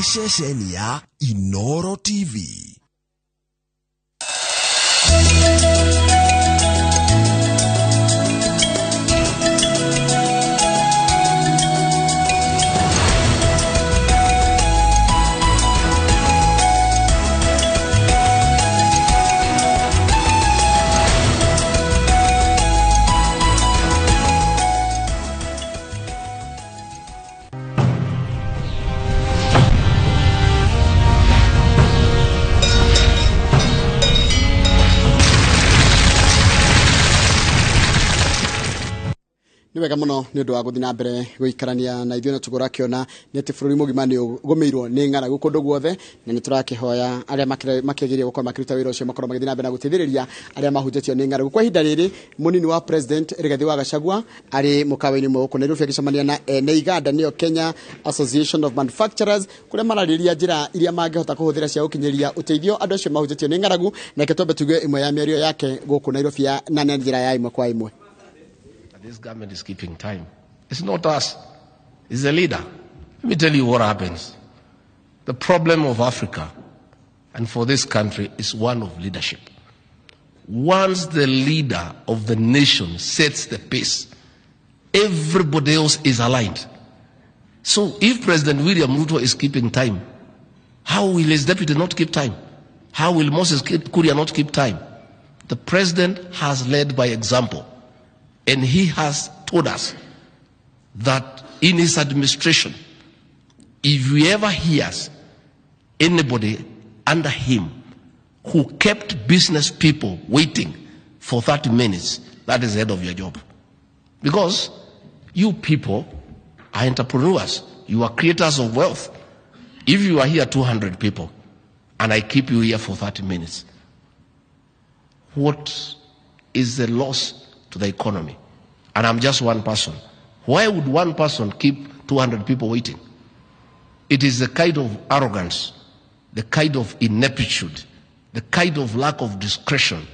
Ceceni ya Inoro TV. Nĩ wega mũno nĩ ũndũ wa gũthiĩ na mbere gũikarania na ithuĩ na tũkũrakiona nĩ atĩ bũrũri mũgima nĩ ũgũmĩirwo nĩ ng'aragu kũndũ guothe, na nĩ tũrakĩhoya arĩa makĩgeria gũkorwo makĩruta wĩra ũcio makorwo magĩthiĩ na mbere na gũteithĩrĩria arĩa mahutĩtio nĩ ng'aragu. Kwa ihinda rĩrĩ mũnini wa president Rigathi wa Gachagua arĩ mũkawa-inĩ ũmwe gũkũ Nairobi agĩcemania na ene iganda nĩyo Kenya Association of Manufacturers, kũrĩa mararĩrĩria njĩra iria mangĩhota kũhũthĩra cia gũkinyĩria ũteithio andũ acio mahutĩtio nĩ ng'aragu. Na reke twambe tuigue ĩmwe ya mĩario yake gũkũ Nairobi na njĩra ya ĩmwe kwa ĩmwe. This government is keeping time. It's not us. It's the leader. Let me tell you what happens. The problem of Africa and for this country is one of leadership. Once the leader of the nation sets the pace, everybody else is aligned. So if President William Ruto is keeping time, how will his deputy not keep time? How will Moses Kuria not keep time? The president has led by example. And he has told us that in his administration, if we ever hears anybody under him who kept business people waiting for 30 minutes, that is the end of your job. Because you people are entrepreneurs. You are creators of wealth. If you are here 200 people and I keep you here for 30 minutes, what is the loss to the economy? And I'm just one person. Why would one person keep 200 people waiting? It is the kind of arrogance, the kind of ineptitude, the kind of lack of discretion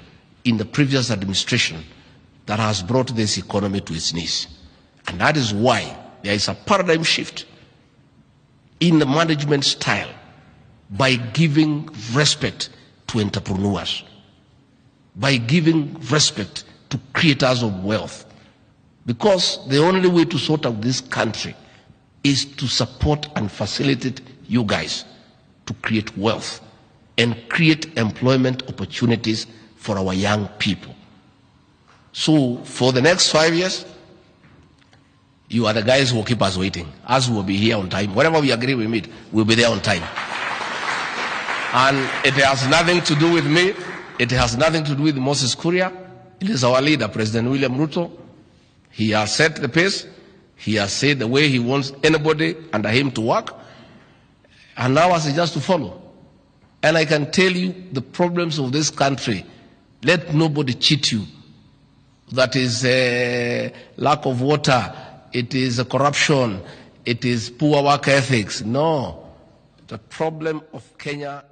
in the previous administration that has brought this economy to its knees. And that is why there is a paradigm shift in the management style by giving respect to entrepreneurs, by giving respect to creators of wealth. Because the only way to sort out this country is to support and facilitate you guys to create wealth and create employment opportunities for our young people. So for the next 5 years, you are the guys who will keep us waiting. Us will be here on time. Whatever we agree we meet, we'll be there on time. And it has nothing to do with me. It has nothing to do with Moses Kuria. It is our leader, President William Ruto. He has set the pace. He has said the way he wants anybody under him to work. And now us is just to follow. And I can tell you the problems of this country. Let nobody cheat you. That is lack of water. It is corruption. It is poor work ethics. No. The problem of Kenya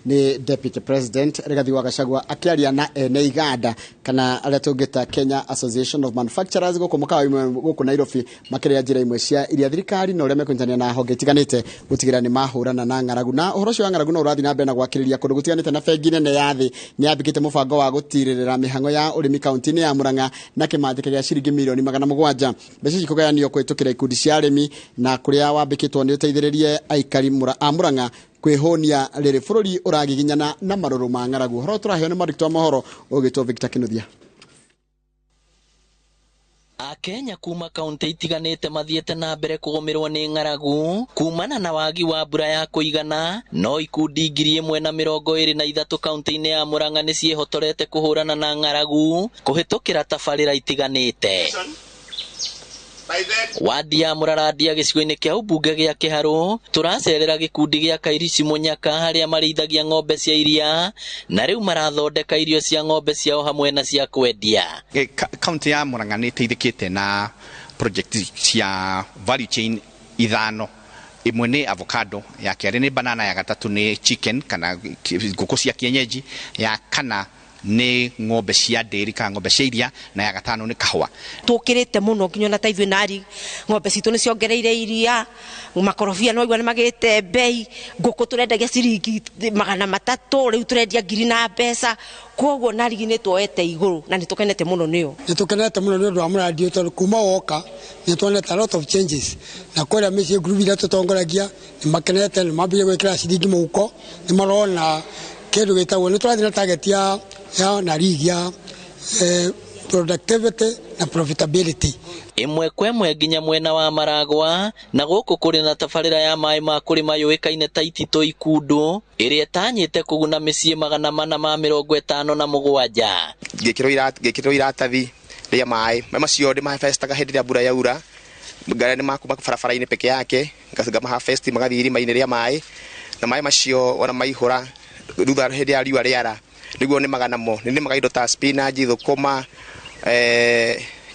ni Deputy President Rigathi wa Gachagua akiaria na ene iganda kana aria tungita Kenya Association of Manufacturers guku mukawa imwe guku Nairobi makiria njira imwe cia iria thirikari na uria mekunyitanira na honge itiganite gutigira ni mahurana na ng'aragu. Na uhoro ucio wa ng'aragu no urathi na mbere na gwakiriria kundu gutiganite na bengi nene ya thi ni yambikite mubango wa gutirira mihango ya urimi kaunti-ini ya Murang'a na kimanjika gia ciringi milioni 700. Mbeca ici kugayanio kwitukira ikundi cia arimi na kuria wambikitwo ni uteithiririe aikari a Murang'a kwihonia riri bururi uragiginyana na maruru ma ng'aragu. Horo turaheo ni mwandĩki wa mohoro ũgĩtwo Victor Kinuthia. Akenya kuma kaunti itiganite mathiete na mbere kũgũmĩrwo nĩ ng'aragu kumana na wagi wa mbura ya kũigana. No ikundi 1,023 kaunti-inĩ ya Murang'a nĩ ciĩhotorete kũhũrana na ng'aragu kũhĩtũkĩra tabarĩra itiganĩte. Wadi ya Mũrarandia gĩcigo-inĩ kĩa ũmbunge gĩa Kĩharũ tũracerera gĩkundi gĩa Kairici Mũnyaka harĩa marĩithagia ng'ombe cia iria na rĩu marathondeka irio cia ng'ombe ciao hamwe na cia kwendia. Kaunti ya Murang'a nĩ ĩteithĩkĩte na project cia value chain ithano. Ĩmwe nĩ avocado, ya kerĩ nĩ banana, ya gatatũ nĩ chicken kana ngũkũ cia kienyeji, ya kana Nĩ ng'ombe cia ndĩri kana ng'ombe cia iria, na ya gatano nĩ kahũa. Tũkĩrĩte mũno nginya ona ta ithuĩ nari ng'ombe citũ nĩ ciongereire iria, makorobia no igua nĩ magĩte mbei, ngũkũ tũrendagia ciringi 300, rĩu tũrendia 1000 na mbeca. Koguo narigi nĩ tuoete igũrũ na nĩ tũkenete mũno nĩyo. Nĩ tũkenete mũno nĩ ũndũ wa mũradi ũyũ tondũ kuma woka nĩ tuonete a lot of changes, na kũrĩa mĩciĩ group iria tũtongoragia nĩ makenete, nĩ mambĩrĩria gwĩkĩra ciringi mũhuko, nĩ marona kĩndũ gĩtagwo nĩ tũrathiĩ na target ya narigi ya productivity na profitability. Ĩmwe kwa ĩmwe nginya mwena wa Maragwa, na gũkũ kũrĩ na tabarĩra ya maĩ ma kũrĩma yũĩkaine ta Itito Ikundu, ĩrĩa ĩtanyĩte kũguna mĩciĩ 457. Ngĩkĩrwo iratathi rĩa maĩ, maĩ macio ndĩmaharvestaga hĩndĩ ĩrĩa mbura yaura, ngarĩa nĩ makuma barabara-inĩ peke yake, ngamaharvest magathiĩ irima-inĩ rĩa maĩ, na maĩ macio ona maihũra thutha hĩndĩ ya riũa rĩara nĩguo nĩmaga namo. Nĩ nĩmaga indo ta spinach, thũkũma,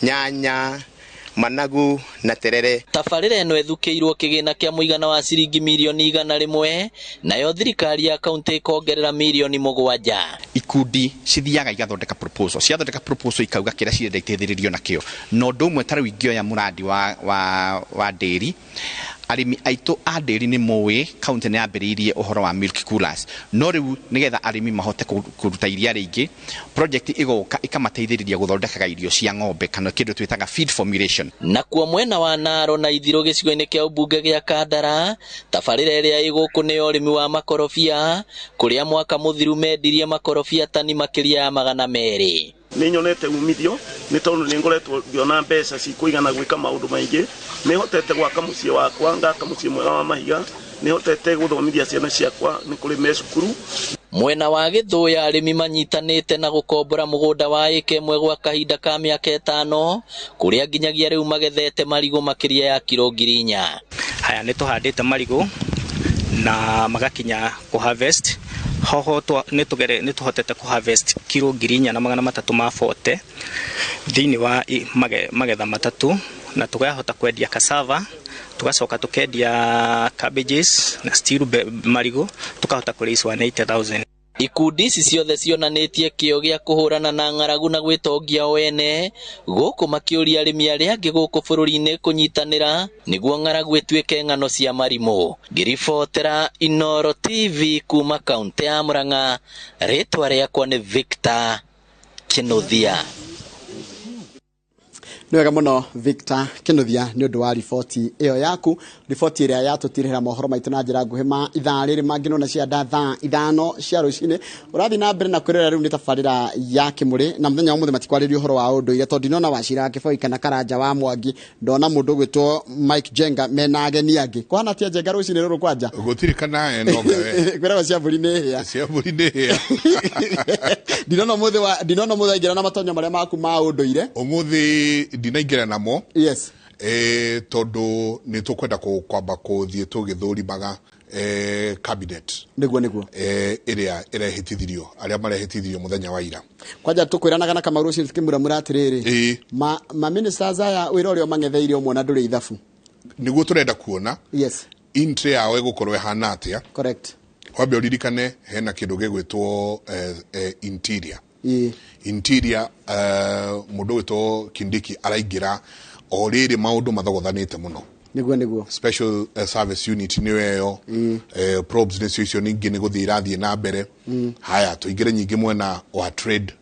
nyanya, managu na terere. Tabarĩra ĩno ĩthukĩirwo kĩgĩna kĩa mũigana wa ciringi mirioni 100, nayo thirikari ya kaunti ĩkongerera mirioni 7. Ikundi cithiaga igathondeka proposal, ciathondeka proposal ikauga kĩrĩa cirenda iteithĩrĩrio nakĩo. Na ũndũ ũmwe ta rĩu ingĩoya mũrandi wa ndĩri, arĩmi aitũ a ndĩri nĩ moĩ kaunti nĩ yambĩrĩirie ũhoro wa milk coolers, no rĩu nĩgetha arĩmi mahote kũruta iria rĩingĩ, project ĩgoka ĩkamateithĩrĩria gũthondekaga irio cia ng'ombe kana kĩndũ twĩtaga feed formulation. Nakuo mwena wa Naro na Ithirũ gĩcigo-inĩ kĩa ũmbunge gĩa Kandara, tabarĩra ĩrĩa ĩ gũkũ nĩ ya ũrĩmi wa makorobia, kũrĩa mwaka mũthiru mendirie makorobia tani makĩria ya 200. Nĩ nyonete umithio nĩ tondũ nĩ ngoretwo ngĩona mbeca cikũigana gwĩka maũndũ maingĩ. Nĩ hotete gwaka mũciĩ wakwa, ngaka mũciĩ mwega wa mahiga, nĩ hotete gũthomithia ciana ciakwa, nĩ kũrĩ me cukuru. Mwena wa Gĩthũya arĩmi manyitanĩte na gũkombora mũgũnda wa ĩka 1 gwa kahinda ka mĩaka 5, kũrĩa nginyagia rĩu magethete marigũ makĩria ya kiro 4,000. Haya, nĩ tũhandĩte marigũ na magakinya kũ harvest. Hoho nĩ tũhotete kũ harvest kiro 4340 thĩinĩ wa magetha matatũ, na tũkahota kwendia cassava, tugacoka tukendia cabbages na still marigũ tukahota kũ raise 180,000. Ikundi ici ciothe cionanĩtie kĩo gĩa kũhũrana na ng'aragu na gwĩtongia o ene, gũkũ makĩũria arĩmi arĩa angĩ gũkũ bũrũri-inĩ kũnyitanĩra nĩguo ng'aragu ĩtuĩke ng'ano cia marimũ. Ngĩribotera Inooro TV kuma kaunti ya Murang'a, rĩtwa rĩakwa nĩ Victor Kinuthia. Nĩ wega mũno Victor Kinuthia nĩ ũndũ wa riboti ĩyo yaku, riboti ĩrĩa yatũtirĩra mohoro maitũ na njĩra nguhĩ ma ithaa rĩrĩ mangĩ nona cia nda thaa 5 cia rũcinĩ. Ũrathiĩ na mbere na kwĩrora rĩu nĩ tabarĩra ya Kĩmũrĩ, na mũthenya wa ũmũthĩ matikwarĩria ũhoro wa ũndũire tondũ ndinona Wachira Kĩboi kana Karanja wa Mwangi, ndona mũndũ ũgwĩtwo Mike Jenga mena ageni angĩ. Kũhana atia Jenga rũcinĩ rũrũ kwanja? Gũtirĩ kana enonga we. Kwĩragwo cia mbũri nĩ hĩa. Cia mbũri nĩ hĩa. Ndinona ũmũthĩ waingĩra na matonyo marĩa maku ma ũndũire. Ũmũthĩ ndinaingĩra namo. Yes. Tondũ nĩ tũkwenda kwamba kũthiĩ tũgĩthũrimaga cabinet. Nĩguo, nĩguo. Ĩrĩa ĩrehĩtithirio, arĩa marehĩtithirio mũthenya wa ira. Kwanja tũkwĩranaga na Kamau rũcinĩ tũkĩmuramura atĩrĩrĩ. Ma ministers aya wĩra ũrĩa mang'etheire ũmwe ndũrĩ ithabu. Nĩguo tũrenda kuona. Yes. Entry yao ĩgũkorwo ĩhana atĩa. Correct. Wambe ũririkane hena kĩndũ gĩgwĩtwo interior. Interior, mũndũ ũgwĩtwo Kindiki araingĩra o rĩrĩ maũndũ mathogothanĩte mũno. Nĩguo, nĩguo. Special Service Unit nĩyo ĩyo. Probes nĩcio icio ningĩ nĩ gũthiĩ irathiĩ na mbere. Haya, tũingĩre nyingĩ mwena wa trade.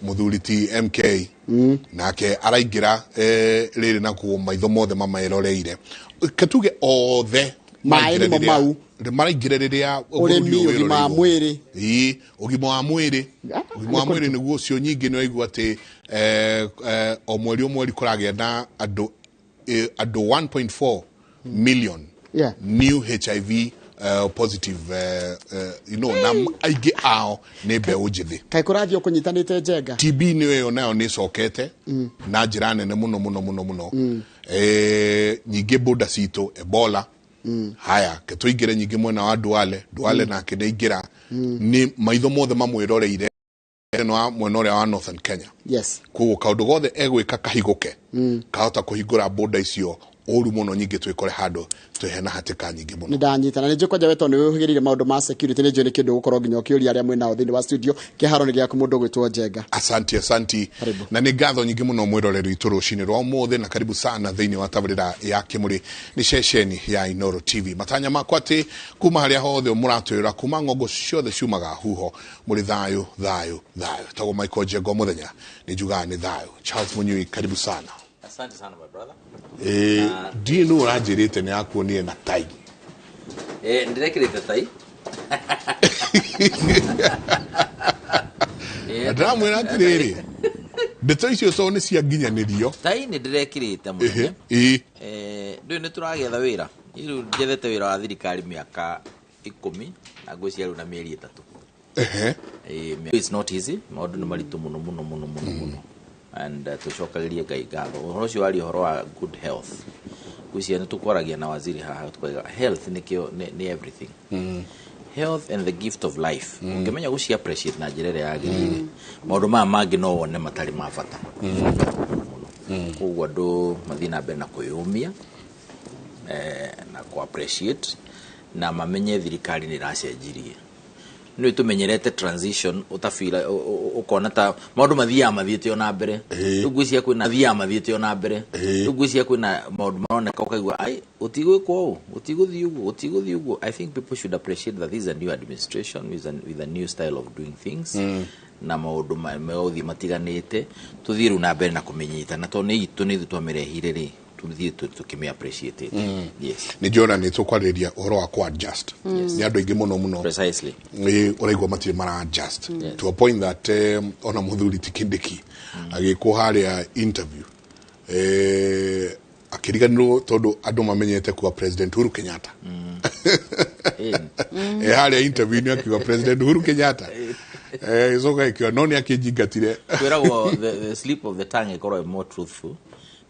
Mũthuri ti MK nake araingĩra rĩrĩ nakuo maitho mothe mameroreire. Ke tuge othe Maĩ nĩmo mau. Maraingĩra rĩrĩa ũrĩmi, bũrũri ũyũ ũgima wa wĩroreirwo. Mwĩrĩ. Ĩĩ, ũgima wa mwĩrĩ. Ũgima wa mwĩrĩ nĩguo ũcio nyingĩ nĩ waigua atĩ o mweri o mweri kũragĩa na andũ 1.4 million new HIV positive, na aingĩ ao nĩ mbeũ njĩthĩ. Kaĩ kũrathiĩ ũkũnyitanĩte Njenga? TB nĩyo ĩyo nayo nĩ ĩcokete na njĩra nene mũno mũno mũno mũno. Nyingĩ boda citũ Ebola. Haya, ke tũingĩre nyingĩ mwena wa Duale. Duale nake nĩ aingĩra. Nĩ maitho mothe mamwĩroreire wa mwena ũrĩa wa Northern Kenya. Koguo kaũndũ gothe egwĩka kahigũke, kahota kũhingũra boda icio Ũru mũno nyingĩ twĩkore handũ twĩhena hatĩka nyingĩ mũno. Nĩ ndanyita na nĩ njũĩ kwanja we tondũ nĩ wĩhĩgĩrĩire maũndũ ma security, nĩ njũĩ nĩ kĩndũ ũgũkorwo nginya ũkĩũria arĩa mwĩ nao thĩinĩ wa studio. Kĩharo nĩ gĩaku, mũndũ ũgwĩtwo Njenga. Asanti, asanti. Karibu. Na nĩ ngatho nyingĩ mũno mwĩroreri witũ rũcinĩ rwa ũmũthĩ, na karibu sana thĩinĩ wa tabarĩra ya Kĩmũrĩ nĩ ceceni ya Inoro TV. Matanya makwa atĩ kuma harĩa hothe mũratwĩra, kuma ng'ongo ciothe ciumaga huho, mũrĩ thayũ, thayũ, thayũ. Tagwo Michael Njenga, mũthenya nĩ njugaga nĩ thayũ. Charles Munyui, karibu sana. Asante sana, my brother. Ĩĩ, ndiĩ nũ ũranjĩrĩte nĩ akuonire na tai. Ndirekĩrĩte tai. Na ndĩramwĩra atĩrĩrĩ, ndeto icio so nĩ cianginyanĩrio. Tai nĩ ndĩrekĩrĩte mũnene. Ĩĩ. Ndũĩ nĩ tũragetha wĩra. Rĩu njethete wĩra wa thirikari mĩaka 10 na ngwĩciria rĩu na mĩeri 3. It's not easy, maũndũ nĩ maritũ mũno mũno mũno mũno mũno. And tũcokagĩrie Ngai ngatho. Ũhoro ũcio waria ũhoro wa good health. Ngwĩciria nĩ tũkwaragia na waziri haha tukauga health nĩkĩo nĩ everything. Health and the gift of life. Ũngĩmenya gũci appreciate na njĩra ĩrĩa yagĩrĩire, maũndũ maya mangĩ no wone matarĩ ma bata. Koguo andũ mathiĩ na mbere na kwĩyũmia, na kũ appreciate na mamenye thirikari nĩ ĩracenjirie. Nĩ tũmenyerete transition, ũtabira ũkona ta maũndũ mathiaga mathiĩte o na mbere. Rĩu ngwĩciria kwĩna mathiaga mathiĩte o na mbere. Rĩu ngwĩciria kwĩna maũndũ maroneka ũkaigua ai gũtigwĩkwo ũũ, gũtigũthiĩ ũguo, gũtigũthiĩ ũguo. I think people should appreciate that this is a new administration with a new style of doing things. Na maũndũ megũthiĩ matiganĩte, tũthiĩ rĩu na mbere na kũmĩnyita, na tondũ nĩ itũ, nĩ ithuĩ twamĩrehire rĩ, tũthiĩ tũkĩmĩ appreciate. Yes. Nĩ njona nĩ tũkwarĩrĩria ũhoro wa kũ adjust. Nĩ andũ aingĩ mũno mũno. Precisely. Ĩ, ũraigua matirĩ mara adjust to a point that ona mũthuri ti Kindiki agĩkwo harĩa interview, akĩriganĩrwo tondũ andũ mamenyete kuga President Uhuru Kenyatta. Harĩa interview nĩ akiuga President Uhuru Kenyatta, ĩcoka ĩkiuga no nĩ akĩnjingatire. Kwĩragwo the slip of the tongue ĩkoragwo ĩ more truthful,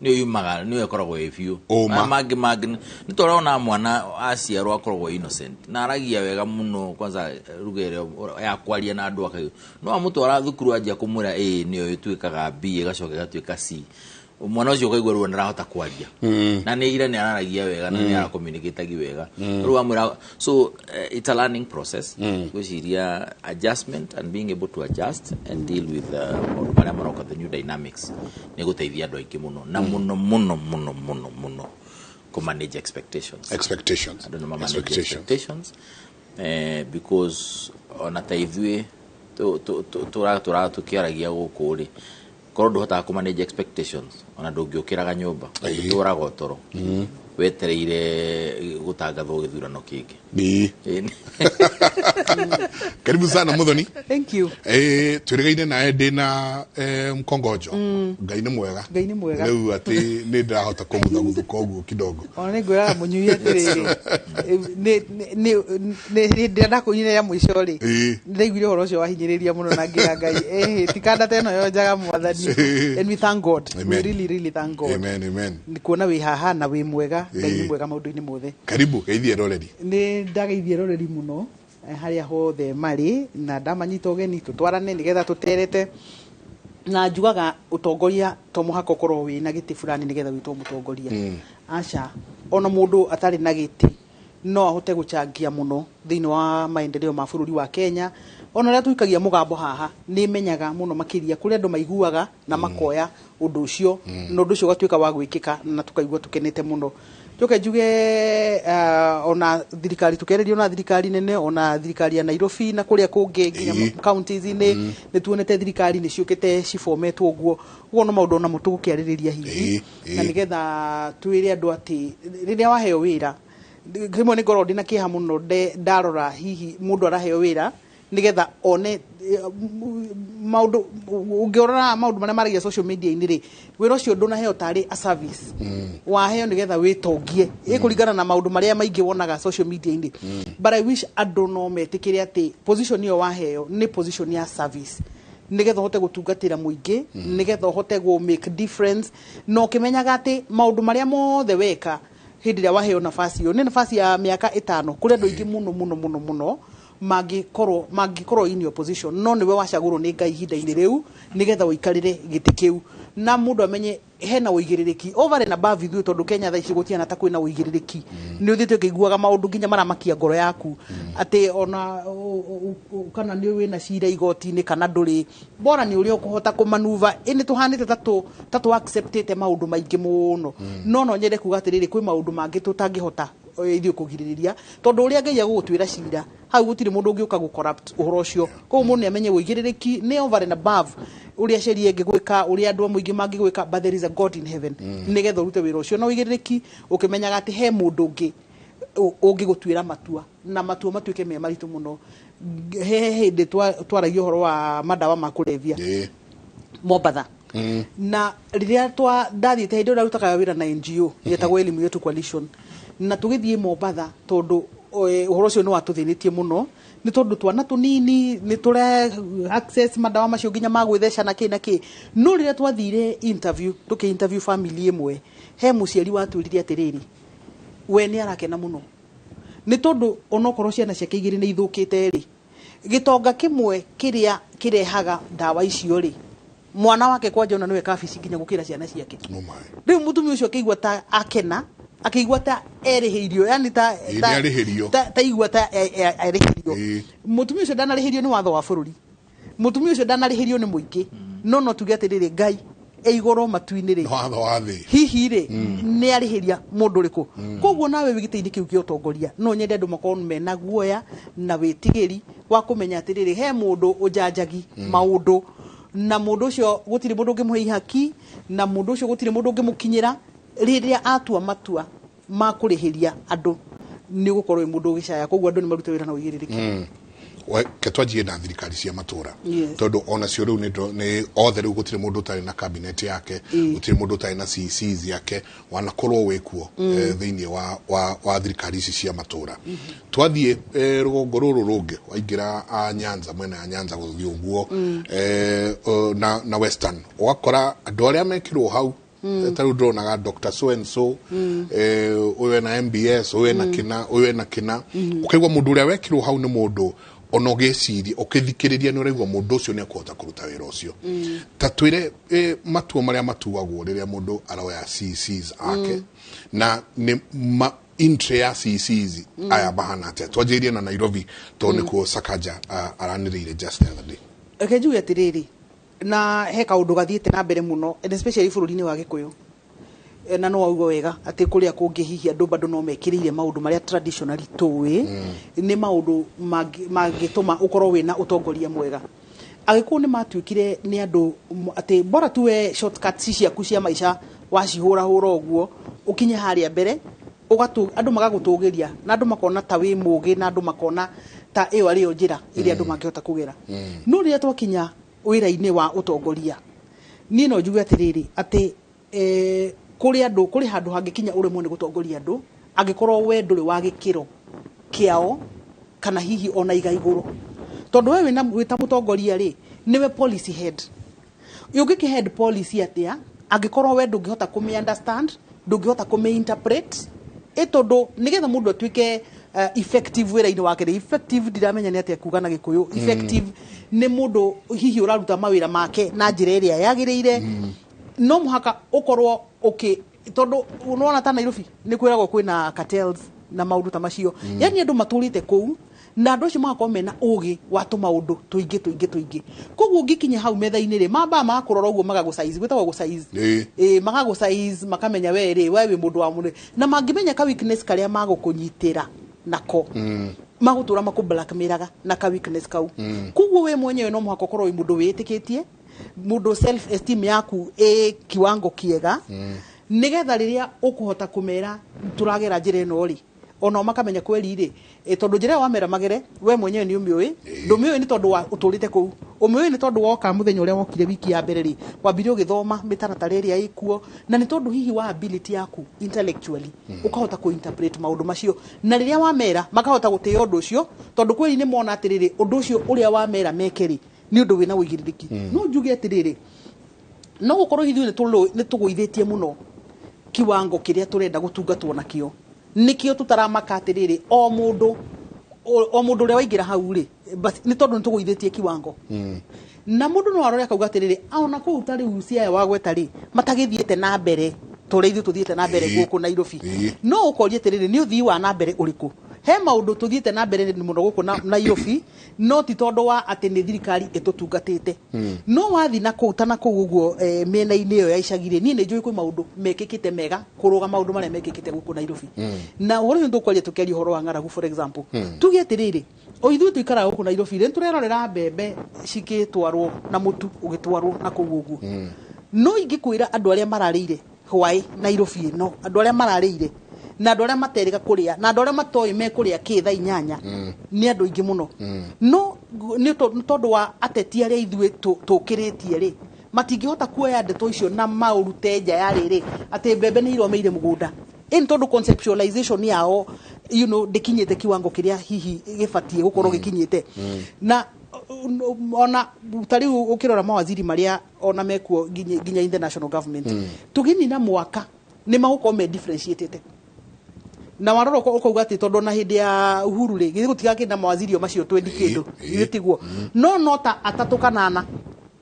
nĩyo yumaga, nĩyo ĩkoragwo ĩ biũ. Ũma. Maya mangĩ nĩ tũrona mwana aciarwo akoragwo innocent na aragia wega mũno, kwanza ruga ĩrĩa ya kwaria na andũ akaigua. No amũtwara thukuru anjia kũmwĩra A nĩyo ĩtuĩkaga B ĩgacoka ĩgatuĩka C, mwana ũcio ũkaigua rĩu ndarahota kwaria, na nĩ ira nĩ araragia wega na nĩ aracommunicate wega. Rĩu amwĩra, so it's a learning process. Gwĩciria adjustment and being able to adjust and deal with maũndũ marĩa maroka, the new dynamics, nĩ gũteithia andũ aingĩ mũno na mũno mũno mũno mũno mũno kũ manage expectations. Expectations. Andũ nĩ ma manage Expectations. expectations, because ona ta ithuĩ tũkĩaragia gũkũ rĩ, korwo ndũhotaga kũ manage expectations, ona ndũngĩũkĩraga nyũmba, ũtũraga toro wetereire gũtangathwo gĩthurano kĩngĩ. Ĩĩ. Ĩĩ. Karibu sana, Muthoni. Thank you. Twĩrĩgaine nawe ndĩna mkongojo. Ngai nĩ mwega. Ngai nĩ mwega. Rĩu atĩ nĩ ndĩrahota kũguthaguthũka ũguo kidogo. Ona nĩ ngwĩraga mũnyui atĩrĩrĩ, nĩ hĩndĩ ĩrĩa ndakũnyire ya mũico rĩ, nĩ ndaiguire ũhoro ũcio wahinyĩrĩria mũno na ngĩra Ngai, tikanda ta ĩno yonjaga Mwathani. And we thank God. We Amen. really, really thank God. Amen, amen. Nĩ kuona wĩ haha na wĩ mwega. Ngai nĩ mwega maũndũ-inĩ mothe. Karibu, geithie roreri. Nĩ ndageithia roreri mũno, harĩa hothe marĩ, na ndamanyita ũgeni tũtwarane nĩgetha tũterete, na njugaga ũtongoria to mũhaka ũkorwo wĩna gĩtĩ fulani nĩgetha wĩtwo mũtongoria. Aca, ona mũndũ atarĩ na gĩtĩ no ahote gũchangia mũno thĩinĩ wa maendeleo ma bũrũri wa Kenya. Ona ũrĩa tũikagia mũgambo haha, nĩ menyaga mũno makĩria kũrĩ andũ maiguaga na makoya ũndũ ũcio, na ũndũ ũcio ũgatuĩka wa gwĩkĩka na tũkaigua tũkenete mũno. Njoke njuge, ona thirikari tũkĩarĩria, ona thirikari nene, ona thirikari ya Nairobi na kũrĩa kũngĩ nginya counties-inĩ, nĩ tuonete thirikari nĩ ciũkĩte cibometwo ũguo ũguo, no maũndũ onamo tũgũkĩarĩrĩria hihi, na nĩgetha twĩre andũ atĩ rĩrĩa waheo wĩra, rĩmwe nĩ ngoragwo ndĩna kĩeha mũno ndarora hihi mũndũ araheo wĩra nĩgetha one maũndũ. Ũngĩrora maũndũ marĩa maragia social media-inĩ rĩ, wĩra ũcio ndũnaheo tarĩ a service, waheo nĩgetha wĩtongie, ĩkũringana na maũndũ marĩa maingĩ wonaga social media-inĩ. But I wish andũ no metĩkĩre atĩ position ĩyo waheo nĩ position ya service, nĩgetha ũhote gũtungatĩra mũingĩ, nĩgetha ũhote gũ make difference, na ũkĩmenyaga atĩ maũndũ marĩa mothe weka hĩndĩ ĩrĩa waheo nafasi ĩyo nĩ nafasi ya mĩaka 5. Kũrĩ andũ aingĩ mũno mũno mũno mũno. Mangĩkorwo in your position, no nĩwe wacagũrwo nĩ Ngai ihinda-inĩ rĩu nĩgetha ũikarĩre gĩtĩ kĩu, na mũndũ amenye hena ũigĩrĩrĩki over and above ithuĩ, tondũ Kenya thaa ici gũtiana ta kwĩna ũigĩrĩrĩki. Nĩ ũthiĩte ũkĩiguaga maũndũ nginya maramakia ngoro yaku, atĩ ona kana nĩ wĩna cira igoti-inĩ kana ndũrĩ, bora nĩ ũrĩa ũkũhota kũmanuva. Ĩ nĩ tũhanĩte ta tũ acceptĩte maũndũ maingĩ mũno, no nyende kuga atĩrĩrĩ, kwĩ maũndũ mangĩ tũtangĩhota ithuĩ kũgirĩrĩria, tondũ ũrĩa Ngai agũgũtuĩra cira hau gũtirĩ mũndũ ũngĩũka gũ corrupt ũhoro ũcio. Koguo mũndũ nĩ amenye ũigĩrĩrĩki nĩ over and above ũrĩa sheria ĩngĩgwĩka, ũrĩa andũ a mũingĩ mangĩgwĩka, but there is a God in heaven. Nĩgetha ũrute wĩra ũcio na ũigĩrĩrĩki, ũkĩmenyaga atĩ he mũndũ ũngĩ ũngĩgũtuĩra matua, na matua matuĩke me maritũ mũno. He hĩndĩ twaragia ũhoro wa madawa ma kũrebia Mombatha, na rĩrĩa ndathiĩte, hĩndĩ ĩyo ndarutaga wĩra na NGO yetagwo Elimu Yetu Coalition, na tũgĩthiĩ Mombatha tondũ ũhoro ũcio nĩ watũthĩnĩtie mũno, nĩ tondũ twana tũnini nĩ tũre access madawa macio nginya ma gwĩtheca na kĩ na kĩ. No rĩrĩa twathire interview, tũkĩ interview family ĩmwe, he mũciari watwĩrire atĩrĩrĩ, we nĩ arakena mũno nĩ tondũ onokorwo ciana ciake igĩrĩ nĩ ithũkĩte rĩ, gĩtonga kĩmwe kĩrĩa kĩrehaga ndawa icio rĩ, mwana wake kwanja ona nĩwe kabici nginya gũkĩra ciana ciake. Rĩu mũtumia ũcio akĩigua ta akena, akĩigua ta erĩhĩirio, yani ta Ĩ, nĩarĩhĩrio. Ta igua ta erĩhĩirio. Mũtumia ũcio ndanarĩhĩrio nĩ watho wa bũrũri, mũtumia ũcio ndanarĩhĩrio nĩ mũingĩ, no tuge atĩrĩrĩ, Ngai e igũrũ matu-inĩ rĩ, watho wa thĩ hihi rĩ, nĩ arĩhĩria mũndũ ũrĩkũ? Koguo nawe wĩ gĩtĩ-inĩ kĩu kĩa ũtongoria, no nyende andũ makorwo mena guoya na wĩtigĩri wa kũmenya atĩrĩrĩ, he mũndũ ũnjanjagi maũndũ, na mũndũ ũcio gũtirĩ mũndũ ũngĩmũhe ihaki, na mũndũ ũcio gũtirĩ mũndũ ũngĩmũkinyĩra. Rĩrĩa atua matua ma kũrĩhĩria andũ, nĩ ũgũkorwo wĩ mũndũ ũgĩcaya. Koguo andũ nĩ marute wĩra na ũigĩrĩrĩki. Ke twanjie na thirikari cia matũra, tondũ onacio rĩu nĩ othe, rĩu gũtirĩ mũndũ ũtarĩ na cabinet yake, gũtirĩ mũndũ ũtarĩ na CECs yake, wanakorwo wĩkuo thĩinĩ wa thirikari ici cia matũra. Twathiĩ rũgongo rũrũ rũngĩ, waingĩra a Nyanza, mwena ya Nyanza gũthiĩ ũguo, na Western, ũgakora andũ arĩa mekĩrwo hau, ta rĩu ndĩronaga Dr. So and so, ũyũ ena MBS, ũyũ ena kĩna, ũyũ ena kĩna. Ũkaigua mũndũ ũrĩa wekĩrwo hau nĩ mũndũ ona ũgĩciria, ũkĩthikĩrĩria, nĩ ũraigua mũndũ ũcio nĩ ekũhota kũruta wĩra ũcio. Ta twĩre matua marĩa matuagwo rĩrĩa mũndũ aroya CECs ake, na nĩ ma entry ya CECs aya mahana atĩa? Twanjĩrĩrie na Nairobi, tondũ nĩkuo Sakaja aranĩrĩire just the other day. Reke njuge atĩrĩrĩ, na he kaũndũ gathiĩte na mbere mũno, and especially bũrũri-inĩ wa Gĩkũyũ. Na no wauga wega atĩ kũrĩa kũngĩ hihi andũ bado no mekĩrĩire maũndũ marĩa traditionally tũĩ nĩ maũndũ mangĩtũma ũkorwo wĩna ũtongoria mwega. Agĩkũyũ nĩ matuĩkire nĩ andũ atĩ bora tu we shortcuts ciaku cia maica wacihũrahũra ũguo ũkinye harĩa mbere, andũ magagũtũgĩria, na andũ makona ta wĩ mũgĩ, na andũ makona ta ĩyo arĩyo njĩra ĩrĩa andũ mangĩhota kũgera. No rĩrĩa twakinya wĩra-inĩ wa ũtongoria, niĩ no njuge atĩrĩrĩ, atĩ kũrĩ andũ, kũrĩ handũ hangĩkinya ũremwo nĩ gũtongoria andũ angĩkorwo we ndũrĩ wa gĩkĩro kĩao kana hihi ona iga igũrũ, tondũ we wĩ ta mũtongoria rĩ, nĩwe policy head. Ũngĩkĩ head policy atĩa angĩkorwo we ndũngĩhota kũmĩ understand, ndũngĩhota kũmĩ interpret? Ĩ tondũ nĩgetha mũndũ atuĩke effective wĩra-inĩ wake rĩ, effective ndiramenya nĩ atĩa kuga na Gĩkũyũ. Effective nĩ mũndũ hihi ũraruta mawĩra make na njĩra ĩrĩa yagĩrĩire. No mũhaka ũkorwo ũkĩ, tondũ nĩwona ta Nairobi nĩ kwĩragwo kwĩna cartels na maũndũ ta macio, yani andũ matũrĩte kũu, na andũ acio magakorwo mena ũgĩ wa tũmaũndũ tũingĩ tũingĩ tũingĩ. Koguo ũngĩkinya hau metha-inĩ rĩ, mambaga magakũrora ũguo, magagũ size, gwĩtagwo gũ size. Ĩ, magagũ size, makamenya we rĩ, we wĩ mũndũ wa mũndũ, na mangĩmenya ka weakness karĩa magũkũnyitĩra nako, magũtũra makũ blackmailaga na ka weakness kau. Koguo we mwenyewe no mũhaka ũkorwo wĩ mũndũ wĩĩtĩkĩtie, mũndũ self esteem yaku ĩ kiwango kĩega, nĩgetha rĩrĩa ũkũhota kũmera tũragera njĩra ĩno rĩ, onao makamenya kweri rĩ, tondũ njĩra ĩyo wamera magere, we mwenyewe nĩ ũmĩũĩ. Ndũmĩũĩ nĩ tondũ wa ũtũrĩte kũu, ũmĩũĩ nĩ tondũ woka mũthenya ũrĩa wokire wiki ya mbere rĩ, wambire ũgĩthoma mĩtaratara ĩrĩa ĩkuo, na nĩ tondũ hihi wa ability yaku intellectually ũkahota kũ interpret maũndũ macio, na rĩrĩa wamera makahota gũtĩĩa ũndũ ũcio, tondũ kweri nĩ mona atĩrĩrĩ, ũndũ ũcio ũrĩa wamera meke rĩ, nĩ ũndũ wĩna ũigĩrĩrĩki. No njuge atĩrĩrĩ, no gũkorwo ithuĩ nĩ tũgũithĩtie mũno kiwango kĩrĩa tũrenda gũtungatwo nakĩo, nĩkĩo tũtaramaka atĩrĩrĩ, o mũndũ O mũndũ ũrĩa waingĩra hau rĩ, but nĩ tondũ nĩ tũgũithĩtie kiwango, na mũndũ no arore akauga atĩrĩrĩ, ona kũu ta rĩu Siaya wagweta rĩ, matagĩthiĩte na mbere ta ũrĩa ithuĩ tũthiĩte na mbere gũkũ Nairobi. No ũkoria atĩrĩrĩ, nĩ ũthii wa na mbere ũrĩkũ? He maũndũ tũthiĩte na mbere mũno gũkũ na Nairobi, no ti tondũ wa atĩ nĩ thirikari ĩtũtungatĩte. No wathiĩ na kũu ta na kũu ũguo, mĩena-inĩ ĩyo ya icagi-rĩ, niĩ nĩ njũĩ kwĩ maũndũ mekĩkĩte mega kũrũga maũndũ marĩa mekĩkĩte gũkũ Nairobi. Na ũhoro ũcio nĩtũkwaria tũkĩaria ũhoro wa ng'aragu, for example. Tuge atĩrĩrĩ, o ithuĩ tũikaraga gũkũ Nairobi rĩ, nĩtũrerorera mbembe cikĩtwarwo na mũtu ũgĩtwarwo na kũu ũguo. No ingĩkwĩra andũ arĩa mararĩire hwaĩ Nairobi ĩno, andũ arĩa mararĩire na andũ arĩa materĩga kũrĩa na andũ arĩa matoĩ mekũrĩa kĩ thaa 8, nĩ andũ aingĩ mũno. No nĩ tondũ wa ateti arĩa ithuĩ tũkĩrĩtie rĩ, matingĩhota kuoya ndeto icio na maũrute nja ya rĩrĩ atĩ mbembe nĩ iromeire mũgũnda. Ĩ nĩ tondũ conceptualization yao ndĩkinyĩte kiwango kĩrĩa hihi gĩbatiĩ gũkorwo gĩkinyĩte. Na ona ta rĩu ũkĩrora mawaziri marĩa ona mekuo nginya in the national government, tũgĩnina mwaka nĩ magũkorwo me differentiated. Na warora ũkauga atĩ tondũ ona hĩndĩ ya Uhuru rĩ, githĩ gũtigakĩrĩ na mawaziri o macio 20 kĩndũ, githĩ tiguo? No ta atatũ kana ana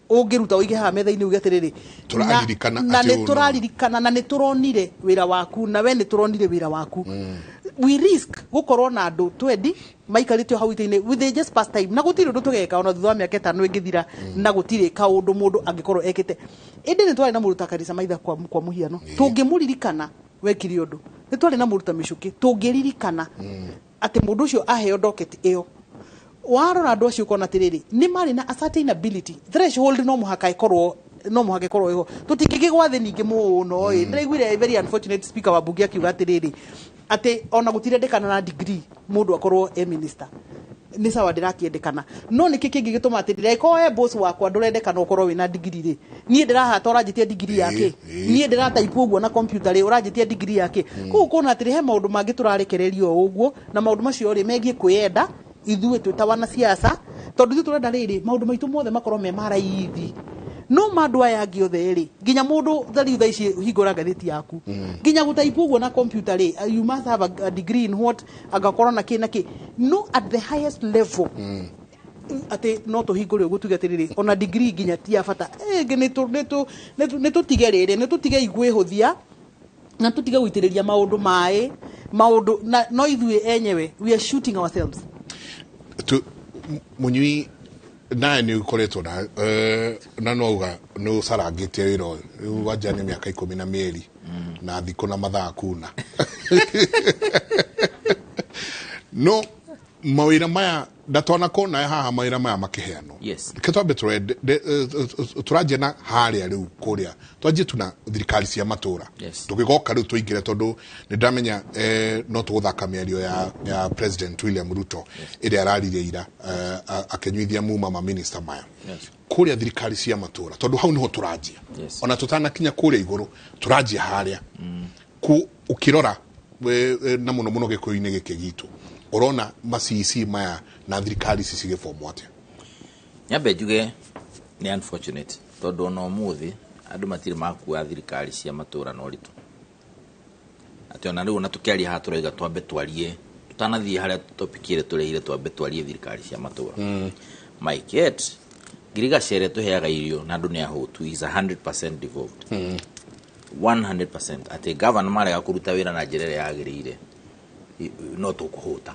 ũngĩruta ũige haha metha-inĩ uge atĩrĩrĩ, Tũraririkana na atĩ nĩ ũyũ no. Tũraririkana na nĩ tũronire wĩra waku, na we nĩ tũronire wĩra waku. We risk gũkorwo na andũ 20 maikarĩte o hau itĩ-inĩ with they just pass time, na gũtirĩ ũndũ tũgeka ona thutha wa mĩaka 5 ĩngĩthira, na gũtirĩ kaũndũ mũndũ angĩkorwo ekĩte. Ĩndĩ nĩ twarĩ na mũndũ ta Karisa Maitha, kwa mũhiano, tũngĩmũririkana wekire ũndũ. Nĩ twarĩ na mũndũ ta Mĩcũkĩ, tũngĩririkana atĩ mũndũ ũcio aheo docket ĩyo. Warora andũ acio ũkona atĩrĩrĩ, nĩ marĩ na a certain ability threshold, no mũhaka ĩkorwo, no mũhaka ĩkorwo ĩho. Tũtingĩkĩgwa thĩ ningĩ mũno. Ĩ ndĩraiguire very unfortunate speaker wa bunge akiuga atĩrĩrĩ, atĩ ona gũtirendekana na degree mũndũ akorwo e minister. Nĩ sawa, ndĩrakĩendekana, no nĩkĩ kĩngĩ gĩtũma atĩrĩrĩ, angĩkorwo we boss wakwa ndũrendekana ũkorwo wĩna degree rĩ, niĩ ndĩrahata ũranjĩtia degree yake? Niĩ ndĩrataipu ũguo na computer rĩ, ũranjĩtia degree yake? Koguo kuona atĩrĩ, he maũndũ mangĩ tũrarekererio o ũguo, na maũndũ macio rĩ, megiĩ kwĩyenda ithuĩ twĩ ta wanasiasa, tondũ ithuĩ tũrenda rĩrĩ maũndũ maitũ mothe makorwo me maraithi. No ma andũ aya angĩ othe rĩ, nginya mũndũ ta rĩu thaa ici hingũra ngathĩti yaku, nginya gũtaipu ũguo na computer rĩ, you must have a degree in what, agakorwo na kĩ na kĩ. No at the highest level, atĩ no tũhingũre ũguo tuge atĩrĩrĩ, ona degree nginya ti ya bata. Nĩ tũtige rĩrĩ, nĩ tũtige gwĩhũthia na tũtige gũitĩrĩria maũndũ maĩ maũndũ na no ithuĩ enyewe we are shooting ourselves. Munyui nawe nä å koretwo na na no uga nä å carangä te wä ra å yå rä u wanja nä mä aka 12 na thikå na mathaa kuna no mawä ra maya ndatwanakorwo nawe haha mawä ra maya makä Reke twambe tũranjia na harĩa rĩu kũrĩa twanjie tu na thirikari cia matũra. Tũgĩgoka rĩu tũingĩre, tondũ nĩ ndamenya no tũgũthaka mĩario ya President William Ruto ĩrĩa araririe ira, akĩnyuithia muma ma minister maya. Kũrĩa thirikari cia matũra, tondũ hau nĩho tũranjia. Ona tũtanakinya kũrĩa igũrũ, tũranjia harĩa ku ũkĩrora na mũno mũno gĩkũyũ-inĩ gĩkĩ gitũ, ũrona ma CEC maya na thirikari ici cigĩbomwo atĩa? Nyambe njuge nĩ unfortunate, tondũ ona ũmũthĩ andũ matirĩ makua thirikari cia matũra na ũritũ, atĩ ona rĩu ona tũkĩaria haha tũrauga twambe twarie, tũtanathiĩ harĩa topic ĩrĩa tũrehire, twambe twarie thirikari cia matũra. Mike, yet ngirigaca ĩrĩa tũheaga irio na andũ nĩ ahũtu is 100% devolved, 100%, atĩ governor marega kũruta wĩra na njĩra ĩrĩa yagĩrĩire, no tũkũhũta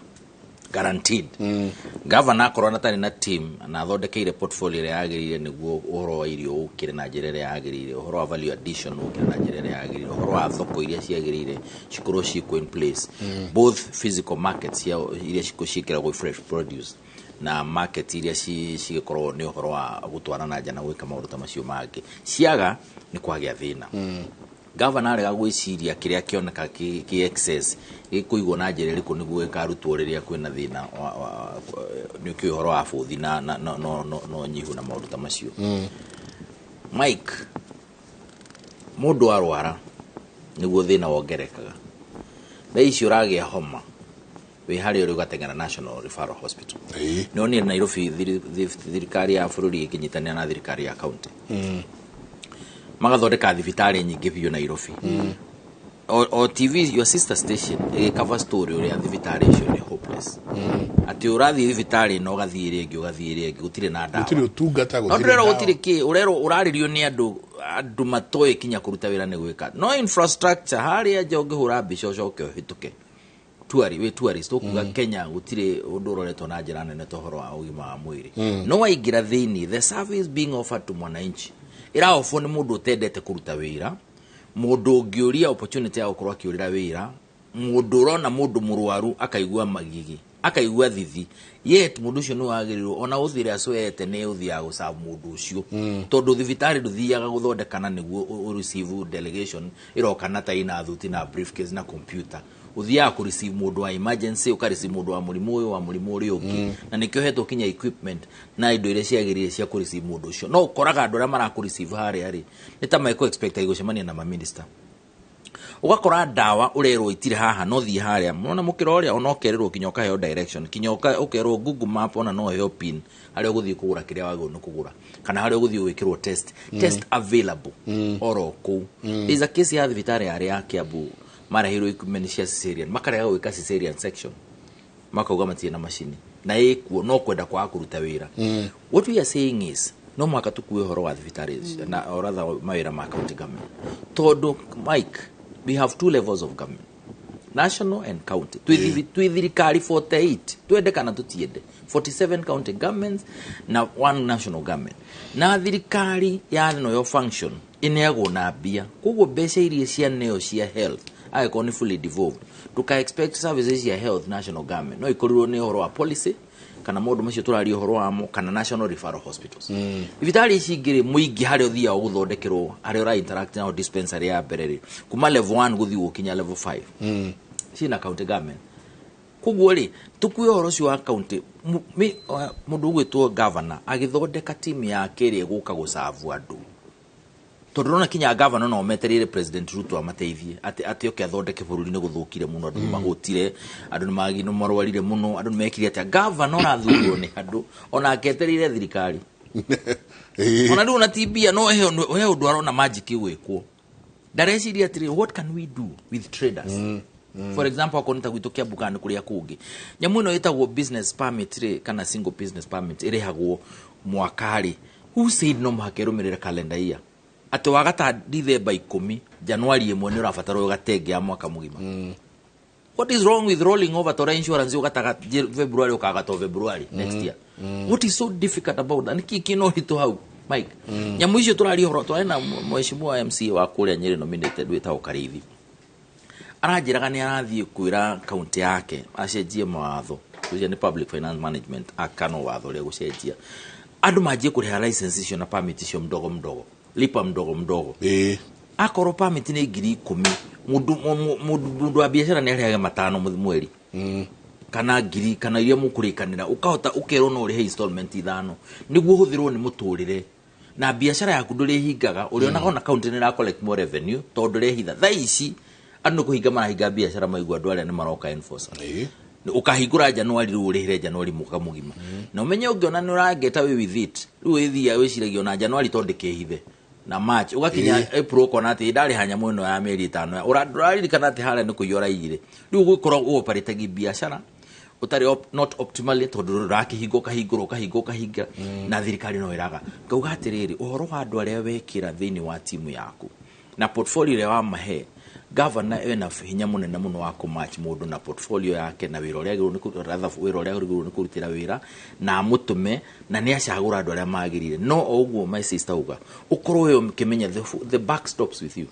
guaranteed. Governor akorwo atarĩ na team na athondekeire portfolio ĩrĩa yagĩrĩire nĩguo ũhoro wa irio ũkĩre na njĩra ĩrĩa yagĩrĩire, ũhoro wa value addition ũkĩre na njĩra ĩrĩa yagĩrĩire, ũhoro wa thoko iria ciagĩrĩire cikorwo ciĩkuo in place, both physical markets cia iria ciĩkĩragwo fresh produce na market iria cigĩkorwo nĩ ũhoro wa gũtwara na nja na gwĩka maũndũ ta macio mangĩ, ciaga nĩ kwagĩa thĩna. Gavana arega gwĩciria kĩrĩa kĩoneka kĩ excess gĩkũigwo na njĩra ĩrĩkũ nĩguo gĩkarutwo rĩrĩa kwĩna thĩna nĩ ũkĩũĩ ũhoro wa bũthi na ũnyihu na maũndũ ta macio. Mike, mũndũ arwara nĩguo thĩna wongerekaga. Thaa ici ũragĩa homa wĩ harĩa ũrĩ ũgateng'era National Referral Hospital. No nĩ Nairobi thirikari ya bũrũri ĩkĩnyitanĩra na thirikari ya county magathondeka thibitarĩ nyingĩ biũ Nairobi. O TV, your sister station, ĩgĩcover story ũrĩa thibitarĩ icio nĩ hopeless, atĩ ũrathiĩ thibitarĩ ĩno, ũgathiĩ ĩrĩa ĩngĩ, ũgathiĩ ĩrĩa ĩngĩ, gũtirĩ na ndawa. Gũtirĩ ũtungata. No gũtirĩ ndũrerwo ndawa. Gũtirĩ kĩ ũrerwo, ũrarĩrio nĩ andũ matoĩ kinya kũruta wĩra nĩ gwĩka no infrastructure harĩa nja ũngĩhũra mbica ũcoke ũhĩtũke tuari wĩ tourist ũkuga Kenya gũtirĩ ũndũ ũroretwo na njĩra nene ta ũhoro wa ũgima wa mwĩrĩ. No waingĩra thĩinĩ, the service being offered to mwananchi ĩraofwo nĩ mũndũ ũtendete kũruta wĩra, mũndũ ũngĩũria opportunity ya gũkorwo akĩũrĩra wĩra, mũndũ ũrona mũndũ mũrwaru akaigua magigi, akaigua thithi, yet mũndũ ũcio nĩ wagĩrĩirwo ona ũthire acwete nĩ ũthiaga gũcabu mũndũ ũcio, tondũ thibitarĩ ndũthiaga gũthondekana nĩguo ũ receive delegation ĩroka na tai na thuti na briefcase na computer. Ũthiaga kũ receive mũndũ wa emergency, ũka receive mũndũ wa mũrimũ ũyũ, wa mũrimũ ũrĩa ũngĩ, na nĩkĩo hetwo kinya equipment na indo iria ciagĩrĩire cia kũ receive mũndũ ũcio. No ũkoraga andũ arĩa marakũ receive harĩa rĩ nĩ ta mekũ expect gũcemania na maminista. Ũgakora ndawa ũrerwo itirĩ haha, no thiĩ harĩa mona mũkĩra ũrĩa, ona ũkerĩrwo kinya ũkaheo direction, kinya ũkerwo Google Map, ona no ũheo pin harĩa ũgũthiĩ kũgũra kĩrĩa wagĩrĩirwo nĩ kũgũra kana harĩa ũgũthiĩ gwĩkĩrwo test. Test available oro kũu. There is a case ya thibitarĩ yarĩ ya Kiambu, mareheirwo equipment cia cesarean, makarega gwĩka cesarean section, makauga matirĩ na macini na ĩkuo, no kwenda kwaga kũruta wĩra. What we are saying is no mũhaka tukue ũhoro wa thibitarĩ na or rather mawĩra ma county government, tondũ Mike, we have two levels of government, national and county. Twĩ thirikari 48, twende kana tũtiende, 47 county governments na one national government, na thirikari ya noyo function ĩneagwo na mbia. Koguo mbeca iria cianeo cia health angĩkorwo nĩ fully devolved, ndũka expect services cia health national government no ikorirwo nĩ ũhoro wa policy kana maũndũ macio tũraria ũhoro wamo kana national referral hospitals. Thibitarĩ ici ingĩ rĩ, mũingĩ harĩa ũthiaga gũthondekerwo, harĩa ũra interact nao, dispensary ya mbere rĩ, kuma level 1 gũthiĩ gũkinya level 5 ciĩna county government. Koguo rĩ, tukue ũhoro ũcio wa county. Mũndũ ũgwĩtwo governor agĩthondeka timu yake ĩrĩa ĩgũka gũcabu andũ, tondũ ũrona kinya governor no metereire President Ruto amateithie atĩ oke athondeke bũrũri. Nĩ gũthũkire mũno, andũ nĩ mahũtire, andũ nĩ marwarire mũno, andũ nĩ mekire atĩa. Governor ũrathurwo nĩ andũ onake etereire thirikari, ona rĩu ona ti mbia, no he ũndũ arona magic gwĩkwo. Ndareciria atĩrĩ, what can we do with traders? For example, akorwo nĩ ta gwitũ Kiambu kana nĩ kũrĩa kũngĩ, nyamũ ĩno ĩtagwo business permit rĩ, kana single business permit ĩrĩhagwo mwaka rĩ, who said no mũhaka ĩrũmĩrĩre calendar year, atĩ wagata Dithemba 10, Januari 1 nĩ ũrabatarwo ũgatenge ya mwaka mũgima? What is wrong with rolling over tora insurance ũgataga February, ũkagata February next year? What is so difficult about that? Nĩkĩ kĩna ũritũ hau, Mike? Nyamũ icio tũraria ũhoro, twarĩ na mheshimiwa MCA wa kũrĩa Nyĩrĩ nominated wĩtagwo Karĩithi, aranjĩraga nĩ arathiĩ kwĩra kaunti yake acenjie mawatho ũcio nĩ Public Finance Management Act kana watho ũrĩa gũcenjia andũ manjie kũrĩha license icio na permit icio mdogo mdogo, lipa mdogo mdogo. Akorwo permit nĩ 10,000, mũndũ wa biacara nĩ arĩhage 5 mweri kana ngiri kana iria mũkũrĩkanĩra, ũkahota ũkerwo no ũrĩhe installment 5 nĩguo ũhũthĩrwo nĩ mũtũrĩre na biacara yaku ndũrĩhingaga. Ũrĩonaga ona county nĩ ĩra collect more revenue tondũ ndũrehitha. Thaa ici andũ nĩ kũhinga marahinga biacara maigua andũ arĩa nĩ maroka enforcer. Ũkahingũra Januari, rĩu ũrĩhĩre Januari mwaka mũgima, na ũmenye ũngĩona nĩ ũrangeta wĩ with it, rĩu wĩthiaga wĩciragia ona Januari tondũ ndĩkĩhithe na March, ũgakinya April ũkona atĩ ndarĩha nyamũ ĩno ya mĩeri 5. Ndũraririkana atĩ harĩa nĩ kũiya ũraiyire. Rĩu ũgũkorwo ũoperĩtagi biacara ũtarĩ not optimally, tondũ ũrakĩhinga, ũkahingũra, ũkahinga, ũkahinga, na thirikari no ĩraga. Ngauga atĩrĩrĩ, ũhoro wa andũ arĩa wekĩra thĩinĩ wa timu yaku na portfolio ĩrĩa wamahe, governor ena hinya mũnene mũno wa kũmatch mũndũ na portfolio yake na wĩra ũrĩa agĩrĩirwo nĩ rather wĩra ũrĩa agĩrĩirwo nĩ kũrutĩra wĩra na amũtũme na nĩ acagũra andũ arĩa magĩrĩire. No o ũguo my sister uga, ũkorwo wĩ ũkĩmenya the buck stops with you.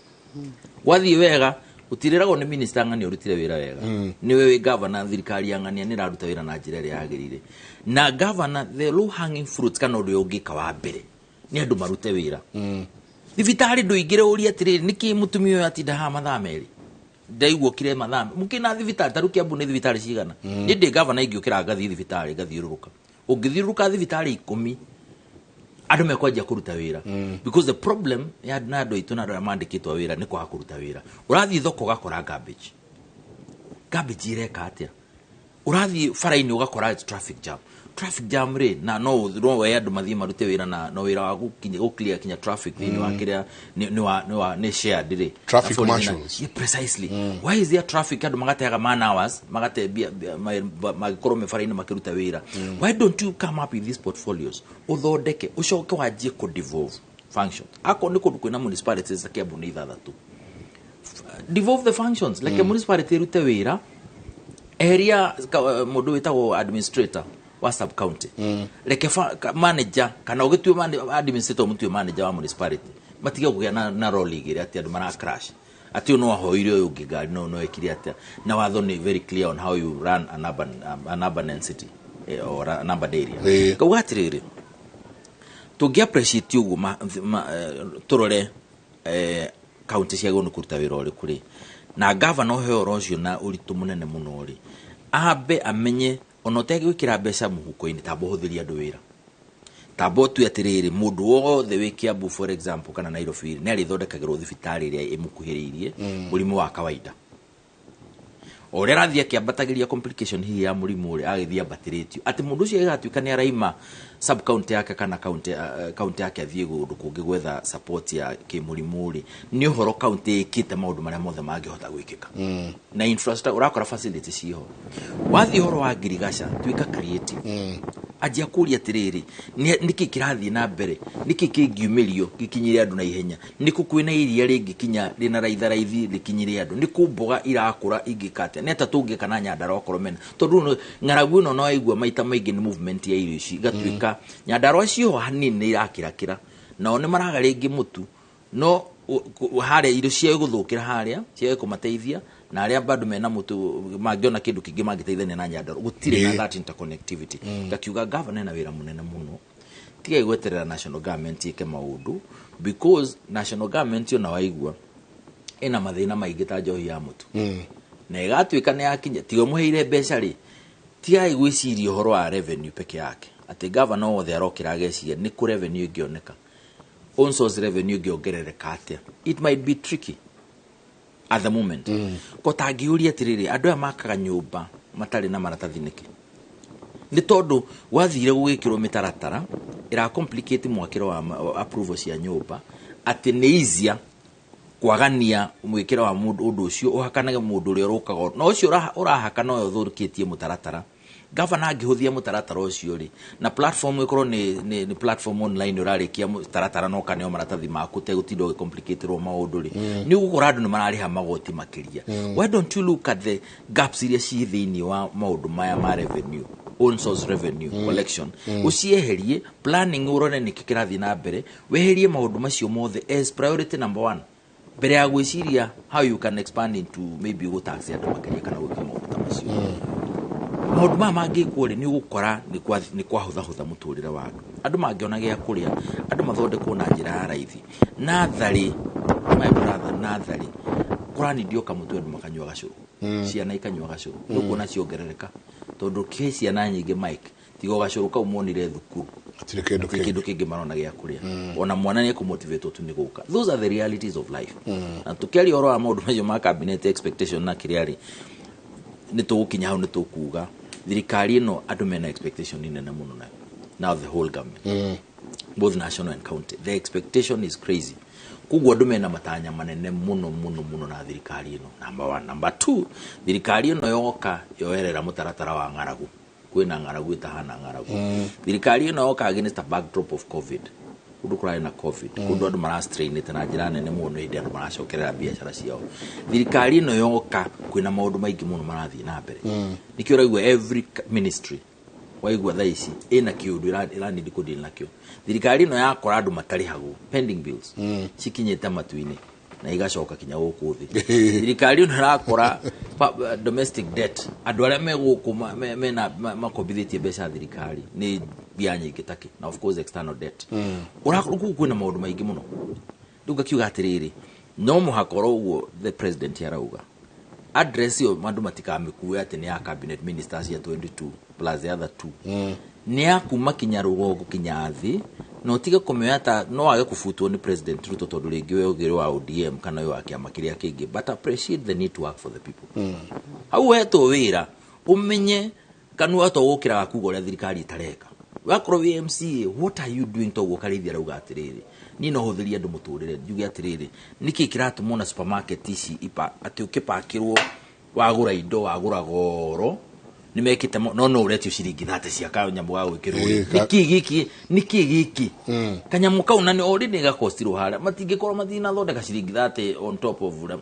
Gwathiĩ wega, ũtirĩragwo nĩ minister ng'ania ũrutire wĩra wega, nĩwe wĩ governor. Thirikari ya ng'ania nĩ ĩraruta wĩra na njĩra ĩrĩa yagĩrĩire. Na governor, the low hanging fruits kana ũndũ ũrĩa ũngĩka wa mbere nĩ andũ marute wĩra. Thibitarĩ ndũingĩre ũrie atĩrĩrĩ, nĩkĩ mũtumia ũyũ atinda haha mathaa 2, ndaigua ũkire mathaa mũkĩna thibitarĩ. Ta rĩu Kiambu nĩ thibitarĩ cigana? Niĩ ndĩ gavana, ingĩũkĩra ngathiĩ thibitarĩ ngathiũrũrũka, ũngĩthiũrũrũka thibitarĩ 10, andũ mekwanjia kũruta wĩra, because the problem ya na andũ aitũ na andũ arĩa mandĩkĩtwo wĩra nĩ kwaga kũruta wĩra. Ũrathiĩ thoko ũgakora garbage, garbage ĩreka atĩa? Ũrathiĩ bara-inĩ ũgakora traffic jam. Traffic jam rĩ, na no we andũ mathiĩ marute wĩra na no wĩra wa gũkinya gũ-clear kinya traffic thĩinĩ wa kĩrĩa nĩ shared rĩ. Traffic Na borithi. marshals. Yeah, precisely. Why is there traffic? Andũ magateaga man hours, magate mbia mangĩkorwo me bara-inĩ makĩruta wĩra. Why don't you come up with these portfolios, ũthondeke, ũcoke wanjie kũ devolve functions? Akorwo nĩ kũndũ kwĩna municipalities ta Kiambu nĩ ithathatũ, devolve the functions like municipality ĩrute wĩra, eheria mũndũ wĩtagwo administrator wa sub county, reke manager, kana ũgĩtue administrator, ũmũtue manager wa municipality, matige kũgĩa na role igĩrĩ atĩ andũ mara crash atĩ ũyũ no ahoire ũyũ ũngĩ ngari, no ekire atĩa. Na watho nĩ very clear on how you run an urban city or an urban area. Ngauga atĩrĩrĩ, tũngĩ appreciate ũguo tũrore kaunti ciagĩrĩirwo nĩ kũruta wĩra ũrĩkũ rĩ, na gavana ũhe ũhoro ũcio na ũritũ mũnene mũno rĩ, ambe amenye ona ũtegwĩkĩra mbeca mũhuko-inĩ, tamba ũhũthĩrie andũ wĩra, tamba ũtue atĩrĩrĩ, mũndũ wothe wĩ Kiambu, for example, kana Nairobi, nĩ arĩthondekagĩrwo thibitarĩ ĩrĩa ĩmũkuhĩrĩirie mũrimũ wa kawaida. O ũrĩa arathiĩ akĩambatagĩria complication hihi ya mũrimũ ũrĩa agĩthiĩ ambatĩrĩtio, atĩ mũndũ ũcio agatuĩka nĩ araima sub county yake kana county yake athiĩ kũndũ kũngĩ gwetha support ya kĩmũrimũ rĩ, nĩ ũhoro county ĩkĩte maũndũ marĩa mothe mangĩhota gwĩkĩka na infrastructure, ũrakora facility ciho. Wathiĩ ũhoro wa ngirigaca, tuĩka creative, anjia kũria atĩrĩrĩ, nĩkĩ kĩrathiĩ na mbere, nĩkĩ kĩngiumĩrio gĩkinyĩre andũ na ihenya, nĩkũ kwĩna iria rĩngĩkinya rĩna raitha raithi rĩkinyĩre andũ, nĩkũ mboga irakũra ingĩka atĩa, nĩ atĩa tũngĩka na Nyandarua okorwo mena, tondũ ng'aragu ĩno no waigua maita maingĩ nĩ movement ya irio ici igatuĩka Nyandarua ciho hanini nĩ irakĩrakĩra, nao nĩ maraga rĩngĩ mũtu no harĩa irio ciao igũthũkĩra, harĩa ciage kũmateithia, na arĩa bado mena mũtu mangĩona kĩndũ kĩngĩ mangĩteithania na Nyandarua gũtirĩ na that interconnectivity. Ngakiuga governor ena wĩra mũnene mũno, tigai gweterera national government ĩke maũndũ, because national government ona waigua ĩna mathĩna maingĩ ta njohi ya mũtu na ĩgatuĩka nĩ yakinya, tiga mũheire mbeca rĩ, tigai gwĩciria ũhoro wa revenue peke yake, atĩ governor wothe arokĩra ageciria nĩ kũ revenue ĩngĩoneka, own source revenue ĩngĩongerereka atĩa. It might be tricky at the moment. Ko tangĩũria atĩrĩrĩ, andũ aya makaga nyũmba matarĩ na maratathi nĩkĩ? Nĩ tondũ gwathire gũgĩkĩrwo mĩtaratara ĩra complicate mwakĩro wa approval cia nyũmba, atĩ nĩ easier kwagania mwĩkĩro wa mũndũ, ũndũ ũcio ũhakanage mũndũ ũrĩa ũrũkaga, na ũcio ũrahaka noyo ũthũkĩtie mũtaratara. Gavana angĩhũthia mũtaratara ũcio rĩ, na platform ĩkorwo nĩ platform online, ũrarĩkia mũtaratara na ũkaneo maratathi maku ũtegũtinda ũgĩcomplicatĩrwo maũndũ rĩ, nĩ ũgũkora andũ nĩ mararĩha magoti makĩria. Why don't you look at the gaps iria ci thĩinĩ wa maũndũ maya ma revenue, own source revenue collection, ũcieherie, planning, ũrore nĩkĩ kĩrathiĩ na mbere, weherie maũndũ macio mothe as priority number one mbere ya gwĩciria how you can expand into maybe gũtax andũ makĩria kana gwĩka maũndũ ta macio. Maũndũ maya mangĩkwo rĩ, nĩ ũgũkora nĩ kwahũthahũtha mũtũrĩre wa andũ. Andũ mangĩona gĩa kũrĩa, andũ mathondekwo na njĩra ya raithi. Natharĩ, my brother, natharĩ kũranindio kamũtwe, andũ makanyua gacũrũ, ciana ikanyua gacũrũ, nĩ ũkuona ciongerereka, tondũ kĩ ciana nyingĩ, Mike, tiga o gacũrũ kau monire thukuru, Hatirĩ kĩndũ hatirĩ kĩngĩ. Kĩndũ kĩngĩ marona gĩa kũrĩa. Ona mwana nĩ ekũmotivatwo tu nĩ gũka. Those are the realities of life. Na tũkĩaria ũhoro wa maũndũ macio ma cabinet expectation na kĩrĩa rĩ, nĩ tũgũkinya hau, nĩ tũkuga thirikari ĩno andũ mena expectation nene mũno nayo. Now the whole government, both national and county, the expectation is crazy. Koguo andũ mena matanya manene mũno mũno mũno na thirikari ĩno, number one. Number two, thirikari ĩno yoka yoerera mũtaratara wa ng'aragu, kwĩna ng'aragu ĩtahana ng'aragu. Thirikari ĩno yoka against a backdrop of COVID, kũndũ kũrarĩ na COVID, kũndũ andũ marastrainĩte na njĩra nene mũno hĩndĩ andũ maracokerera biacara ciao. Thirikari ĩno yoka kwĩna maũndũ maingĩ mũno marathiĩ na mbere. Nĩkĩo ũraigua every ministry waigua thaa ici ĩna kĩũndũ ĩranindi kũdeal nakĩo. Thirikari ĩno yakora andũ matarĩhagwo, pending bills cikinyĩte matu-inĩ na igacoka kinya gũkũ thĩ. Thirikari ĩno ĩrakora domestic debt, andũ arĩa me gũkũ mena makombithĩtie mbeca thirikari nĩ mbia nyingĩ takĩ, na of course external debt. Ũrakora kũu kwĩna maũndũ maingĩ mũno. Rĩu ngakiuga atĩrĩrĩ, no mũhaka oro ũguo the president arauga address ĩyo, andũ matikamĩkue atĩ nĩ ya cabinet ministers ya 22 plus the other two, nĩ ya kuma kinya rũgongo kinya thĩ, na ũtige kũmĩoya ta no wage kũbutwo nĩ President Ruto tondũ rĩngĩ we ũngĩ wa ODM kana ũyũ wa kĩama kĩrĩa kĩngĩ, but appreciate the need to work for the people. Hau wetwo wĩra, ũmenye Kanua to gũkĩraga kuga ũrĩa thirikari ĩtareka. Wakorwo wĩ MCA, what are you doing? Toguo Karĩithia arauga atĩrĩrĩ, niĩ no hũthĩrie andũ mũtũrĩre, njuge atĩrĩrĩ, nĩkĩ kĩratũma ona supermarket ici ipa atĩ ũkĩpakĩrwo wagũra indo wagũra goro nĩ mekĩte no ũretio ciringi 30 cia kanyamũ ga gwĩkĩrwo. Nĩkĩ gĩkĩ, nĩkĩ gĩkĩ kanyamũ kau na nĩ already gakostirwo harĩa, matingĩkorwo matinathondeka ciringi 30 on top of ũrĩa,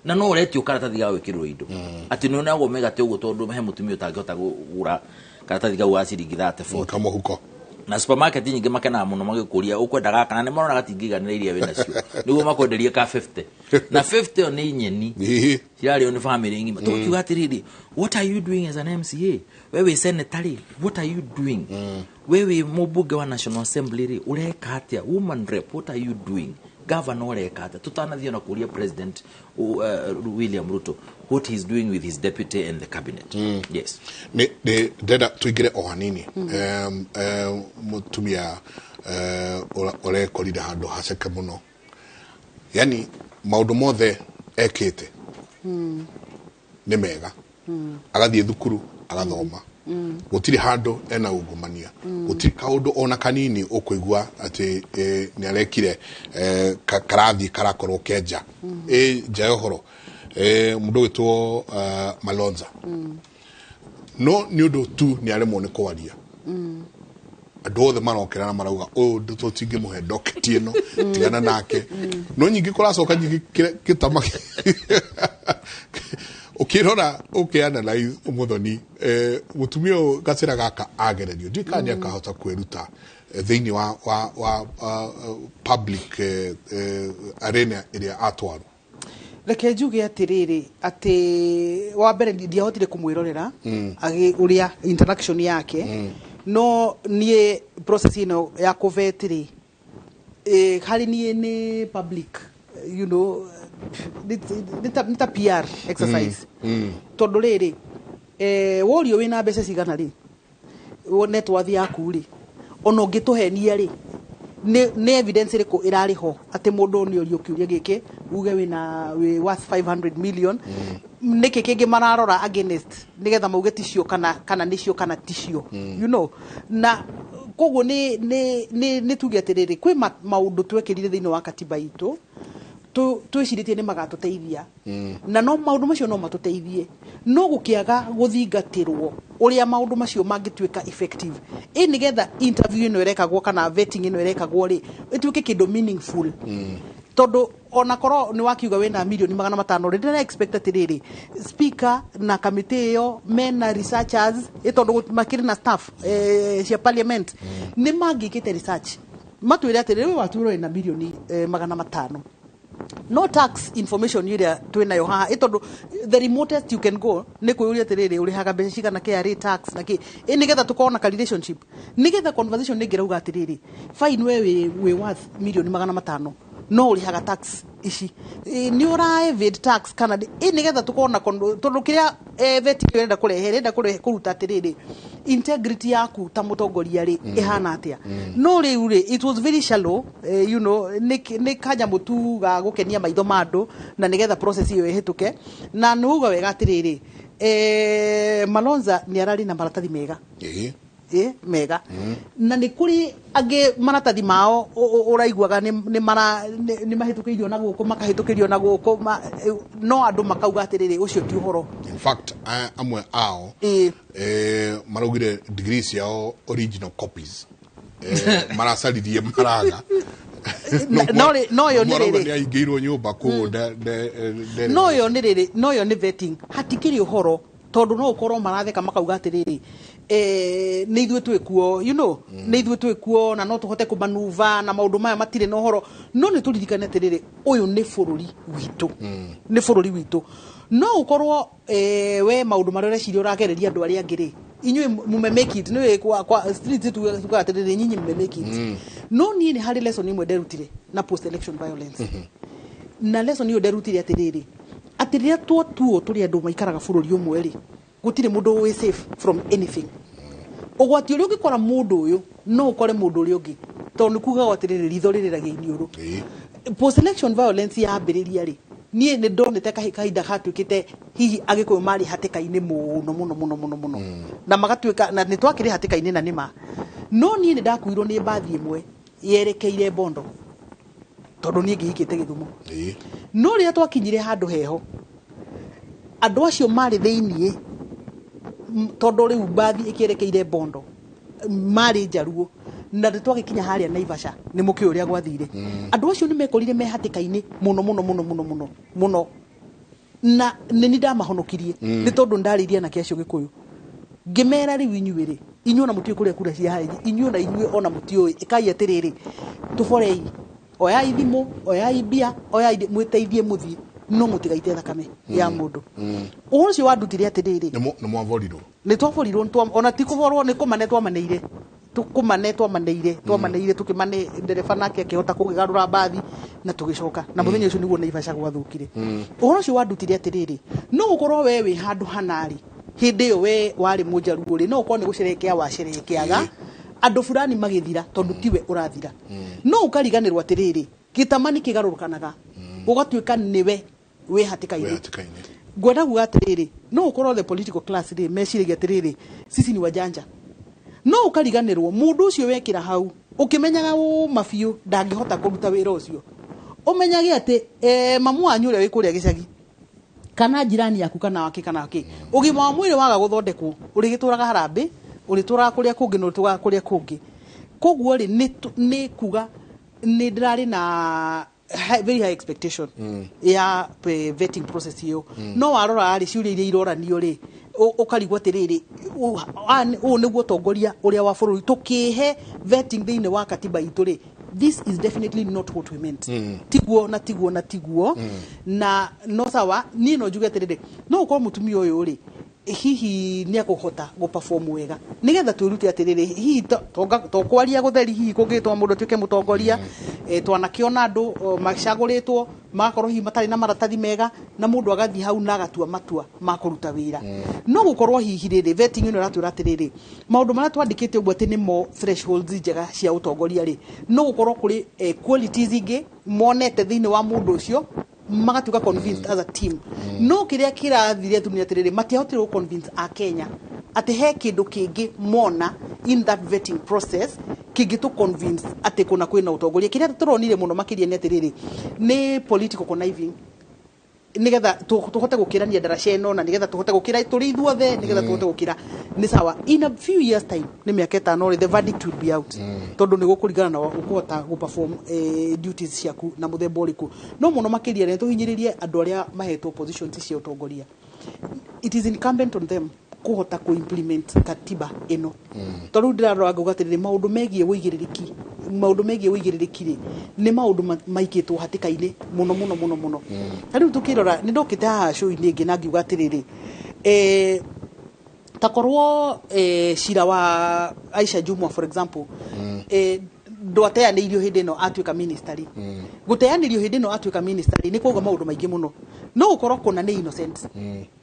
na no ũretio karatathi ga gwĩkĩrwo indo, atĩ nĩ onagwo mĩgate ũguo tondũ he mũtumia ũtangĩhota kũgũra karatathi kau ga ciringi 30, 40 Kamũhuko. Na supermarket nyingĩ makenaga mũno magĩkũria ũkwenda gaka, na nĩ marona gatingĩiganĩra iria wĩ nacio, nĩguo makwenderie ka 50, na 50 ĩyo nĩ nyeni cirarĩo nĩ family ng'ima. Tũkiuga atĩrĩrĩ, what are you doing as an MCA? We wĩ senator rĩ, what are you doing? We wĩ mũmbunge wa National Assembly rĩ, ũreka atĩa? Woman rep, what are you doing? Governor, ũreka atĩa? Tũtanathiĩ ona kũria President William Ruto what he's doing with his deputy and the cabinet. Yes. Nĩ ndenda tũingĩre o hanini. Mũtumia ũrekorire handũ haceke mũno, yani maũndũ mothe ekĩte nĩ mega, agathiĩ thukuru agathoma, gũtirĩ handũ ena ungumania, gũtirĩ kaũndũ ona kanini ũkũigua atĩ nĩ arekire karathiĩ karakorwo kenja ĩ nja ya ũhoro. Mũndũ ũgĩtwo Malonza, no nĩ ũndũ tu nĩ aremwo nĩ kwaria, andũ othe marokĩra na marauga ũyũ tũtingĩmũhe docket ĩno, tigana nake. No nyingĩ kũracoka nyingĩ gĩtama ũkĩrora ũkĩanalyze mũthoni, mũtumia ũyũ gacĩra gaka agererio, ndiũĩ kana nĩ akahota kwĩruta thĩinĩ wa public arena ĩrĩa atwarwo. Reke njuge atĩrĩrĩ, atĩ wa mbere ndiahotire kũmwĩrorera agĩ ũrĩa interaction yake, no niĩ process ĩno ya kũvet rĩ, harĩ niĩ nĩ public nĩ ta PR exercise, tondũ rĩrĩ, worio wĩna mbeca cigana rĩ, net worth yaku rĩ, ona ũngĩtũhenia rĩ, nĩ evidence ĩrĩkũ ĩrarĩ ho atĩ mũndũ nĩ orio kĩũria gĩkĩ uge wĩna wĩ worth 500 million? Nĩkĩ kĩngĩ mararora against nĩgetha mauge ticio kana nĩcio kana ticio? Na koguo nĩ tuge atĩrĩrĩ, kwĩ maũndũ twekĩrire thĩinĩ wa katiba itũ twĩcirĩtie nĩ magatũteithia, na no maũndũ macio no matũteithie, no gũkĩaga gũthingatĩrwo ũrĩa maũndũ macio mangĩtuĩka effective, ĩ nĩgetha interview ĩno ĩrekagwo kana vetting ĩno ĩrekagwo rĩ, ĩtuĩke kĩndũ meaningful, tondũ ona korwo nĩ wakiuga wĩna milioni 500 rĩ, ndĩra expect atĩrĩrĩ, speaker na kamĩtĩ ĩyo mena researchers, ĩ tondũ makĩrĩ na staff cia parliament, nĩ mangĩkĩte research matwĩre atĩrĩrĩ, we watuĩrwo wĩna milioni 500, no tax information ĩrĩa twĩnayo haha, ĩ tondũ the remotest you can go nĩ kwĩyũria atĩrĩrĩ, ũrĩhaga mbeca cigana KRA tax na kĩ, ĩ nĩgetha tũkorwo na ka relationship, nĩgetha conversation ĩngĩrauga atĩrĩrĩ, fine, we wĩ worth milioni 500, no ũrĩhaga tax ici. Ĩ, nĩ ũra evade tax kana ĩ nĩgetha tũkorwo na tondũ kĩrĩa vetting ĩrenda kũrehe, ĩrenda kũrehe kũruta atĩrĩrĩ, integrity yaku ta mũtongoria rĩ, ĩhana atĩa? No rĩu rĩ, it was very shallow, nĩ kanyamũ tu ga gũkenia maitho ma andũ na nĩgetha process ĩyo ĩhĩtũke. Na nĩ uga wega atĩrĩrĩ, Malonza nĩ ararĩ na maratathi mega, mega, na nĩ kũrĩ angĩ maratathi mao ũraiguaga nĩ mahĩtũkĩirio na gũkũ, makahĩtũkĩrio na gũkũ, no andũ makauga atĩrĩrĩ, ũcio ti ũhoro. In fact, amwe ao maraugire degree ciao original copies maracaririe maraga. No yo nĩ Marauga rĩrĩ. nĩ aingĩirwo nyũmba koguo No yo nĩ rĩrĩ, no yo nĩ vetting, hatikĩrĩ ũhoro, tondũ no ũkorwo maratheka makauga atĩrĩrĩ, nĩ ithuĩ twĩkuo, nĩ ithuĩ twĩkuo na no tũhote kũmanuva na maũndũ maya matirĩ na ũhoro. No nĩ tũririkane atĩrĩrĩ, ũyũ nĩ bũrũri witũ, nĩ bũrũri witũ. No ũkorwo we maũndũ marĩa ũreciria ũragereria andũ arĩa angĩ rĩ, inyuĩ mume make it nĩ kwa street tugaga atĩrĩrĩ, nyinyi mume make it. No niĩ nĩ harĩ lesson ĩmwe nderutire na post election violence, na lesson ĩyo nderutire atĩrĩrĩ, atĩ rĩrĩa tuotuo tũrĩ andũ maikaraga bũrũri ũmwe rĩ, gũtirĩ mũndũ wĩ safe from anything. Ũgwati ũrĩa ũngĩkora mũndũ ũyũ no ũkore mũndũ ũrĩa ũngĩ, tondũ nĩ kugaga atĩrĩrĩ, ritho rĩrĩragia iniũrũ. Post election violence yambĩrĩria rĩ, Niĩ nĩ ndonete kahinda gatuĩkĩte hihi Agĩkũyũ marĩ hatĩka-inĩ mũno mũno mũno mũno mũno, na magatuĩka na nĩ twakĩrĩ hatĩka-inĩ na nĩma. No niĩ nĩ ndakuirwo nĩ mbathi ĩmwe yerekeire Bondo, tondũ niĩ ngĩhikĩte Gĩthumo. No rĩrĩa twakinyire handũ heho, andũ acio marĩ thĩiniĩ, tondũ rĩu mbathi ĩkĩerekeire Bondo, marĩ Njaruo, na nĩ twagĩkinya harĩa Naivasha, nĩ mũkĩũĩ ũrĩa gwathire. Andũ acio nĩ mekorire me hatĩka-inĩ mũno mũno mũno mũno mũno mũno, na nĩ ni ndamahonokirie, nĩ tondũ ndarĩirie anake acio Gĩkũyũ, ngĩmera rĩu inyuĩ rĩ, inyuĩ ona mũtiũĩ kũrĩa kura cia inyuĩ ona inyuĩ ona mũtiũĩ, ĩkai atĩrĩrĩ, tũborei, oyai thimũ, oyai mbia, oyai mwĩteithie mũthiĩ, no mũtigaite thakame ya mũndũ. Ũhoro ũcio wandutire atĩrĩrĩ, nĩ mwavorirwo? Nĩ twaborirwo, ona ti kũborwo, nĩ kũmane twamaneire, tũkũmane twamaneire, twamaneire tũkĩmane ndereba, nake akĩhota kũgĩgarũra mbathi na tũgĩcoka. Na mũthenya ũcio nĩguo Naivasha gwathũkire. Ũhoro ũcio wandutire atĩrĩrĩ, no gũkorwo we wĩ handũ hanarĩ hĩndĩ ĩyo we warĩ Mũnjaruo rĩ, no ũkorwo nĩ gũcerekea wacerekeaga andũ fulani magĩthira, tondũ tiwe ũrathira. No ũkariganĩrwo atĩrĩrĩ, gĩtamani kĩgarũrũkanaga, ũgatuĩka nĩwe wĩ hatĩka-inĩ. Ngwenda kuga atĩrĩrĩ, no ũkorwo the political class rĩ meciragia atĩrĩrĩ, sisi ni wajanja, no ũkariganĩrwo mũndũ ũcio wekĩra hau ũkĩmenyaga ũma biũ ndangĩhota kũruta wĩra ũcio. Ũmenyage atĩ mamu wanyu ũrĩa wĩ kũrĩa gĩcagi kana jirani yaku kana wake kana wake, ũgima wa mwĩrĩ waga gũthondekwo, ũrĩgĩtũraga harambĩ, ũrĩtũraga kũrĩa kũngĩ na ũrĩtũraga kũrĩa kũngĩ. Koguo rĩ, nĩ kuga nĩ ndĩrarĩ na very high expectation ya vetting process ĩyo. No warora rĩ, ciũria iria iroranio rĩ, ũkarigwo atĩrĩrĩ, ũũ nĩguo ũtongoria ũrĩa wa bũrũri tũkĩhe vetting thĩinĩ wa katiba itũ rĩ, this is definitely not what we meant. Tiguo na tiguo na tiguo. Na no sawa, niĩ no njuge atĩrĩrĩ, no ũkorwo mũtumia ũyũ rĩ, hihi nĩ akũhota gũ-perform wega, nĩgetha twĩrute atĩrĩrĩ, hihi to kwaria gũtheri, hihi kũngĩtwa mũndũ atuĩke mũtongoria. Twanakĩona andũ macagũrĩtwo magakorwo hihi matarĩ na maratathi mega, na mũndũ agathiĩ hau na agatua matua ma kũruta wĩra. No gũkorwo hihi rĩrĩ, vetting ĩno ĩratwĩra atĩrĩrĩ, maũndũ marĩa twandĩkĩte ũguo atĩ nĩmo thresholds njega cia ũtongoria rĩ, no gũkorwo kũrĩ qualities ingĩ monete thĩinĩ wa mũndũ ũcio, magatuĩka convinced as a team. No kĩrĩa kĩrathire tu nĩ atĩrĩrĩ, matiahotire gũ convince a Kenya atĩ he kĩndũ kĩngĩ mona in that vetting process kĩngĩ convince atĩ kũna kwĩna ũtongoria. Kĩrĩa tũronire mũno makĩria nĩ atĩrĩrĩ, nĩ political conniving, nigetha tuhote gukirania ndaraca ĩno, na nigetha tuhote gukira tũrĩ ithuothe, nigetha tuhote gukira. Nĩ sawa, in a few years time, nĩ mĩaka 5 rĩ, the verdict will be out, tondũ nĩ gũkũringana na ũkũhota gũ perform duties ciaku na mũthemba ũrĩkũ. No mũno makĩria nĩ tũhinyĩrĩrie andũ arĩa mahetwo positions cia ũtongoria. It is incumbent on them kũhota kũ implement katiba ĩno, tondũ rĩu ndĩrarora ngauga atĩrĩrĩ, maũndũ megiĩ ũigĩrĩrĩki rĩ, nĩ maũndũ maikĩtwo hatĩka-inĩ mũno mũno mũno mũno. Na rĩu tũkĩrora, nĩ ndokĩte haha show-inĩ ĩngĩ na ngiuga atĩrĩrĩ, takorwo cira wa Aisha Jumwa, for example, ndwateanĩirio hĩndĩ ĩno atuĩka minister rĩ, gũteanĩrio hĩndĩ ĩno atuĩka minister rĩ, nĩ kwauga maũndũ maingĩ mũno. No gũkorwo kũna nĩ innocent,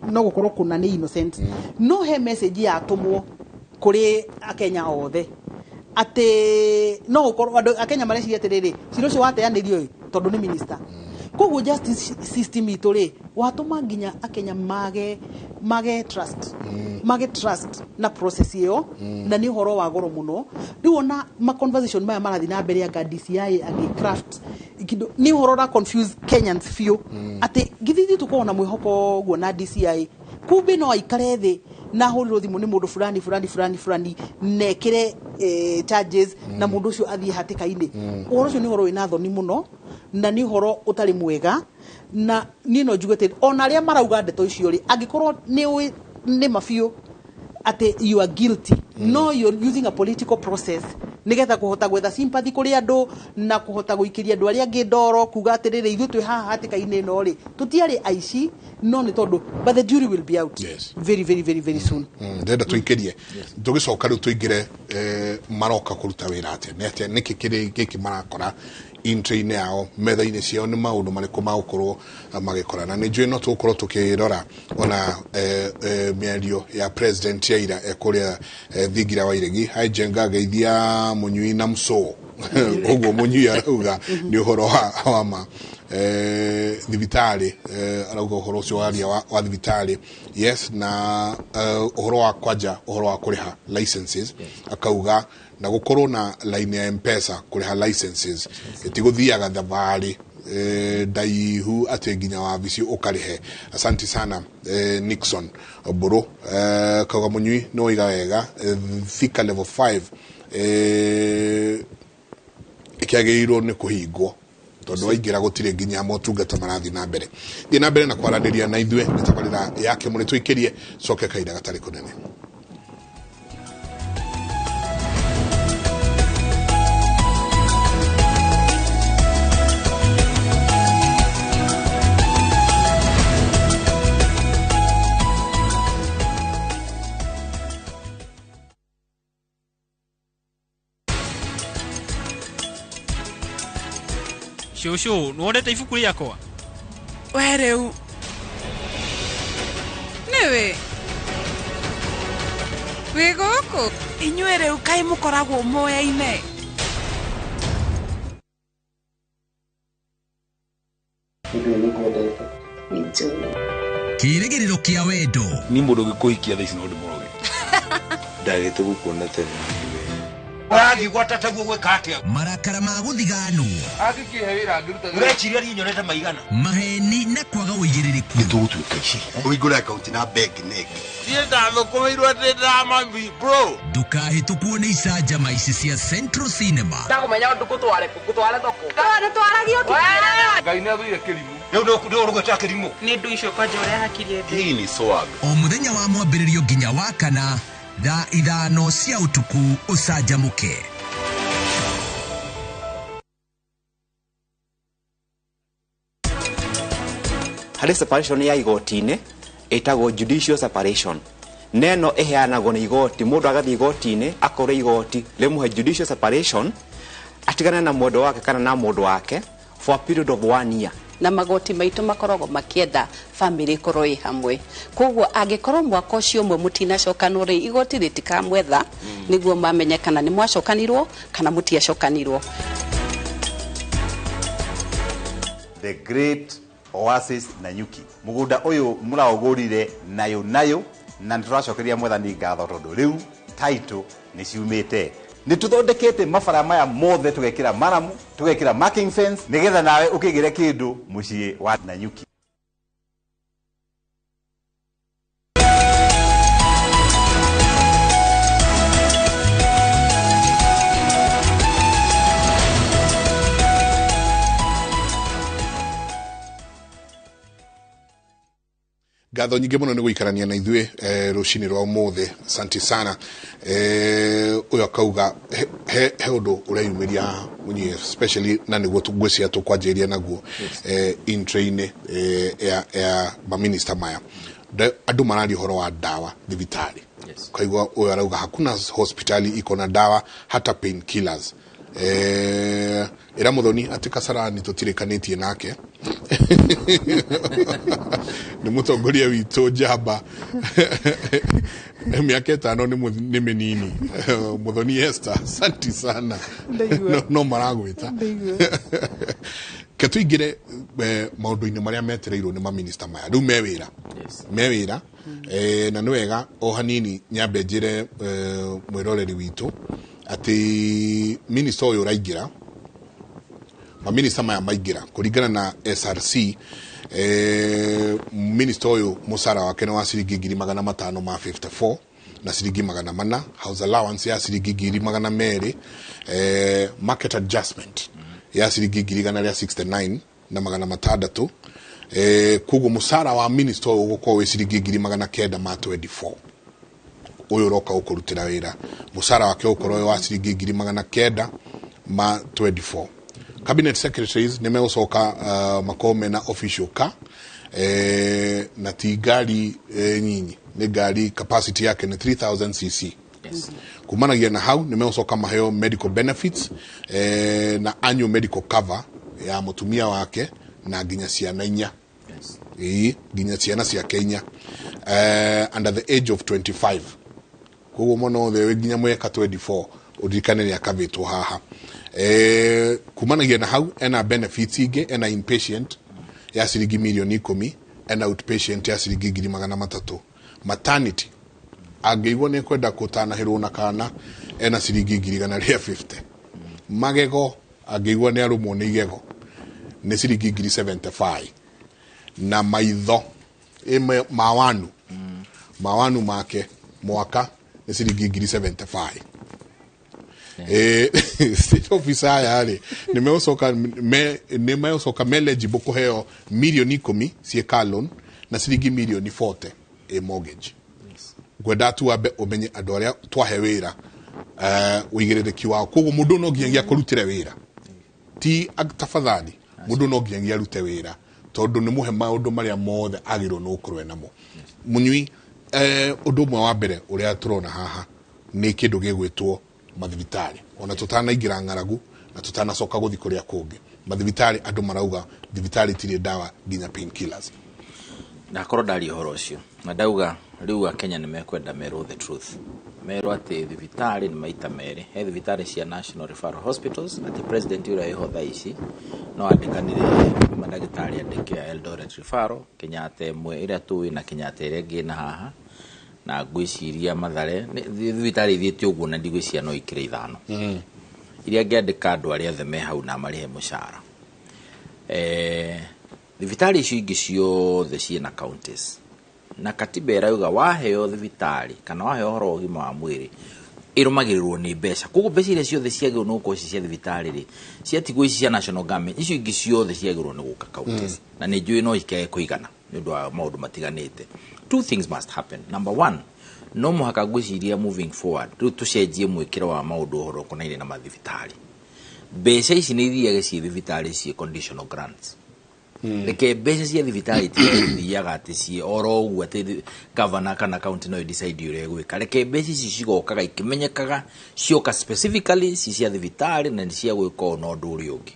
no gũkorwo kũna nĩ innocent, no he message yatũmwo kũrĩ Akenya othe atĩ no gũkorwo andũ Akenya mareciria atĩrĩrĩ, cira ũcio wateanĩrio ĩ tondũ nĩ minister. Koguo justice system itũ rĩ, watũma nginya Akenya mage trust na process ĩyo, na nĩ ũhoro wa goro mũno. Rĩu ona ma conversation maya marathiĩ na mbere, anga DCI agĩ craft kĩndũ, nĩ ũhoro ũra confuse Kenyans biũ, atĩ githĩ ithuĩ tũkoragwo na mwĩhoko ũguo na DCI, kumbe no aikare thĩ na ahũrĩrwo thimũ nĩ mũndũ fulani fulani fulani fulani na ekĩre charges, na mũndũ ũcio athiĩ hatĩka-inĩ. Ũhoro ũcio nĩ ũhoro wĩna thoni mũno, na nĩ ũhoro ũtarĩ mwega. Na niĩ no njuge atĩ ona arĩa marauga ndeto icio rĩ, angĩkorwo nĩ ũĩ nĩ ma biũ atĩ you are guilty, no you're using a political process nigetha kuhota gwetha sympathy kũrĩ andũ na kũhota gũikĩria andũ arĩa angĩ ndoro, kuga atĩrĩrĩ, ithuĩ twĩ haha hatĩka-inĩ ĩno rĩ, tũtiarĩ aici, no nĩ tondũ, but the jury will be out very very very very soon. Ndĩrenda tũingĩrie, tũgĩcoka rĩu tũingĩre maroka kũruta wĩra atĩa, nĩ atĩa, nĩkĩ kĩrĩ gĩkĩ marakora intro-inĩ yao, metha-inĩ ciao, nĩ maũndũ marĩkũ magũkorwo magĩkora. Na nĩ njũĩ no tũgũkorwo tũkĩrora ona mĩario ya president ya ira ekũrĩa thingira wa iregi Njenga geithia mũnyui na msoo ũguo mũnyui arauga nĩ ũhoro wa ma. Thibitarĩ, arauga ũhoro ũcio waria wa thibitarĩ, yes, na ũhoro wa kwanja, ũhoro wa kũrĩha licenses, akauga na gũkorwo na line ya Mpesa kũrĩha licenses ĩtigũthiaga thabarĩ ndaihu atĩ nginya wabici ũkarĩhe. Asante sana, Nixon Mbũrũ. Kauga mũnyui nĩ waiga wega. Thika level 5 ĩkĩagĩrĩirwo nĩ kũhingwo tondũ waingĩra gũtirĩ nginya motungata marathiĩ na mbere. Thiĩ na mbere na kwaranĩria na ithuĩ nĩ tabarĩra yake mũrĩ tũikĩrie coke kahinda gatarĩ kũnene. Cũcũ, nĩwonete ibuku rĩakwa? We rĩu nĩwe wĩ gũkũ inyuĩ rĩu kaĩ mũkoragwo moyaine. Kĩrĩgĩrĩro kĩa wendo. Ni mũndũ ũngĩkũhikia thaa ici no ndĩmũroge. Ndagĩte gũkuona tene. Ũrathiĩ gwata taguo gwĩka atĩa? Marakara ma gũthiganwo. Angĩkĩhe wĩra angĩruta. Ũreciria niĩ nyonete maigana? Maheni na kwaga ũigĩrĩrĩku. Nĩtũgũtuĩka ici. Ũhingũre akaunti na bengi na ĩngĩ. Niĩ ndathũkũmĩirwo atĩ ndĩramami bro. Ndũkahĩtũkwo nĩ icanjama ici cia Central Cinema. Ndakũmenya ngũtware kũ? Ngũtware thoko. Nĩtwaragio kĩmera. Ngai nĩathũire kĩrimũ. Rĩu nĩ ũrũgwĩta kĩrimũ. Nĩ ndũ icio kwanja ũrĩa hakiri ĩndĩ. Hii ni swag. O mũthenya wa mwambĩrĩrio nginya wa kana thaa 5 cia ũtukũ ũcanjamũke. Harĩ separation ya igoti-inĩ ĩtagwo judicial separation, neno ĩheanagwo nĩ igoti. Mũndũ agathiĩ igoti-inĩ akorwo igoti rĩmũhe judicial separation atigane na mwendwa wake kana na mũndũ wake for a period of 1 year. Na magoti maitũ makoragwo makĩenda family ĩkorwo ĩ hamwe, koguo angĩkorwo mwaka ũcio ũmwe mũtinacokanwo rĩ, igoti rĩtikamwetha nĩguo mamenye kana nĩ mwacokanirwo kana mũtiacokanirwo. The Great Oasis Nanyuki, mũgũnda ũyũ mũraũgũrire nayo nayo, na nĩtũracokeria mwathani ngatho tondũ rĩu title nĩ ciumĩte. Nĩ tũthondekete mabara maya mothe, tũgekĩra maramu, tũgekĩra marking fence, nĩgetha nawe ũkĩgĩre kĩndũ mũciĩ wa Nanyuki. Ngatho nyingĩ mũno nĩ gũikarania na ithuĩ rũcinĩ rwa ũmũthĩ. Asante sana. Ũyũ akauga he ũndũ ũreyumĩria haha mũnyie especially na nĩguo ngwĩciria tũkwanjĩrĩria naguo intro-inĩ ya maminista maya. Andũ mararia ũhoro wa ndawa thibitarĩ. Ukaigua ũyũ arauga hakuna hospitali iko na dawa hata pain killers. Ĩra Mũthoni atĩ Kasarani tũtirĩkanĩtie nake. Nĩ mũtongoria witũ njamba. Mĩaka 5 nĩ mĩnini. Mũthoni Esther, asante sana. No maragwĩta. Ke tũingĩre maũndũ-inĩ marĩa metereirwo nĩ maminista maya. Rĩu me wĩra. Me wĩra. Na nĩ wega o hanini nyambe njĩre mwĩroreri witũ atĩ minista ũyũ ũraingĩra, maminista maya maingĩra kũringana na SRC, minista ũyũ mũcara wake nĩ wa ciringi 554 na ciringi 400, house allowance ya ciringi 200,000, market adjustment ya ciringi 169 na 600. Koguo mũcara wa minista ũyũ ũgũkorwo wĩ ciringi 924. Ũyũ ũroka gũkũrutĩra wĩra mũcara wake ũgũkorwo wĩ wa ciringi 924. Cabinet secretaries nĩ megũcoka makorwo mena official car, na ti ngari nyinyi, nĩ ngari capacity yake nĩ 3000 cc. Kumanagia na hau nĩ megũcoka maheo medical benefits, na annual medical cover ya mũtumia wake na nginya ciana 4. Ĩĩ, nginya ciana ciake 4, under the age of 25. Koguo mwana wothe wĩ nginya mwaka 24 ũririkane nĩ akavĩtwo haha. Kumanagia na hau ena benefits ingĩ, ena inpatient ya ciringi mirioni 10, ena outpatient ya ciringi 300,000. Maternity, angĩigua nĩ kwenda kũtanahĩrwo na kana, ena ciringi 150,000. Magego, angĩigua nĩ arũmwo nĩ igego, nĩ ciringi 75,000. Na maitho ĩmwe mawanu mawanu make mwaka nĩ ciringi 75,000. State officer aya rĩ, nĩ megũcoka me eligible kũheo mirioni 10 ciĩ car loan na ciringi mirioni 40 ĩ mortgage. Ngwenda tu wambe ũmenye andũ arĩa twahe wĩra, ũigĩrĩrĩki wao. Koguo mũndũ no nginyagia kũrutĩre wĩra ti tafadhali, mũndũ no nginyagia arute wĩra tondũ nĩ mũhe maũndũ marĩa mothe agĩrĩirwo nĩ gũkorwo namo. Mũnyui, ũndũ ũmwe wa mbere ũrĩa tũrona haha nĩ kĩndũ gĩgwĩtwo mathibitarĩ. Ona tũtanaingĩra ng'aragu na tũtanacoka gũthiĩ kũrĩa kũngĩ, mathibitarĩ, andũ marauga thibitarĩ itirĩ ndawa, nginya painkillers. Ndakorwo ndaria ũhoro ũcio na ndauga rĩu Akenya nĩ mekwenda merwo the truth, merwo atĩ thibitarĩ nĩ maita merĩ. He thibitarĩ cia National Referral Hospitals, atĩ president ũrĩa wĩho thaa ici no andĩkanire mandagĩtarĩ andĩke a Eldoret Referral, Kenyatta ĩmwe ĩrĩa tũĩ na Kenyatta ĩrĩa ĩngĩ na haha, na ngwĩciria Mathare. Thibitarĩ ithiĩte ũguo na ndigwĩciria no ikĩre ithano iria ngĩandĩka andũ arĩa othe me hau na marĩhe mũcara. Thibitarĩ icio ingĩ ciothe ciĩna counties, na katiba ĩrauga waheo thibitarĩ kana waheo ũhoro wa ũgima wa mwĩrĩ ĩrũmagĩrĩrwo nĩ mbeca. Koguo mbeca iria ciothe ciagĩrĩirwo nĩ gũkorwo ci cia thibitarĩ rĩ, ciatigwo ici cia national government, icio ingĩ ciothe ciagĩrĩirwo nĩ gũka counties. Na nĩ njũĩ no ikĩage kũigana nĩ ũndũ wa maũndũ matiganĩte. Two things must happen. Number one, no mũhaka ngwĩciria moving forward rĩu tũcenjie mwĩkĩro wa maũndũ ũhoro ũkonainie na mathibitarĩ. Mbeca ici nĩ ithiage ciĩ thibitarĩ ciĩ conditional grants. Reke mbeca cia thibitarĩ itige gũthiaga atĩ ciĩ oro ũguo atĩ governor kana county no decide ũrĩa ĩgwĩka. Reke mbeca ici cigokaga ikĩmenyekaga cioka specifically ci cia thibitarĩ na nĩ cia gwĩka ũũ na ũndũ ũrĩa ũngĩ.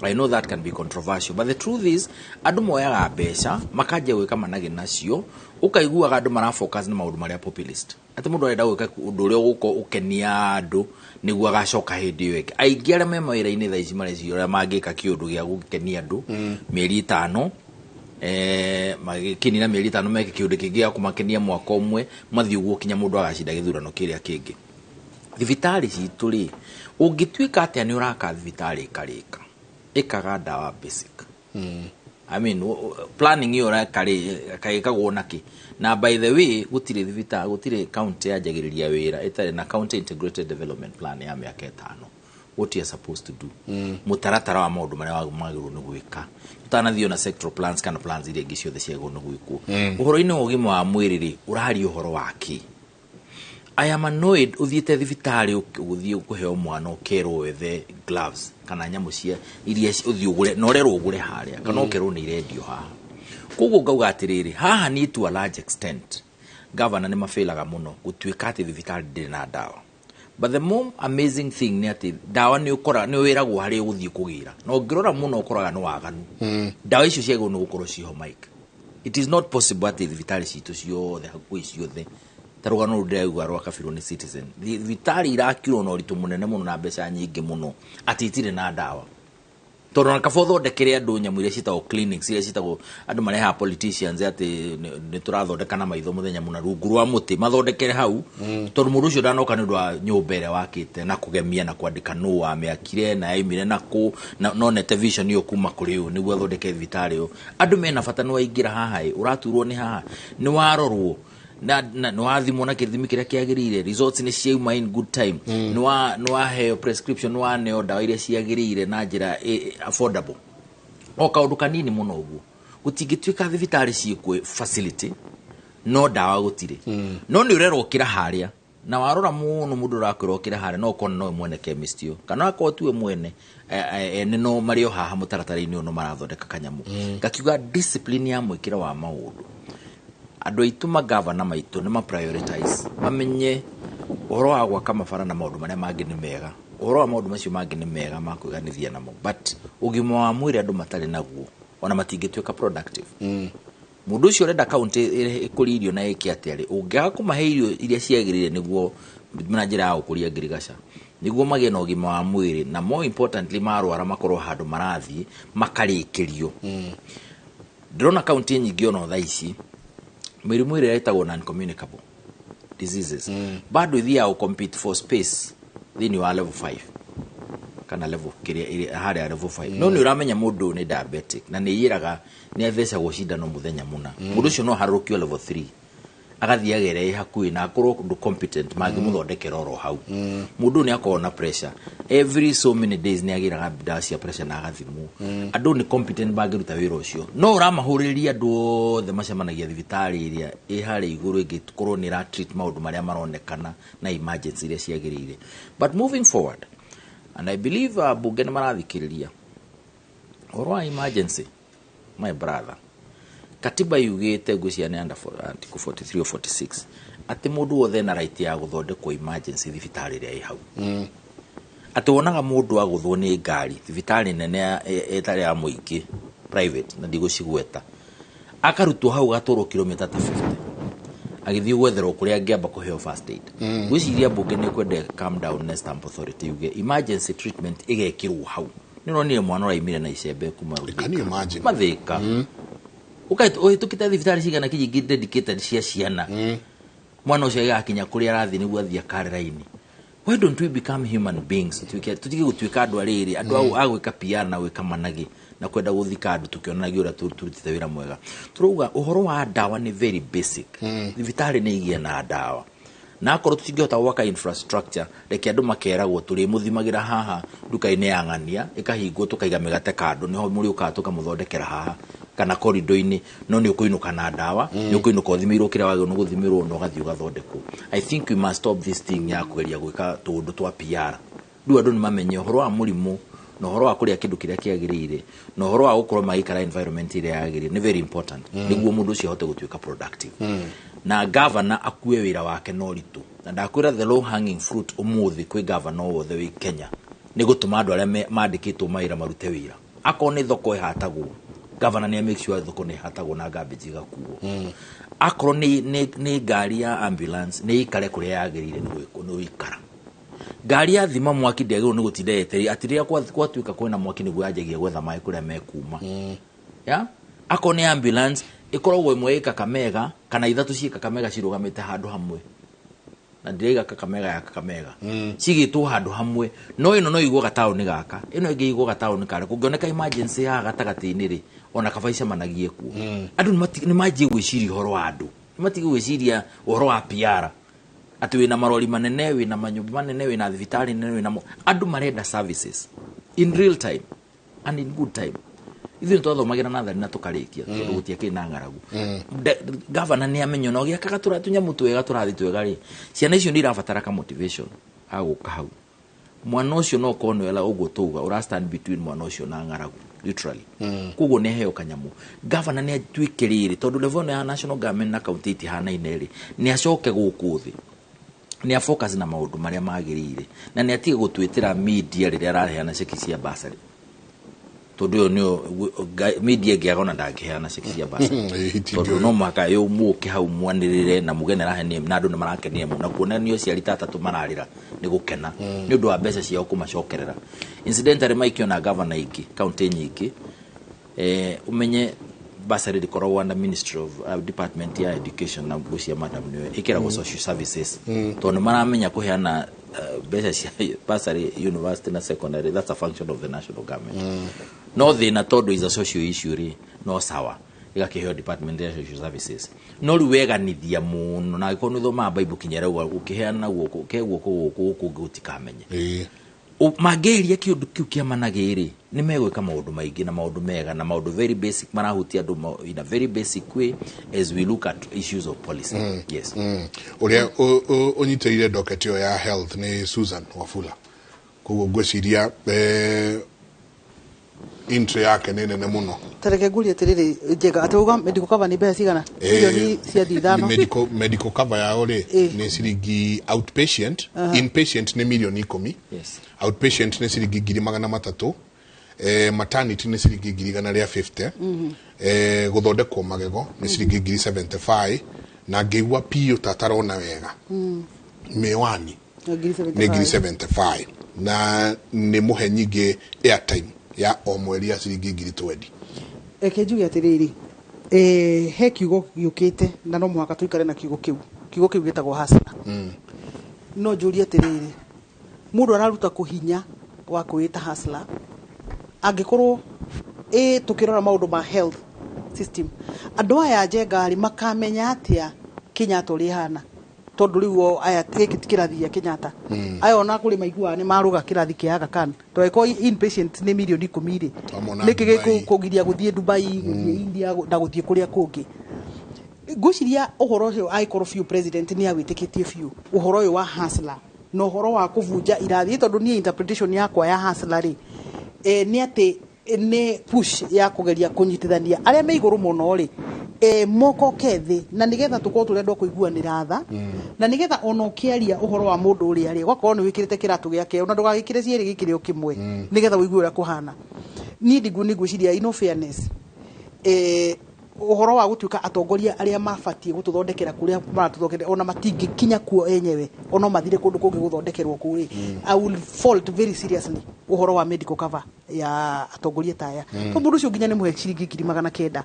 I know that can be controversial, but the truth is andũ moyaga mbeca makanjia gwĩka managĩ nacio, ũkaiguaga andũ marafocus na maũndũ marĩa populist, atĩ mũndũ arenda gwĩka ũndũ ũrĩa ũgũkorwo ũkenia andũ nĩguo agacoka hĩndĩ ĩyo ĩngĩ. Aingĩ arĩa me mawĩra-inĩ thaa ici mareciria ũrĩa mangĩka kĩũndũ gĩa gũkenia andũ mĩeri 5, magĩkinina mĩeri 5 meke kĩũndũ kĩngĩ gĩa kũmakenia mwaka ũmwe, mathiĩ ũguo kinya mũndũ agacinda gĩthurano kĩrĩa kĩngĩ. Thibitarĩ citũ rĩ, ũngĩtuĩka atĩa nĩ ũraka thibitarĩ ĩkarĩka ĩkaga ndawa basic? I mean, planning ĩyo ũreka rĩ, kaĩkagwo nakĩ? Na by the way, gũtirĩ thibitarĩ, gũtirĩ county yanjagĩrĩria wĩra ĩtarĩ na county integrated development plan ya mĩaka 5, what you are supposed to do, mũtaratara wa maũndũ marĩa magĩrĩirwo nĩ gwĩka ũtanathiĩ ona sectoral plans kana plans iria ingĩ ciothe ciagĩrĩirwo nĩ gwĩkwo. Ũhoro-inĩ wa ũgima wa mwĩrĩ rĩ, ũraria ũhoro wa kĩ? I am annoyed ũthiĩte thibitarĩ ũgũthiĩ kũheo mwana ũkerwo wethe gloves kana nyamũ cia iria ũthiĩ ũgũre na ũrerwo ũgũre harĩa kana ũkerwo nĩ irendio haha. Koguo ngauga atĩrĩrĩ, haha niĩ to a large extent governor nĩ mabĩlaga mũno gũtuĩka atĩ thibitarĩ ndĩrĩ na ndawa. But the more amazing thing nĩ atĩ ndawa nĩ ũkora nĩ wĩragwo harĩa ũgũthiĩ kũgĩra, na ũngĩrora mũno ũkoraga nĩ waganu. Ndawa icio ciagĩrĩirwo nĩ gũkorwo ciho. Mike, it is not possible atĩ thibitarĩ citũ ciothe, hakuhĩ ciothe, ta rũgano rũu ndĩraigua rwakabirwo nĩ Citizen, thibitarĩ irakirwo na ũritũ mũnene mũno na mbeca nyingĩ mũno atĩ itirĩ na ndawa, tondũ ona kaba ũthondekere andũ nyamũ iria ciĩtagwo clinics, iria ciĩtagwo andũ marehaga politicians atĩ nĩ tũrathondeka na maitho mũthenya mũna rungu rwa mũtĩ, mathondekere hau, tondũ mũndũ ũcio ndanoka nĩ ũndũ wa nyũmba ĩrĩa wakĩte na kũgemia na kwandĩka nũ wamĩakire na yaimire nakũ na nonete vision ĩyo kuma kũrĩ ũyũ nĩguo athondeke thibitarĩ ĩyo. Andũ mena bata nĩ waingĩra haha ĩ, ũraturwo nĩ haha, nĩ warorwo na nĩ wathimwo na kĩthimi kĩrĩa kĩagĩrĩire, results nĩ ciauma in good time, nĩ waheo prescription, nĩ waneo ndawa iria ciagĩrĩire na njĩra affordable. O kaũndũ kanini mũno ũguo, gũtingĩtuĩka thibitarĩ ciĩkuo facility no ndawa gũtirĩ. No nĩ ũrerwo ũkĩra harĩa, na warora mũno mũndũ ũrakwĩra ũkĩra harĩa no ũkona nowe mwene chemist ĩyo kana akorwo tiwe mwene, ene no marĩ o haha mũtaratara-inĩ ũyũ no marathondeka kanyamũ. Ngakiuga discipline ya mwĩkĩre wa maũndũ, andũ aitũ magavana maitũ nĩ ma-prioritize, mamenye ũhoro wa gwaka mabara na maũndũ marĩa mangĩ nĩ mega, ũhoro wa maũndũ macio mangĩ nĩ mega ma kwĩganithia namo, but ũgima wa mwĩrĩ andũ matarĩ naguo ona matingĩtuĩka productive. Mũndũ ũcio ũrenda kaunti ĩkũrie irio na ĩke atĩa rĩ, ũngĩaga kũmahe irio iria ciagĩrĩire nĩguo na njĩra ya gũkũria ngirigaca, Nĩguo magĩe na ũgima wa mwĩrĩ, na more importantly, marwara makorwo handũ marathiĩ makarĩkĩrio. Ndĩrona kaunti nyingĩ ona thaa ici mĩrimũ ĩrĩa ĩtagwo non-communicable diseases bado ithiaga compete for space thĩinĩ wa level 5 kana level kĩrĩa harĩa level 5. No nĩ ũramenya mũndũ ũyũ nĩ diabetic na nĩ iyĩraga nĩ athecagwo cindano mũthenya mũna. Mũndũ ũcio no harũrũkio level 3, agathiĩ agere ĩ hakuhĩ na akorwo ndũ competent mangĩmũthondekera oro hau. Mũndũ ũyũ nĩ akoragwo na pressure, every so many days nĩ agĩraga ndawa cia pressure na agathimwo. Andũ nĩ competent mangĩruta wĩra ũcio, no ũramahũrĩrĩria andũ othe macemanagia thibitarĩ ĩrĩa ĩ harĩa igũrũ ĩngĩkorwo nĩ ĩra treat maũndũ marĩa maronekana na emergency iria ciagĩrĩire. But moving forward, and I believe bunge nĩ marathikĩrĩria ũhoro wa emergency, my brother, katiba yugĩte, ngwĩciria nĩ under article 43 or 46, atĩ mũndũ wothe ena right ya gũthondekwo emergency thibitarĩ ĩrĩa ĩ hau. Atĩ wonaga mũndũ agũthwo nĩ ngari thibitarĩ nene ĩtarĩ ya mũingĩ, private, na ndigũcigweta, akarutwo hau agatwarwo kilomita ta 50 agĩthiĩ gwetherwo kũrĩa angĩamba kũheo first aid. Ngwĩciria mbunge nĩ kwenda calm down na stamp authority yuge emergency treatment ĩgekĩrwo hau. Nĩ ũronire mwana ũraimire na icembe kuma Can you imagine? Mathĩka ũhĩtũkĩte thibitarĩ cigana kinyingĩ dedicated cia ciana, mwana ũcio agĩgakinya kũrĩa arathiĩ nĩguo athiĩ akare raini. Why don't we become human beings? Tũtige gũtuĩka andũ arĩrĩ andũ a gwĩka PR na gwĩka managĩ na kwenda gũthika andũ tũkĩonanagia ũrĩa tũrutĩte wĩra mwega. Tũrauga ũhoro wa ndawa nĩ very basic. Thibitarĩ nĩ igĩe na ndawa, na akorwo tũtingĩhota gwaka infrastructure, reke andũ makeragwo tũrĩmũthimagĩra haha nduka-inĩ ya ng'ania ĩkahingwo, tũkaiga mĩgate kando, nĩho mũrĩũkaga tũkamũthondekera haha kana korido-inĩ, no nĩ ũkũinũka na ndawa. Nĩ ũkũinũka ũthimĩirwo kĩrĩa wagĩrĩirwo nĩ gũthimĩrwo na ũgathiĩ ũgathondekwo. I think we must stop this thing ya kũgeria gwĩka tũũndũ twa PR. Rĩu andũ nĩ mamenye ũhoro wa mũrimũ na ũhoro wa kũrĩa kĩndũ kĩrĩa kĩagĩrĩire na ũhoro wa gũkorwo magĩikara environment ĩrĩa yagĩrĩire nĩ very important nĩguo mũndũ ũcio ahote gũtuĩka productive. Na governor akue wĩra wake na ũritũ, na ndakwĩra the low hanging fruit ũmũthĩ kwĩ governor o wothe wĩ Kenya nĩ gũtũma andũ arĩa mandĩkĩtwo mawĩra marute wĩra. Akorwo nĩ thoko ĩhatagwo, governor nĩ make sure thoko nĩ ĩhatagwo na garbage ĩgakuo. Akorwo nĩ ngari ya ambulance, nĩ ĩikare kũrĩa yagĩrĩire nĩ gũikara. Ngari ya thima mwaki ndĩagĩrĩirwo nĩ gũtinda yetereire atĩ rĩrĩa gwatuĩka kwĩna mwaki nĩguo yanjagia gwetha maĩ kũrĩa mekuma. Ya akorwo nĩ ambulance, ĩkoragwo ĩmwe ĩ Kakamega kana ithatũ ciĩ Kakamega cirũgamĩte handũ hamwe, na ndĩraiga Kakamega ya Kakamega, cigĩtwo handũ hamwe, no ĩno no ĩigwo gataũni gaka, ĩno ĩngĩ ĩigwo gataũni karĩa. Kũngĩoneka emergency haha gatagatĩ-inĩ rĩ, ona kaba icemanagie kuo. Andũ nĩ manjie gwĩciria ũhoro wa andũ, nĩ matige gwĩciria ũhoro wa PR atĩ wĩna marori manene, wĩna manyũmba manene, wĩna thibitarĩ nene, wĩna andũ marenda services in real time and in good time. Ithuĩ nĩ twathomagĩra nathari na tũkarĩkia tondũ gũtiakĩrĩ na ng'aragu. Gavana nĩ amenya ona ũgĩakaga tũnyamũ twega tũrathi twega rĩ, ciana icio nĩ irabatara ka motivation agũka hau. Mwana ũcio no ũkorwo nĩwe ũguo tauga ũra stand between mwana ũcio na ng'aragu literally. Koguo nĩ aheo kanyamũ. Gavana nĩ atuĩke rĩrĩ, tondũ level ĩno ya national government na county itihanaine rĩ, nĩ acoke gũkũ thĩ, nĩ a focus na maũndũ marĩa magĩrĩire, na nĩ atige gũtwĩtĩra media rĩrĩa araheana ceki cia bursary, tondũ ĩyo nĩyo media ĩngĩaga ona ndangĩheana ceki cia bursary. Tondũ no mũhaka yo mũke hau mwanĩrĩre na muge nĩ na andũ nĩ marakenire mũno na kuonanio ciari ta atatũ mararĩra nĩ gũkena nĩ ũndũ wa mbeca ciao kũmacokerera. Incidentally, maikiona gavana ingĩ kaunti nyingĩ, ũmenye bursary ndĩkoragwo under ministry of department ya education, na ngũcia madam nĩwe ĩkĩragwo social services, tondũ nĩ maramenya kũheana mbeca cia bursary university na secondary, that's a function of the national government. No thĩna tondũ is a social issue rĩ, no sawa ĩgakĩheo department ya social services. No rĩu weganithia mũno, na angĩkorwo nĩ ũthomaga Bible kinya rauga ũkĩheana guoko ke guoko gũkũ gũkũ ũngĩ gũtikamenye. Mangĩeheria kĩũndũ kĩu kĩa managĩ rĩ, nĩ megwĩka maũndũ maingĩ na maũndũ mega na maũndũ very basic marahutia andũ in a very basic way as we look at issues of policy. Yes. Ũrĩa ũnyitĩrĩire docket ĩyo ya health nĩ Susan Wafula, koguo ngwĩciria entry yake nĩ nene mũno. Tareke ngurie atiriri, Njega, atĩ uga medical cover nĩ mbeca cigana? Milioni ciathiĩ 5. Medical cover yao rĩ, nĩ ciringi outpatient, inpatient nĩ milioni 10. Outpatient nĩ ciringi 300,000, maternity nĩ ciringi 150,000, gũthondekwo magego nĩ ciringi 75,000, na ngĩigua piũ ta atarona wega, miwani Nĩ 75,000 na nĩ mũhe nyingĩ airtime ya o mweri ya ciringi 20,000. Reke njuge atĩrĩrĩ, he kiugo gĩũkĩte na no mũhaka tũikare na kiugo kĩu. Kiugo kĩu gĩtagwo hustler. No njũrie atĩrĩrĩ, mũndũ araruta kũ hinya wa kwĩĩta hustler angĩkorwo ĩ tũkĩrora maũndũ ma health system, andũ aya njenga rĩ makamenya atĩa Kenyatta ũrĩa ĩhana, tondũ rĩu o aya gĩkĩ ti kĩrathi gĩa Kenyatta. Aya ona kũrĩ maiguaga nĩ marũga kĩrathi kĩa Aga Khan, tondũ angĩkorwo inpatient nĩ mirioni 10 rĩ, Twamona nĩkĩ Dubai. gĩkũgiria gũthiĩ Dubai, gũthiĩ India na gũthiĩ kũrĩa kũngĩ? Ngwĩciria ũhoro ũcio angĩkorwo biũ president nĩ awĩtĩkĩtie biũ ũhoro ũyũ wa hustler na ũhoro wa kũbunja irathi, tondũ niĩ interpretation yakwa ya hustler rĩ, nĩ atĩ nĩ push ya kũgeria kũnyitithania arĩa me igũrũ mũno rĩ, mokoke thĩ, na nĩgetha tũkorwo tũrĩ andũ a kũiguanĩra tha, na nĩgetha ona ũkĩaria ũhoro wa mũndũ ũrĩa rĩ, ũgakorwo nĩ wĩkĩrĩte kĩratũ gĩake, ona ndũgagĩkĩre cierĩ, gĩkĩre o kĩmwe, nĩgetha ũigue ũrĩa kũhana. Niĩ nĩ ngwĩciria in all fairness, ũhoro wa gũtuĩka atongoria arĩa mabatiĩ gũtũthondekera kũrĩa maratũthondekera ona matingĩkinya kuo enyewe, ona mathire kũndũ kũngĩ gũthondekerwo kũu rĩ, I will fault very seriously ũhoro wa medical cover ya atongoria ta aya. Tondũ mũndũ ũcio nginya nĩ mũhe ciringi 900,000,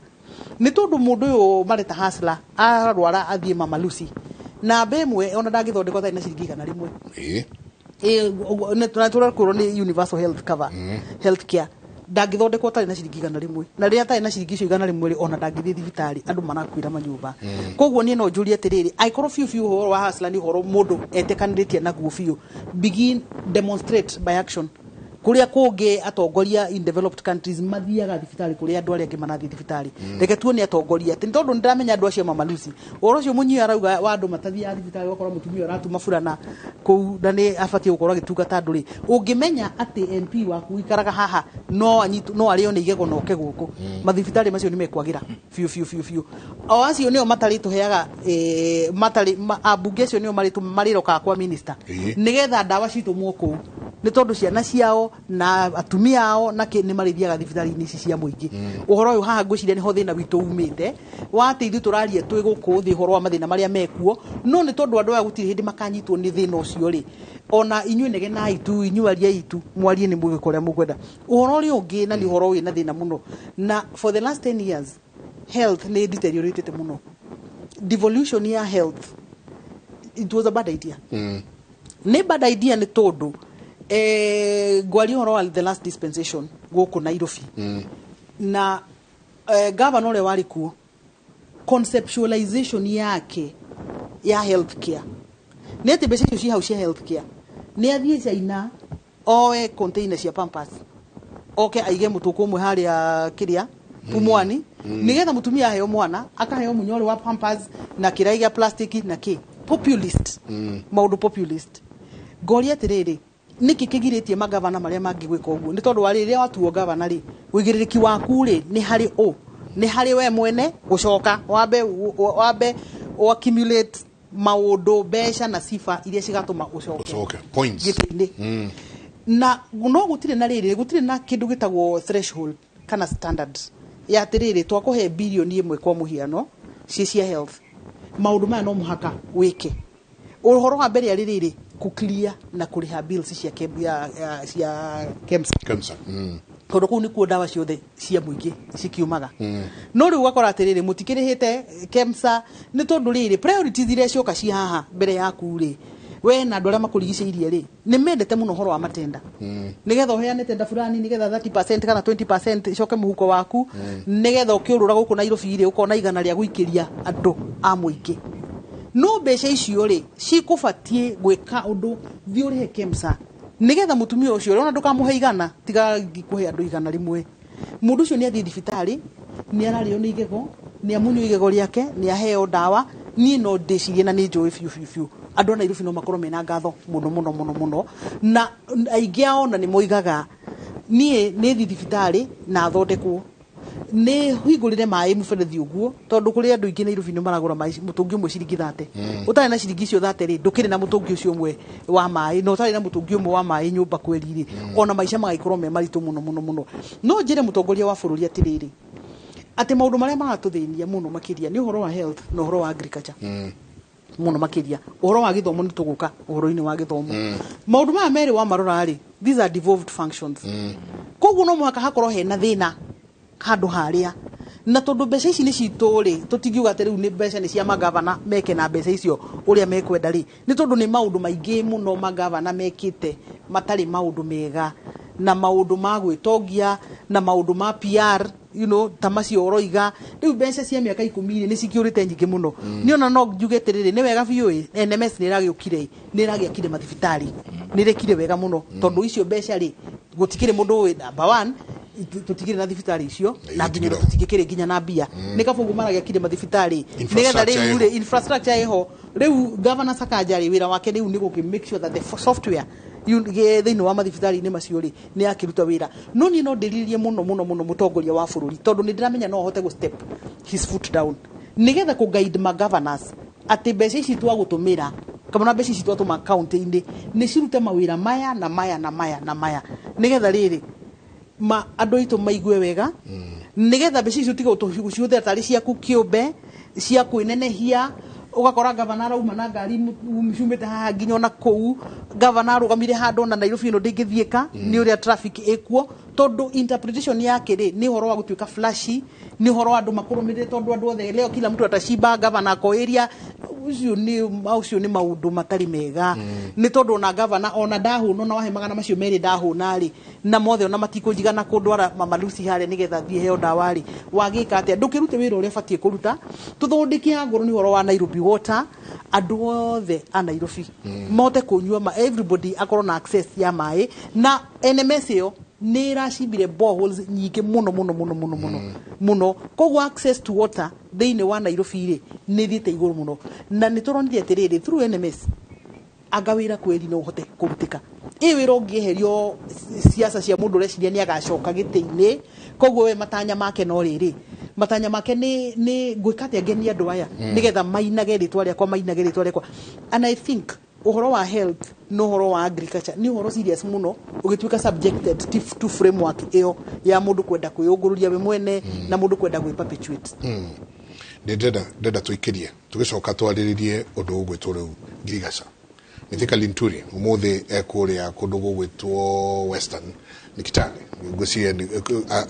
nĩ tondũ mũndũ ũyũ mareta hustler ararwara athiĩ Mama Lucy namba ĩmwe, ona ndangĩthondekwo atarĩ na ciringi 100. Tũrakwĩrwo nĩ universal health cover, health care, ndangĩthondekwo atarĩ na ciringi 100, na rĩrĩa atarĩ na ciringi icio 100 rĩ, ona ndangĩthiĩ thibitarĩ, andũ marakuĩra manyũmba. Koguo niĩ no njũrie atĩrĩrĩ, angĩkorwo biũ biũ ũhoro wa hustler nĩ ũhoro mũndũ etĩkanĩrĩtie naguo biũ, begin demonstrate by action. Kũrĩa kũngĩ atongoria in developed countries mathiaga thibitarĩ kũrĩa andũ arĩa angĩ marathiĩ thibitarĩ. Reke tuone atongoria atĩ, tondũ nĩndĩramenya andũ acio Mama Lucy, ũhoro ũcio mũnyia arauga wa andũ matathiaga thibitarĩ, ũgakora mũtumia ũratuma burana kũu na nĩ abatiĩ gũkorwo agĩtungata andũ rĩ, ũngĩmenya atĩ MP waku ũikaraga haha no anyitwo, no arĩo nĩ igego na oke gũkũ, mathibitarĩ macio nĩ mekwagĩra biũ biũ biũ biũ. O acio nĩo matarĩ tũheaga, matarĩ ambunge acio nĩo marĩrokaga kwa minister nĩgetha ndawa citũmwo kũu, nĩ tondũ ciana ciao na atumia ao na kĩ nĩ marĩthiaga thibitarĩ-inĩ ici cia mũingĩ. Ũhoro ũyũ haha ngwĩciria nĩho thĩna witũ umĩte, wa atĩ ithuĩ tũraria twĩ gũkũ thĩ ũhoro wa mathĩna marĩa mekuo, no nĩ tondũ andũ aya gũtirĩ hĩndĩ makanyitwo nĩ thĩna ũcio rĩ, ona inyuĩ negenai tu, inyuĩ ariai tu, mwarie nĩ mũgĩka ũrĩa mũkwenda. Ũhoro ũrĩa ũngĩ, na nĩ ũhoro wĩna thĩna mũno, na for the last 10 years health nĩ deteriorated mũno. Devolution ya health, it was a bad idea. Nĩ bad idea nĩ tondũ, ngwaria ũhoro wa the last dispensation gũkũ Nairobi, na governor ũrĩa warĩ kuo, conceptualization yake ya health care nĩ atĩ mbeca icio ci hau cia health care nĩ athiĩ China oe container cia Pampers, oke aige mũtũkũ ũmwe harĩa kĩrĩa Pumwani, nĩgetha mũtumia aheo mwana akaheo mũnyore wa Pampers na kĩrai gĩa plastic na kĩ populist, maũndũ populist. Ngoria atĩrĩrĩ, nĩkĩ kĩgirĩtie magavana marĩa mangĩ gwĩka ũguo? Nĩ tondũ wa rĩrĩa watuo gavana rĩ, ũigĩrĩrĩki waku rĩ nĩ harĩ ũ? Nĩ harĩ we mwene gũcoka wambe o accumulate maũndũ, mbeca na sifa iria cigatũma ũcoke Ũcoke. Points. gĩtĩ-inĩ. Na no gũtirĩ na rĩrĩ, gũtirĩ na kĩndũ gĩtagwo threshold kana standard ya atĩrĩrĩ, twakũhe 1 billion kwa mũhiano ciĩ cia health, maũndũ maya no mũhaka wĩke. Ũhoro wa mbere arĩ rĩrĩ, kũ clear na kũrĩha bills cia cia KEMSA. KEMSA. Tondũ kũu nĩkuo ndawa ciothe cia mũingĩ cikiumaga. No rĩu ũgakora atĩrĩrĩ, mũtikĩrĩhĩte KEMSA, nĩ tondũ rĩrĩ, priorities iria cioka ci haha mbere yaku rĩ, we na andũ arĩa makũrigicĩirie rĩ, nĩ mendete mũno ũhoro wa matenda, nĩgetha ũheane tenda fulani, nĩgetha 30% kana 20% icoke mũhuko waku, nĩgetha ũkĩũrũra gũkũ Nairobi rĩ, ũkona 100 rĩa gũikĩria andũ a mũingĩ. No mbeca icio rĩ, cikũbatiĩ gwĩka ũndũ, thiĩ ũrĩhe KEMSA, nĩgetha mũtumia ũcio ona ndũkamũhe 100, tiga kũhe andũ 100, mũndũ ũcio nĩ athiĩ thibitarĩ, nĩ ararĩo nĩ igego, nĩ amunywo igego rĩake, nĩ aheo ndawa. Niĩ no ndĩcirie na nĩ njũĩ biũ biũ biũ andũ a Nairobi no makorwo mena ngatho mũno mũno mũno mũno, na aingĩ ao na nĩ moigaga, niĩ nĩ thiĩ thibitarĩ na thondekwo, nĩ hingũrĩre maĩ mũberethi ũguo, tondũ kũrĩ andũ aingĩ Nairobi nĩ maragũra maĩ mũtũngi ũmwe ciringi 30. Ũtarĩ na ciringi icio 30 rĩ, ndũkĩrĩ na mũtũngi ũcio ũmwe wa maĩ, na ũtarĩ na mũtũngi ũmwe wa maĩ nyũmba kweri rĩ, ona maica magagĩkorwo me maritũ mũno mũno mũno. No njĩre mũtongoria wa bũrũri atĩrĩrĩ, atĩ maũndũ marĩa maratũthĩnia mũno makĩria nĩ ũhoro wa health na ũhoro wa agriculture. Mũno makĩria ũhoro wa gĩthomo, nĩ tũgũka ũhoro-inĩ wa gĩthomo. Maũndũ maya merĩ wa marora rĩ, these are devolved functions. Koguo no mũhaka hakorwo hena thĩna handũ harĩa, na tondũ mbeca ici nĩ citũ rĩ, tũtingiuga atĩ rĩu nĩ mbeca nĩ cia magavana meke na mbeca icio ũrĩa mekwenda rĩ, nĩ tondũ nĩ maũndũ maingĩ mũno magavana mekĩte matarĩ maũndũ mega, na maũndũ ma gwĩtongia na maũndũ ma PR, ta macio ũroiga. Rĩu mbeca cia mĩaka 10 rĩ, nĩ cikĩũrĩte nyingĩ mũno. Niĩ ona no njuge atĩrĩrĩ, nĩ wega biũ ĩ NMS nĩ ĩragĩũkire ĩ, nĩ ĩragĩakire mathibitarĩ, nĩ ĩrekire wega mũno, tondũ icio mbeca rĩ, gũtikĩrĩ mũndũ ũĩ. Number one, tũtikĩrĩ na thibitarĩ icio, na nginya tũtingĩkĩrĩ nginya na mbia. Nĩ kaba ũguo maragĩakire mathibitarĩ nĩgetha rĩu rĩ, infrastructure ĩho. Rĩu Governor Sakaja rĩ, wĩra wake rĩu nĩ gũkĩ make sure that the software thĩinĩ wa mathibitarĩ-inĩ macio rĩ, nĩ akĩruta wĩra. No niĩ no ndĩrirĩrie mũno mũno mũno mũtongoria wa bũrũri, tondũ nĩ ndĩramenya no ahote gũ step his foot down nĩgetha kũ guide ma governors atĩ mbeca ici twagũtũmĩra kana mbeca ici twatũma kaunti-inĩ nĩ cirute mawĩra maya na maya na maya na maya, nĩgetha rĩrĩ ma andũ aitũ maigue wega, nĩgetha mbeca icio ũtige gũcihũthĩra tarĩ ciaku kĩũmbe cia kwĩnenehia. Ũgakora gavana arauma na ngari ciumĩte haha nginya ona kũu. Gavana arũgamire handũ ona Nairobi ĩno ndĩngĩthiĩka nĩ ũrĩa traffic ĩkuo, tondũ interpretation yake rĩ, nĩ ũhoro wa gũtuĩka flashy, nĩ ũhoro wa andũ makũrũmĩrĩre, tondũ andũ othe leo kila mtu atashiba, gavana ako area ũcio. Nĩ maũndũ matarĩ mega, nĩ tondũ ona gavana ona ndahũna, ona wahe 200 ndahũna rĩ, na mothe ona matikũnjigana kũndwara Mama Lucy harĩa nĩgetha thiĩ heo ndawa rĩ, wagĩka atĩa? Ndũkĩrute wĩra ũrĩa ũbatiĩ kũruta. Tũthondeke angorwo nĩ ũhoro wa Nairobi Water, andũ othe a Nairobi mahote kũnyua ma, everybody akorwo na access ya maĩ. Na NMS ĩyo nĩ ĩracimbire boreholes nyingĩ mũno mũno mũno mũno mũno mũno, koguo access to water thĩinĩ wa Nairobi rĩ, nĩ ĩthiĩte igũrũ mũno. Na nĩ tũronire atĩrĩrĩ, through NMS anga wĩra kweri no ũhote kũrutĩka. Ĩ wĩra ũngĩeherio siasa cia mũndũ ũreciria nĩ agacoka gĩtĩ-inĩ, koguo we matanya make no rĩrĩ, matanya make nĩ ngwĩka atĩa ngenie andũ aya nĩgetha mainage rĩtwa rĩakwa, mainage rĩtwa rĩakwa. And I think ũhoro wa health na ũhoro wa agriculture nĩ ũhoro serious mũno ũgĩtuĩka subjected to framework ĩyo ya mũndũ kwenda kwĩyũngũrũria we mwene na mũndũ kwenda gwĩ perpetuate. Nĩ ndenda tũikĩrie, tũgĩcoka twarĩrĩrie ũndũ ũgwĩtwo rĩu ngirigaca. Mithika Linturi ũmũthĩ ekũrĩa kũndũ gũgwĩtwo Western, nĩ Kitale ngwĩciria,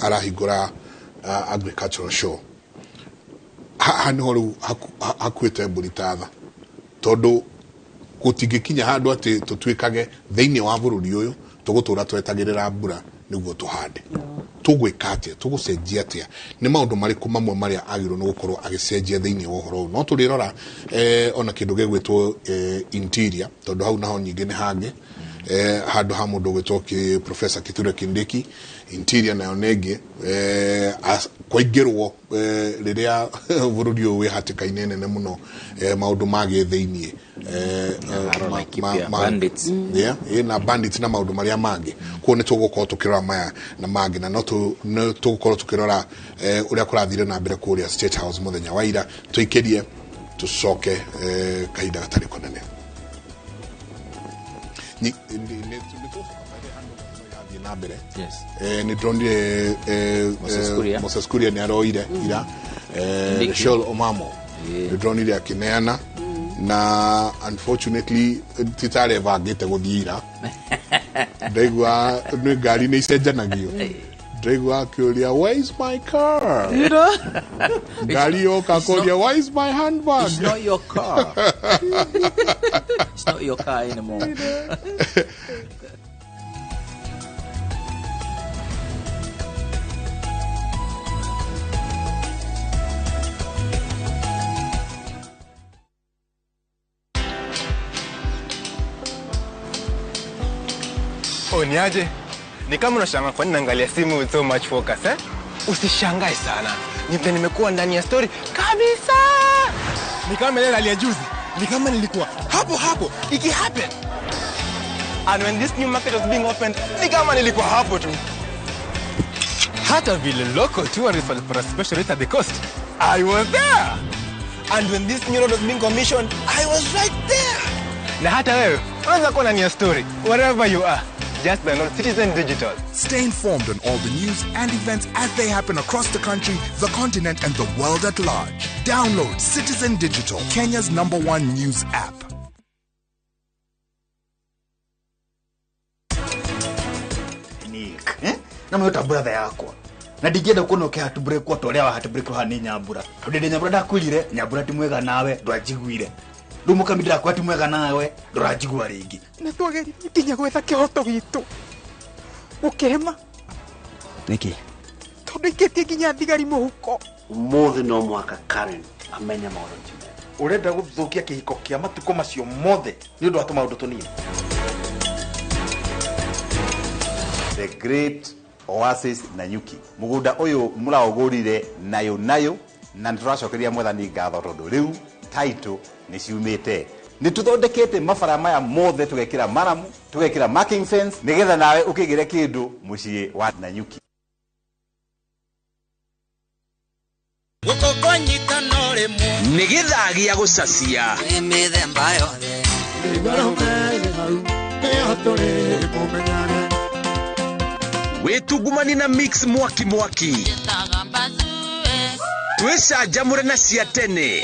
arahingũra agricultural show. Haha nĩho rĩu hakuĩte mbũri ta tha, tondũ gũtingĩkinya handũ atĩ tũtuĩkage thĩinĩ wa bũrũri ũyũ tũgũtũra twetagĩrĩra mbura nĩguo tũhande. Tũgwĩka atĩa? Tũgũcenjia atĩa? Nĩ maũndũ marĩkũ mamwe marĩa agĩrĩirwo nĩ gũkorwo agĩcenjia thĩinĩ wa ũhoro ũyũ? No tũrĩrora ona kĩndũ gĩgwĩtwo interior, tondũ hau naho nyingĩ nĩ hangĩ handũ ha mũndũ ũgwĩtwo Professor Kithure Kindiki. Interior nayo nĩ ĩngĩ kwaingĩrwo rĩrĩa bũrũri ũyũ wĩ hatĩka-inĩ nene mũno, maũndũ ma gĩthĩiniĩ. Laikipia, bandits. Yeah, na bandits na maũndũ marĩa mangĩ. Koguo nĩ tũgũkorwo tũkĩrora maya na mangĩ, na no tũgũkorwo tũkĩrora ũrĩa kũrathire na mbere kũrĩa State House mũthenya wa ira. Tũikĩrie, tũcoke kahinda gatarĩ kũnene. Nĩ tũgũcoka irathiĩ na mbere. Nĩ ndĩronire Moses Kuria. Moses Kuria nĩ aroire ira. Kindiki. Rachel Omamo nĩ ndĩronire akĩneana, na unfortunately titarĩ bangĩte gũthiĩ ira. Ndaigua nĩ ngari nĩ icenjanagio, ndaigua akĩũria, "Where is my car?" Ngari yoka akoria, "Where is my handbag?" It's not your car. It's not your car anymore. Oh, ni aje? Ni kama unashangaa kwa nini naangalia simu with so much focus, eh? Usishangae sana. Ni vile nimekuwa ndani ya story kabisa. Ni kama ile rally ya juzi. Ni kama nilikuwa hapo hapo iki happen. And when this new market was being opened, ni kama nilikuwa hapo tu. Hata vile local tourists walipata special rate at the coast, I was there. And when this new road was being commissioned, I was right there. Na hata wewe unaweza kuwa ndani ya story wherever you are. Just download Citizen Digital. Stay informed on all the news and events as they happen across the country, the continent, and the world at large. Download Citizen Digital, Kenya's #1 news app. Nick, eh? Na mwe brother yakwa. Na ndingĩenda kuona ũkĩhatubreakwo ta ũrĩa wahatubreakwo nĩ Nyambura. Tondũ ndĩ Nyambura ndakwĩrire, Nyambura ti mwega nawe, ndwanjiguire. Rĩu mũkami ndĩrakwĩra ti mwega nawe, ndũranjigua rĩngĩ. Na twageririe nginya gwetha kĩhoto gitũ. Gũkĩrema. Nĩkĩ? Tondũ ikĩtie nginya thigari mũhuko. Ũmũthĩ no mũhaka Karen amenye maũndũ ti mega. Ũrenda gũthũkia kĩhiko kĩa matukũ macio mothe nĩ ũndũ wa tũmaũndũ tũnini. The Great Oasis Nanyuki. Mũgũnda ũyũ mũraũgũrire nayo nayo na nĩtũracokeria mwathani ngatho tondũ rĩu title nĩ ciumĩte. Nĩ tũthondekete mabara maya mothe tũgekĩra maramu, tũgekĩra marking fence nĩgetha nawe ũkĩgĩre kĩndũ mũciĩ wa Nanyuki. Nĩ gĩthaa gĩa gũcacia. Nĩ mĩthemba yothe. Wĩtungumani na mix mwaki mwaki. Twĩcanjamũre na cia tene.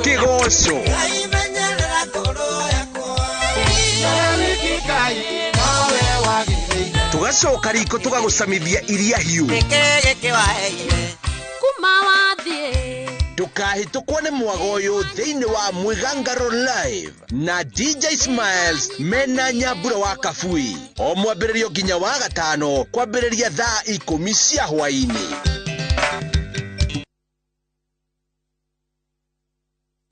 Kĩgoco. Tũgacoka riko tũgagũcamithia iria hiũ. Ndũkahĩtũkwo nĩ mwago ũyũ thĩinĩ wa Mwĩgangaro Live na DJ Smiles mena Nyambura wa Kabui. O mwambĩrĩrio nginya wa gatano kwambĩrĩria thaa 10 cia hwaĩ-inĩ.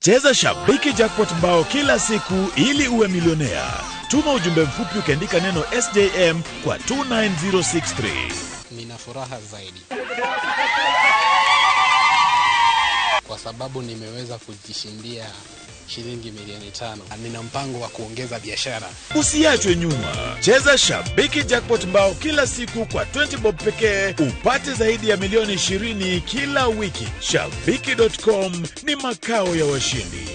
Cheza Shabiki Jackpot mbao kila siku ili uwe milionea. Tuma ujumbe mfupi ukiandika neno SJM kwa 29063. Nina furaha zaidi kwa sababu nimeweza kujishindia shilingi milioni 5. Nina mpango wa kuongeza biashara. Usiachwe nyuma. Cheza Shabiki Jackpot mbao kila siku kwa 20 bob pekee upate zaidi ya milioni 20 kila wiki. Shabiki.com ni makao ya washindi.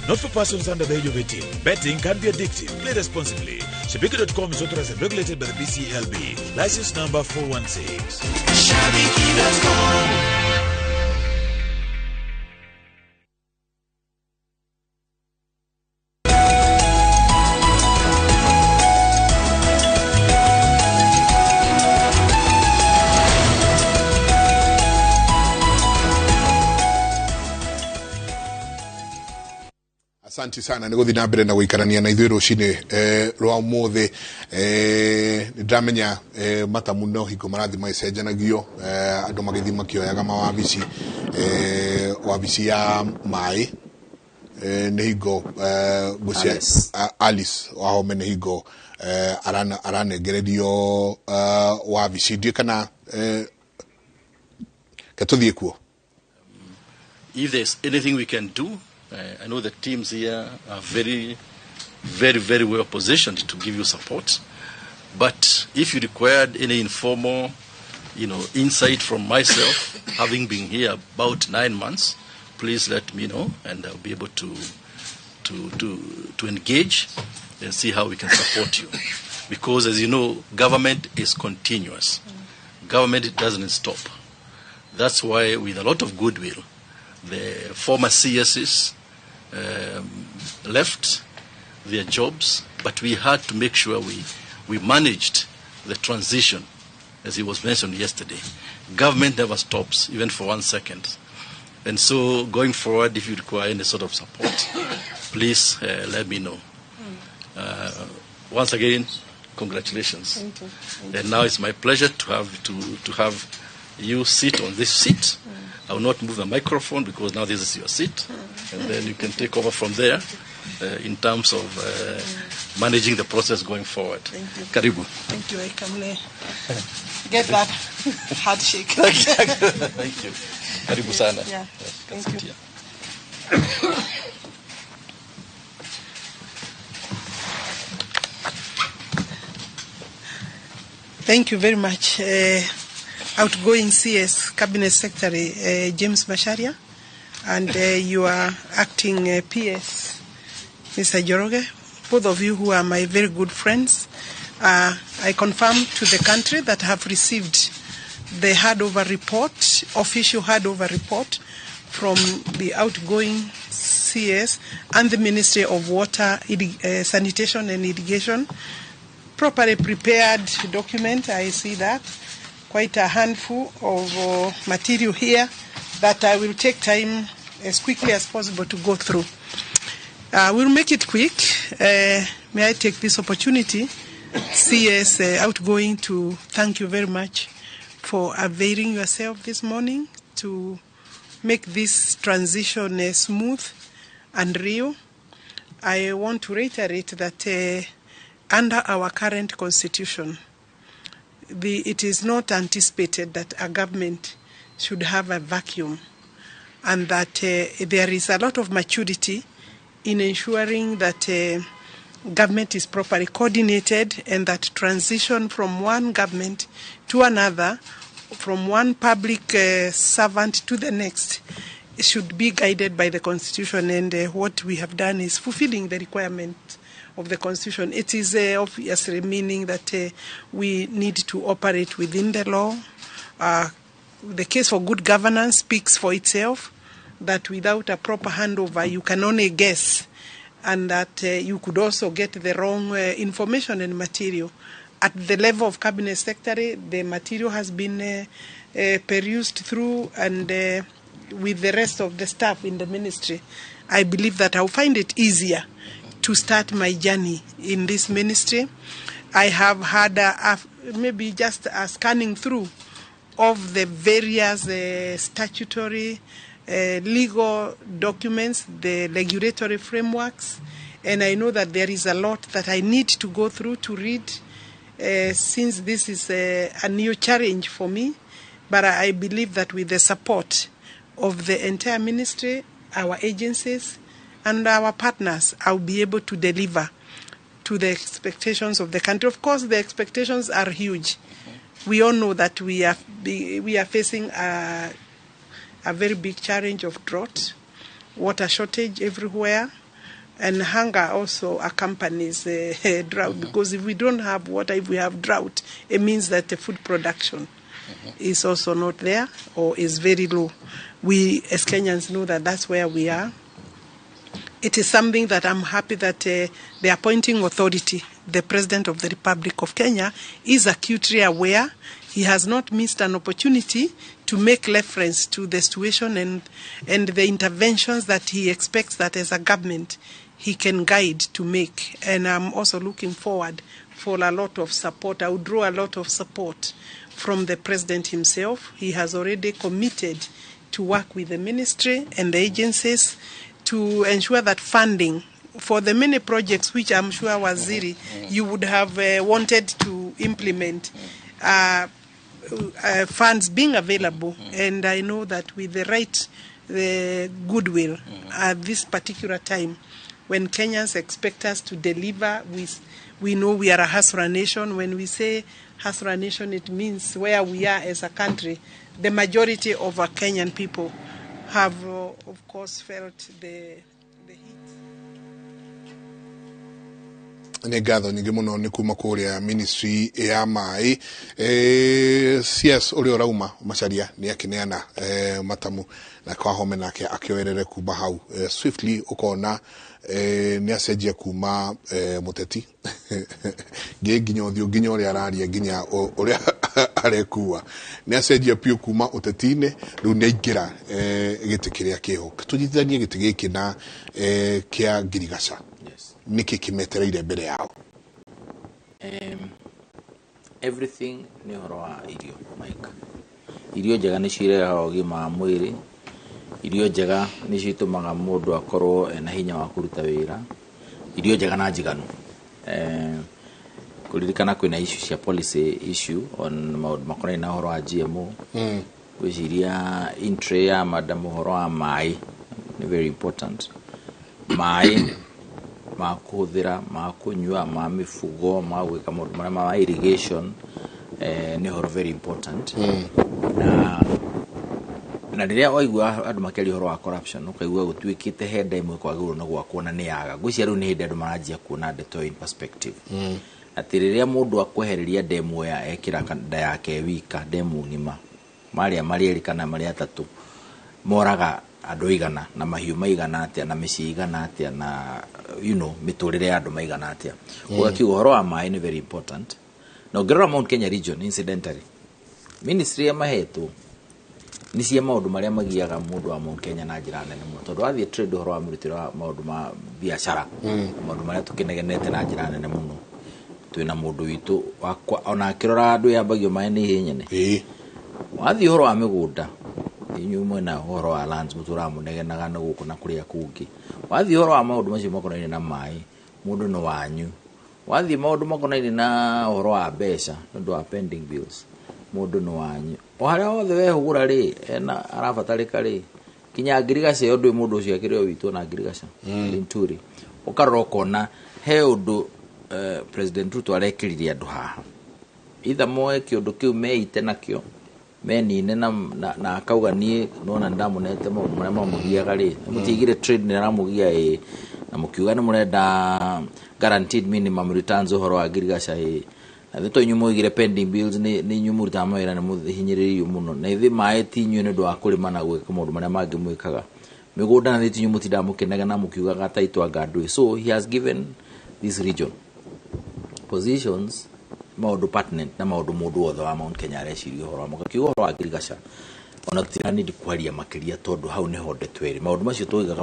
Not for persons under the age of 18. Betting can be addictive. Play responsibly. Shabiki.com is authorized and regulated by the BCLB. License number 416. Shabiki.com. Asante sana nĩ gũthiĩ na mbere na gũikarania na ithuĩ rũcinĩ rwa ũmũthĩ. Nĩ ndĩramenya matamu no hingo marathiĩ magĩcenjanagio, andũ magĩthiĩ makĩoyaga mawabici, wabici ya maĩ nĩ hingo Alice Wahome nĩ hingo aranengererio wabici. Ndiũĩ kana ke tũthiĩ kuo. If there's anything we can do, I know the teams here are very, very, very well positioned to give you support. But if you required any informal, insight from myself, having been here about 9 months, please let me know, and I'll be able to engage and see how we can support you. Because, as you know, government is continuous. Government doesn't stop. That's why, with a lot of goodwill, the former CSs left their jobs, but we had to make sure we managed the transition, as it was mentioned yesterday. Government never stops, even for 1 second. And so going forward, if you require any sort of support, please let me know. Once again, congratulations. Thank you. Thank and you. Now it's my pleasure to have you sit on this seat. I will not move the microphone because now this is your seat, and then you can take over from there in terms of managing the process going forward. Thank you. Karibu. Thank you. I can get that handshake. Thank you. Karibu sana. Yeah. Thank you. Thank you very much. Outgoing CS Cabinet Secretary James Macharia, and your acting PS Mr. Njoroge, both of you who are my very good friends. I confirm to the country that I have received the handover report, official handover report from the outgoing CS and the Ministry of Water, Sanitation and Irrigation. Properly prepared document, I see that. Quite a handful of material here that I will take time as quickly as possible to go through. We'll make it quick. May I take this opportunity, CS outgoing, to thank you very much for availing yourself this morning to make this transition smooth and real. I want to reiterate that under our current constitution, it is not anticipated that a government should have a vacuum, and that there is a lot of maturity in ensuring that government is properly coordinated and that transition from one government to another, from one public servant to the next, should be guided by the Constitution. And what we have done is fulfilling the requirement of the Constitution. It is obviously meaning that we need to operate within the law. The case for good governance speaks for itself, that without a proper handover, you can only guess, and that you could also get the wrong information and material. At the level of Cabinet Secretary, the material has been perused through, and with the rest of the staff in the ministry, I believe that I'll find it easier to start my journey in this ministry. I have had maybe just a scanning through of the various statutory, legal documents, the regulatory frameworks, and I know that there is a lot that I need to go through to read, since this is a new challenge for me. But I believe that with the support of the entire ministry, our agencies, and our partners, I'll be able to deliver to the expectations of the country. Of course, the expectations are huge. We all know that we are facing a very big challenge of drought, water shortage everywhere, and hunger also accompanies drought, because if we don't have water, if we have drought, it means that the food production is also not there or is very low. We as Kenyans know that that's where we are. It is something that I'm happy that the appointing authority, the President of the Republic of Kenya, is acutely aware. He has not missed an opportunity to make reference to the situation and the interventions that he expects that as a government he can guide to make. And I'm also looking forward for a lot of support. I would draw a lot of support from the President himself. He has already committed to work with the ministry and the agencies to ensure that funding for the many projects which I'm sure, Waziri, you would have wanted to implement, funds being available. And I know that with the right goodwill at this particular time, when Kenyans expect us to deliver, we know we are a hustler nation. When we say hustler nation, it means where we are as a country. The majority of our Kenyan people have, of course, felt the heat. Nĩ ngatho nyingĩ mũno nĩ kuma kũrĩa ministry ya maĩ. CS ũrĩa ũrauma Macharia nĩ akĩneana matamu na Wahome nake akĩoerere kuma hau swiftly. Ũkona nĩ acenjia kuma mũteti nginya ũthiũ, nginya ũrĩa araria, nginya ũrĩa arekua, nĩ acenjia piũ kuma ũteti-inĩ. Rĩu nĩ aingĩra gĩtĩ kĩrĩa kĩho. Tũnyitithanie gĩtĩ gĩkĩ na kĩa ngirigaca, nĩkĩ kĩmetereire mbere yao? Everything nĩ ũhoro wa irio, Mike. Irio njega nĩcio irehaga ũgima wa mwĩrĩ. Irio njega nĩcio itũmaga mũndũ akorwo ena hinya wa kũruta wĩra. Irio njega na njiganu. Kũririkana kwĩna issue cia policy issue on maũndũ makonainie na ũhoro wa GMO. Ngwĩciria entry ya madam ũhoro wa maĩ nĩ very important. Maĩ ma kũhũthĩra, ma kũnyua, ma mĩfugo, ma gwĩka maũndũ marĩa ma irrigation, nĩ ũhoro very important. Na Na rĩrĩa waigua andũ makĩaria ũhoro wa corruption, ũkaigua gũtuĩkĩte he nda ĩmwe kwagĩrĩirwo nĩ gwakwo na nĩ yaga. Ngwĩciria rĩu nĩ hĩndĩ andũ maranjia kuona ndeto ĩyo in perspective, atĩ rĩrĩa mũndũ akwehereria ndemu ya ekĩra nda yake wika, ndemu ng'ima marĩa marĩ erĩ kana marĩ atatũ moraga andũ igana na mahiũ maigana atĩa na mĩciĩ igana atĩa na mĩtũrĩre ya andũ maigana atĩa. Ũgakiuga ũhoro wa maĩ nĩ very important. Na ũngĩrora Mount Kenya region, incidentally, ministry ya mahetwo nĩ cia maũndũ marĩa magiaga mũndũ wa Mount Kenya na njĩra nene mũno, tondũ wathiĩ trade, ũhoro wa mũrutĩre wa maũndũ ma biacara, maũndũ marĩa tũkĩnegenete na njĩra nene mũno, twĩna mũndũ witũ wakwa ona akĩrora andũ yambagio maĩ nĩ ihĩ nyene. Wathiĩ ũhoro wa mĩgũnda, inyuĩ mwena ũhoro wa lands mũtũraga mũnegenaga na gũkũ na kũrĩa kũngĩ. Wathiĩ ũhoro wa maũndũ macio makonainie na maĩ, mũndũ nĩ wanyu. Wathiĩ maũndũ makonainie na ũhoro wa mbeca nĩ ũndũ wa pending bills, mũndũ nĩ wanyu. O harĩa hothe wehũgũra rĩ, ena arabatarĩka rĩ, kinya ngirigaca ĩyo ndũĩ mũndũ ũcio akĩrĩ o witũ na ngirigaca. Linturi ũkarora ũkona he ũndũ President Ruto arekĩrire andũ haha, either moe kĩũndũ kĩu meite nakĩo menine na akauga niĩ nona ndamũnete maũndũ marĩa mamũgiaga rĩ, mũtiaigire trade nĩ aramũgia ĩ, na mũkiuga nĩ mũrenda guaranteed minimum returns ũhoro wa ngirigaca ĩ, na thĩ to inyuĩ mũigire pending bills, nĩ inyuĩ mũrutaga mawĩra, nĩ mũhinyĩrĩirio mũno, na ithuĩ maĩ ti inyuĩ nĩ ũndũ wa kũrĩma na gwĩka maũndũ marĩa mangĩ mwĩkaga mĩgũnda, na thĩ ti inyuĩ mũtindaga mũkĩnegena mũkiugaga taitũ anga ndũĩ. So he has given this region positions maũndũ pertinent na maũndũ mũndũ wothe wa Mount Kenya areciria ũhoro wa mũgakiuga ũhoro wa ngirigaca. Ona tũtiranindi kwaria makĩria tondũ hau nĩho ndeto ĩrĩ. Maũndũ macio tũigaga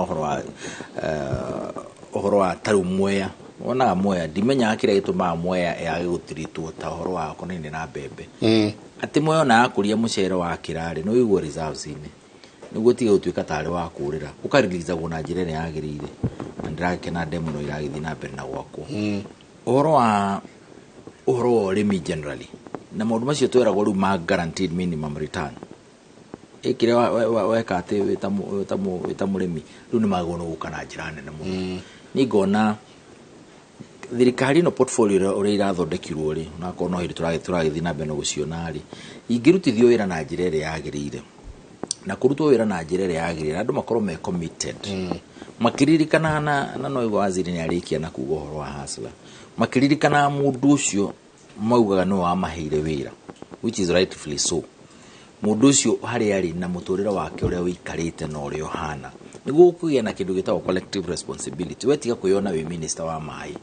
ũhoro wa tarĩu Mwea, wonaga Mwea, ndimenyaga kĩrĩa gĩtũmaga Mwea yage gũtiritwo ta ũhoro wa konainie na mbembe, atĩ Mwea ona yakũria mũcere wa kĩrarĩ nĩ ũigwo reserves-inĩ nĩguo tige gũtuĩka tarĩ wa kũrĩra, ũkariricagwo na njĩra ĩrĩa yagĩrĩire, na ndĩragĩkena ndemu no iragĩthiĩ na mbere na gwakwo. Ũhoro wa ũrĩmi generally na maũndũ macio tweragwo rĩu ma guaranteed minimum return, ĩkĩrĩa weka atĩ wĩta mũrĩmi rĩu nĩ magĩrĩirwo nĩ gũka na njĩra nene mũno. Niĩ ngona thirikari ĩno portfolio ũrĩa irathondekirwo rĩ, onakorwo no hĩndĩ tũragĩthiĩ na mbere na gũciona rĩ, ingĩrutithio wĩra na njĩra ĩrĩa yagĩrĩire na kũrutwo wĩra na njĩra ĩrĩa yagĩrĩire, andũ makorwo me committed, makĩririkana na no igua waziri nĩ arĩkia na kuga ũhoro wa hustler, makĩririkana mũndũ ũcio maugaga nĩwe wamaheire wĩra, which is rightfully so, mũndũ ũcio harĩa arĩ na mũtũrĩre wake ũrĩa ũikarĩte na ũrĩa ũhana, nĩguo kũgĩa na kĩndũ gĩtagwo collective responsibility. We tiga kwĩyona wĩ minister wa maĩ,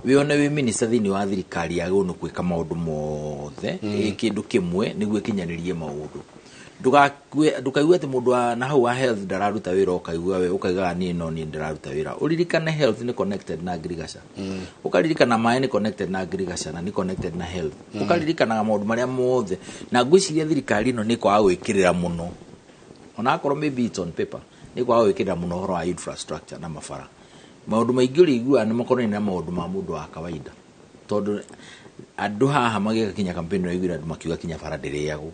wĩone wĩ minister thĩinĩ wa thirikari yagĩrĩirwo nĩ gwĩka maũndũ mothe ĩ kĩndũ kĩmwe nĩguo ĩkinyanĩrie maũndũ. Ndũkaigue atĩ mũndũ wa na hau wa health ndararuta wĩra, ũkaigua we ũkaigaga niĩ no niĩ ndĩraruta wĩra. Ũririkane health nĩ connected na ngirigaca, ũkaririkana maĩ nĩ connected na ngirigaca na nĩ connected na health, ũkaririkanaga maũndũ marĩa mothe. Na ngwĩciria thirikari ĩno nĩ kwaga gwĩkĩrĩra mũno, onakorwo maybe it's on paper, nĩ kwaga gwĩkĩrĩra mũno ũhoro wa infrastructure na mabara. Maũndũ maingĩ ũrĩiguaga nĩ makonainie na maũndũ ma mũndũ wa kawaida, tondũ andũ haha magĩka kinya campaign ũraiguire andũ makiuga kinya bara ndĩrĩagwo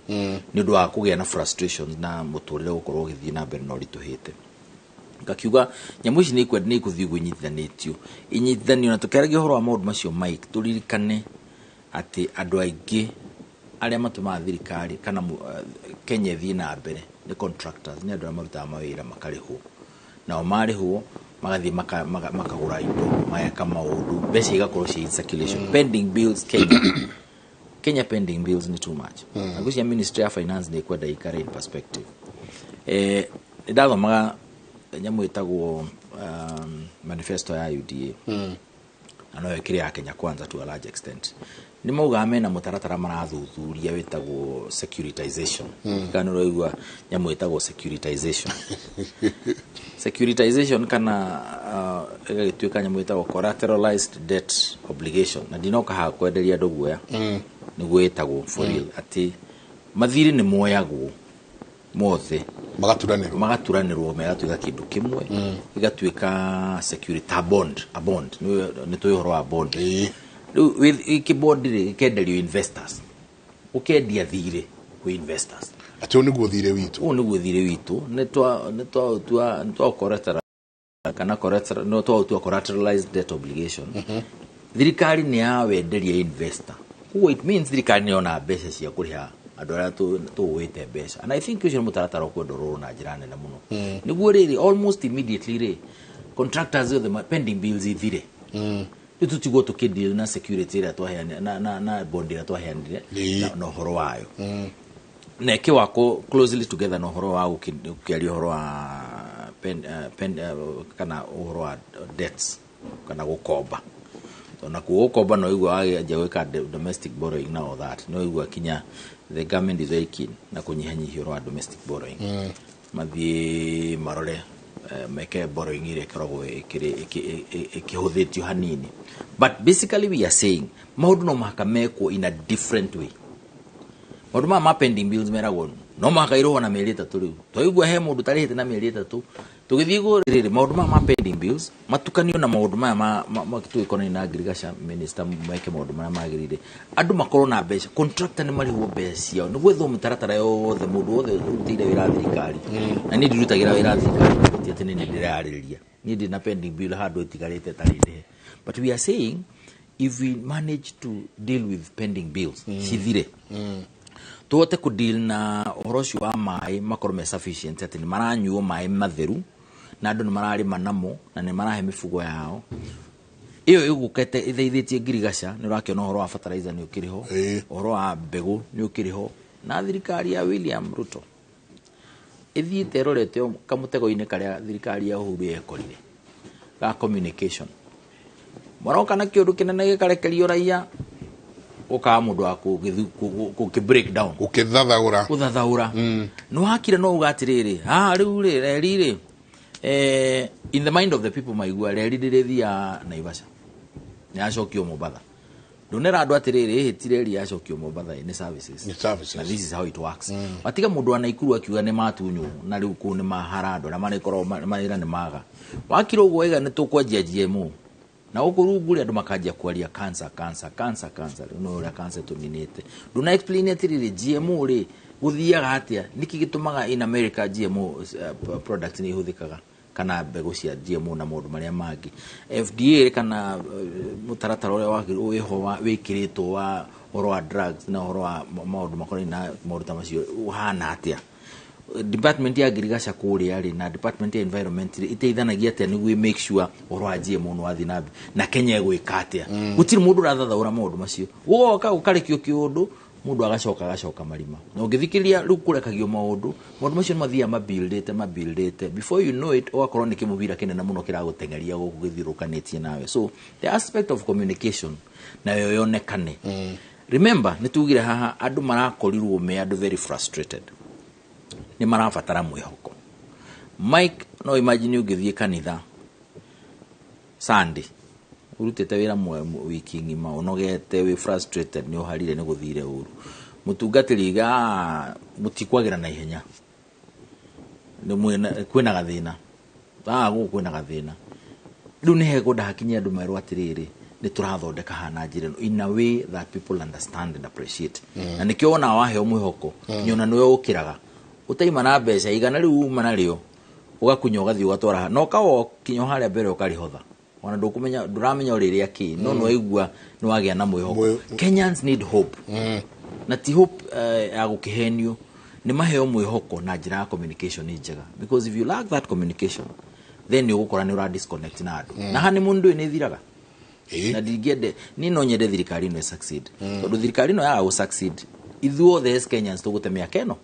nĩ ũndũ wa kũgĩa na frustrations na mũtũrĩre gũkorwo ũgĩthiĩ na mbere na ũritũhĩte. Ngakiuga nyamũ ici nĩ ikwenda nĩ ikũthiĩ ũguo inyitithanĩtio inyitithanio, na tũkĩaragia ũhoro wa maũndũ macio, Mike, tũririkane atĩ andũ aingĩ arĩa matũmaga thirikari kana Kenya ĩthiĩ na mbere nĩ contractors, nĩ andũ arĩa marutaga mawĩra makarĩhwo, nao marĩhwo magathiĩ makagũra indo, mageka maũndũ, mbeca igakorwo ciĩ in circulation. Pending bills Kenya pending bills ni too much. Na ngwĩciria Ministry ya Finance nĩ ĩkwenda ikare in perspective. Ndathomaga nyamũ ĩtagwo manifesto ya UDA, na no ĩkĩrĩ ya Kenya Kwanza to a large extent. Nĩ maugaga mena mũtaratara marathuthuria wĩtagwo securitization. Kana nĩ ũraigua nyamũ ĩtagwo securitization kana ĩgagĩtuĩka nyamũ ĩtagwo collateralized debt obligation, na ndinoka haha kwenderia andũ guoya, nĩguo ĩtagwo for real, atĩ mathirĩ nĩ moyagwo mothe magaturanĩrwo, magaturanĩrwo megatuĩka kĩndũ kĩmwe, gĩgatuĩka security ta bond, a bond. Nĩ tũĩ ũhoro wa bond. Rĩu gĩkĩ bond rĩ, gĩkenderio investors, ũkendia thirĩ kwĩ investors. Atĩ ũyũ nĩguo thirĩ witũ. Ũyũ nĩguo thirĩ witũ, nĩ twa collateral kana collateral, no twaũtua collateralized debt obligation. Thirikari nĩ yawenderia investor, koguo it means thirikari nĩ yona mbeca cia kũrĩha. Andũ arĩa tũũĩte mbeca, and I think ũcio nĩ mũtaratara ũkwenda ũrorwo na njĩra nene mũno, nĩguo rĩrĩ almost immediately rĩ, contractors othe pending bills ithire. Rĩu tũtigwo tũkĩdeal na security ĩrĩa twaheanire na bond ĩrĩa twaheanire na ũhoro wayo na ĩkĩwakwo closely together na ũhoro wa gũkĩaria ũhoro wa pen, kana ũhoro wa debts kana gũkomba. Tondũ nakuo gũkomba no igua wagĩanjia gwĩka domestic borrowing na all that, no igua kinya the government is very keen na kũnyihanyihia ũhoro wa domestic borrowing. Mathiĩ marore, meke borrowing ĩrĩa ĩkoragwo ĩkĩhũthĩtio hanini. But basically we are saying maũndũ no mũhaka mekwo in a different way. Maũndũ maya ma pending bills meragwo no mũhaka irĩhwo na mĩeri 3. Rĩu twaigua he mũndũ ũtarĩhĩte na mĩeri 3, tũgĩthiĩ rĩrĩ maũndũ maya ma pending bills matukanio na maũndũ maya tũgĩkonania na agriculture minister, meke maũndũ marĩa magĩrĩire, andũ makorwo na mbeca, contractor nĩ marĩhwo mbeca ciao, nĩ gwethwo mĩtaratara yothe, mũndũ wothe ũrutĩire wĩra thirikari. Na niĩ ndirutagĩra wĩra thirikari, ti atĩ nĩ ndĩrarĩrĩria, niĩ ndĩ na pending bill handũ ĩtigarĩte ĩtarĩ ndĩhe. But we are saying if we manage to deal with pending bills cithire, tũhote kũdeal na ũhoro ũcio wa maĩ makorwo me sufficient, atĩ nĩ maranyuo maĩ matheru na andũ nĩ mararĩma namo na nĩ marahe mĩfugo yao. Ĩyo ĩgũkĩte ĩtheithĩtie ngirigaca. Nĩ ũrakĩona ũhoro wa fertilizer nĩ ũkĩrĩ ho, ũhoro wa mbegũ nĩ ũkĩrĩ ho, na thirikari ya William Ruto ĩthiĩte ĩrorete o kamũtego-inĩ karĩa thirikari ya Uhuru yekorire ga communication. Maroka na kĩũndũ kĩnene gĩkarekerio raia, ũkaga mũndũ wa gũkĩ break down. Gũkĩthathaũra. Gũthathaũra nĩ wakire no uga atĩrĩrĩ, haha rĩu rĩ reri rĩ, in the mind of the people maigua reri ndĩrĩthiaga Naivasha, nĩ yacokio Mombatha. Ndũnera andũ atĩrĩrĩ, ĩhĩ ti reri yacokio Mombatha, nĩ services. Nĩ services. Na this is how it works. Watiga mũndũ wa Naikuru akiuga nĩ matunywo na rĩu kũu nĩ mahara, andũ arĩa marĩkorwo marĩra nĩ maga wakira ũguo waiga nĩ tũkwanjia GMO na gũkũ rungu rĩ, andũ makanjia kwaria cancer, cancer, cancer, cancer. Rĩu nĩ ũrĩa cancer tũninĩte, ndũna explain atĩrĩrĩ, GMO rĩ gũthiaga atĩa, nĩkĩ gĩtũmaga in America GMO products nĩ ihũthĩkaga kana mbegũ cia GMO na maũndũ marĩa mangĩ, FDA kana mũtaratara ũrĩa wĩho wĩkĩrĩtwo wa ũhoro wa drugs na ũhoro wa maũndũ makonainie na maũndũ ta macio ũhana atĩa, department ya ngirigaca kũrĩa rĩ na department ya environment rĩ iteithanagia atĩa nĩguo make sure ũhoro wa GMO nĩ wathiĩ na mbere, na Kenya ĩgwĩka atĩa. Gũtirĩ mũndũ ũrathathaũra maũndũ macio, gũgoka gũkarekio kĩũndũ, mũndũ agacoka marima. Na ũngĩthikĩrĩria rĩu kũrekagio maũndũ macio nĩ mathiaga mabuildĩte mabuildĩte, before you know it ũgakorwo nĩ kĩmũbira kĩnene mũno kĩragũteng'eria gũkũ gĩthiũrũkanĩtie nawe. So the aspect of communication nayo yonekane. Remember nĩ tugire haha andũ marakorirwo me andũ very frustrated, nĩ marabatara mwĩhoko. Mike, no imagine ũngĩthiĩ kanitha Sunday, ũrutĩte wĩra wiki ng'ima, ũnogete, wĩ frustrated, nĩ ũharire, nĩ gũthire ũru, mũtungatĩri iga, "Ah, mũtikwagĩra na ihenya, nĩ kwĩna gathĩna ah gũkũ kwĩna gathĩna." Rĩu nĩ hekwenda hakinye andũ merwo atĩrĩrĩ, nĩ tũrathondeka haha na njĩra ĩno in a way that people understand and appreciate. Na nĩkĩo wonaga waheo mwĩhoko, nyona nĩwe ũkĩraga ũtaima na mbeca igana rĩu uma narĩo, ũgakunya ũgathiĩ ũgatwara haha na ũkawa kinya harĩa mbere ũkarĩhotha, ona ndũkũmenya, ndũramenya ũrĩrĩa kĩ no nĩwaigua nĩ wagĩa na mwĩhoko. Kenyans need hope, na ti hope ya gũkĩhenio, nĩ maheo mwĩhoko na njĩra ya communication njega, because if you lack that communication then nĩ ũgũkora nĩ ũra disconnect na andũ. Na honeymoon ndũĩ nĩ ĩthiraga, na ndingĩende, niĩ no nyende thirikari ĩno ĩ succeed, tondũ thirikari ĩno yaga gũ succeed, ithuothe as Kenyans tũgũte mĩaka ĩno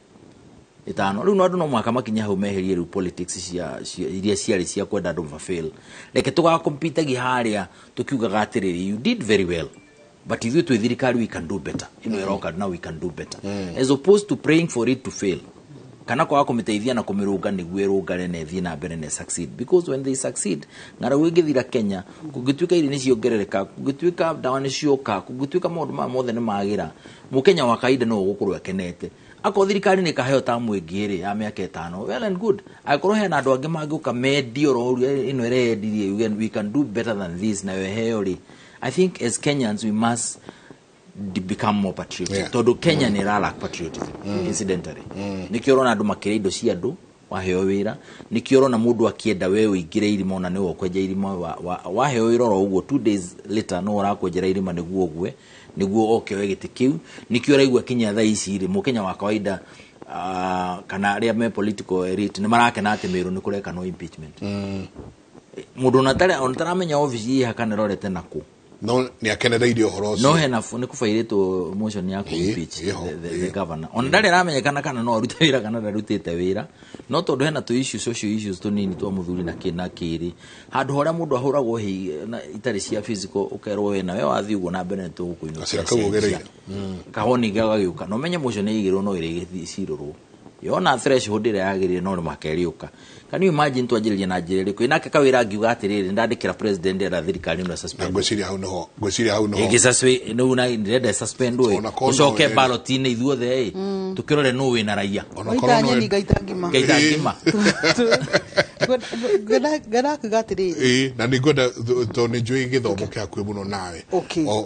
5. Rĩu no andũ no mũhaka makinye hau meherie rĩu politics cia iria ciarĩ cia kwenda andũ mafail. Reke tũgakompitagia harĩa tũkiugaga atĩrĩrĩ, you did very well, but ithuĩ twĩ thirikari, we can do better. Ĩno ĩroka now we can do better, as opposed to praying for it to fail kana kwaga kũmĩteithia na kũmĩrũnga nĩguo ĩrũngare na ĩthiĩ na mbere na succeed. Because when they succeed, ng'aragu ĩngĩthira Kenya, kũngĩtuĩka irio nĩ ciongerereka, kũngĩtuĩka ndawa nĩ cioka, kũngĩtuĩka maũndũ maya mothe nĩ magĩra, mũkenya wa kawaida no ũgũkorwo akenete. Akorwo thirikari nĩ ĩkaheo tamu ĩngĩ rĩ ya mĩaka 5, well and good. Angĩkorwo hena andũ angĩ mangĩũka mendie oro ũrĩa ĩno ĩrendirie, we can do better than this, nayo ĩheo rĩ, I think as Kenyans we must become more patriotic, tondũ Kenya nĩ ĩra lack patriotism. Incidentally, nĩkĩo ũrona andũ makĩrĩa indo cia andũ. Waheo wĩra, nĩkĩo ũrona mũndũ akĩenda we ũingĩre irima, ona nĩwe ũkwenja irima. Waheo wĩra oro ũguo, 2 days later no ũrakwenjera irima nĩguo ũgwe, nĩguo oke oe gĩtĩ kĩu. Nĩkĩo ũraigua kinya thaa ici rĩ, mũkenya wa kawaida kana arĩa me political elite nĩ marakena atĩ Meru nĩ kũrekanwo impeachment. Mũndũ ona taramenya obici ĩha kana ĩrorete nakũ. No nĩ akenereirie ũhoro ũcio. No hena nĩ kũbairĩtwo motion ya impeach the governor, ona ndarĩ aramenyekana kana no arute wĩra kana ndarutĩte wĩra, no tondũ hena tũ issues, social issues tũnini twa mũthuri na kĩ na kĩrĩ, handũ harĩa mũndũ ahũragwo hĩ na itarĩ cia physical, ũkerwo we nawe wathiĩ ũguo na mbere nĩtũgũkũinũkia. Gacĩra kau ũgereire. Kahoni gagagĩũka na ũmenye motion ĩigĩrwo no ĩrĩgĩcirũrwo yona threshold ĩrĩa yagĩrĩire, no nĩ makerĩũka. Can you imagine twanjĩrĩria na njĩra ĩrĩkũ nake kawĩra ngiuga atĩrĩrĩ, ndandĩkĩra president enda thirikari ĩno suspend. Na ngwĩciria hau nĩho, ngwĩciria hau nĩho. Ĩngĩ rĩu na ndĩrenda suspend ĩ. Ona korwo ũcoke no ballot-inĩ ithuothe ĩ, tũkĩrore nũ wĩna raia. Waita nyeni ngaita ngima. Ngaita ngima. Ngenda kuga atĩrĩrĩ. Ĩĩ, na nĩ ngwenda tondũ nĩ njũĩ gĩthomo kĩa hakuhĩ mũno nawe.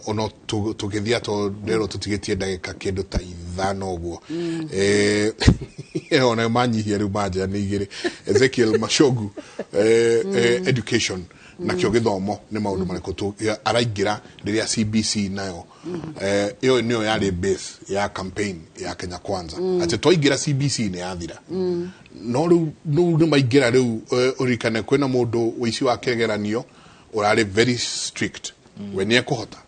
Ona tũgĩthiĩ to ndĩrwo tũtigĩtie ndagĩka kĩndũ ta 5 ũguo. Ona manyihia rĩu manja nĩ 2. Ezekiel Machogu, education nakĩo gĩthomo nĩ maũndũ marĩkũ araingĩra rĩrĩa CBC nayo ĩyo nĩyo yarĩ base ya campaign ya Kenya Kwanza, atĩ twaingĩra CBC nĩ yathira. No rĩu nĩ maingĩra rĩu, ũririkane kwĩna mũndũ ũici wa kĩgeranio ũrarĩ very strict. We nĩ ekũhota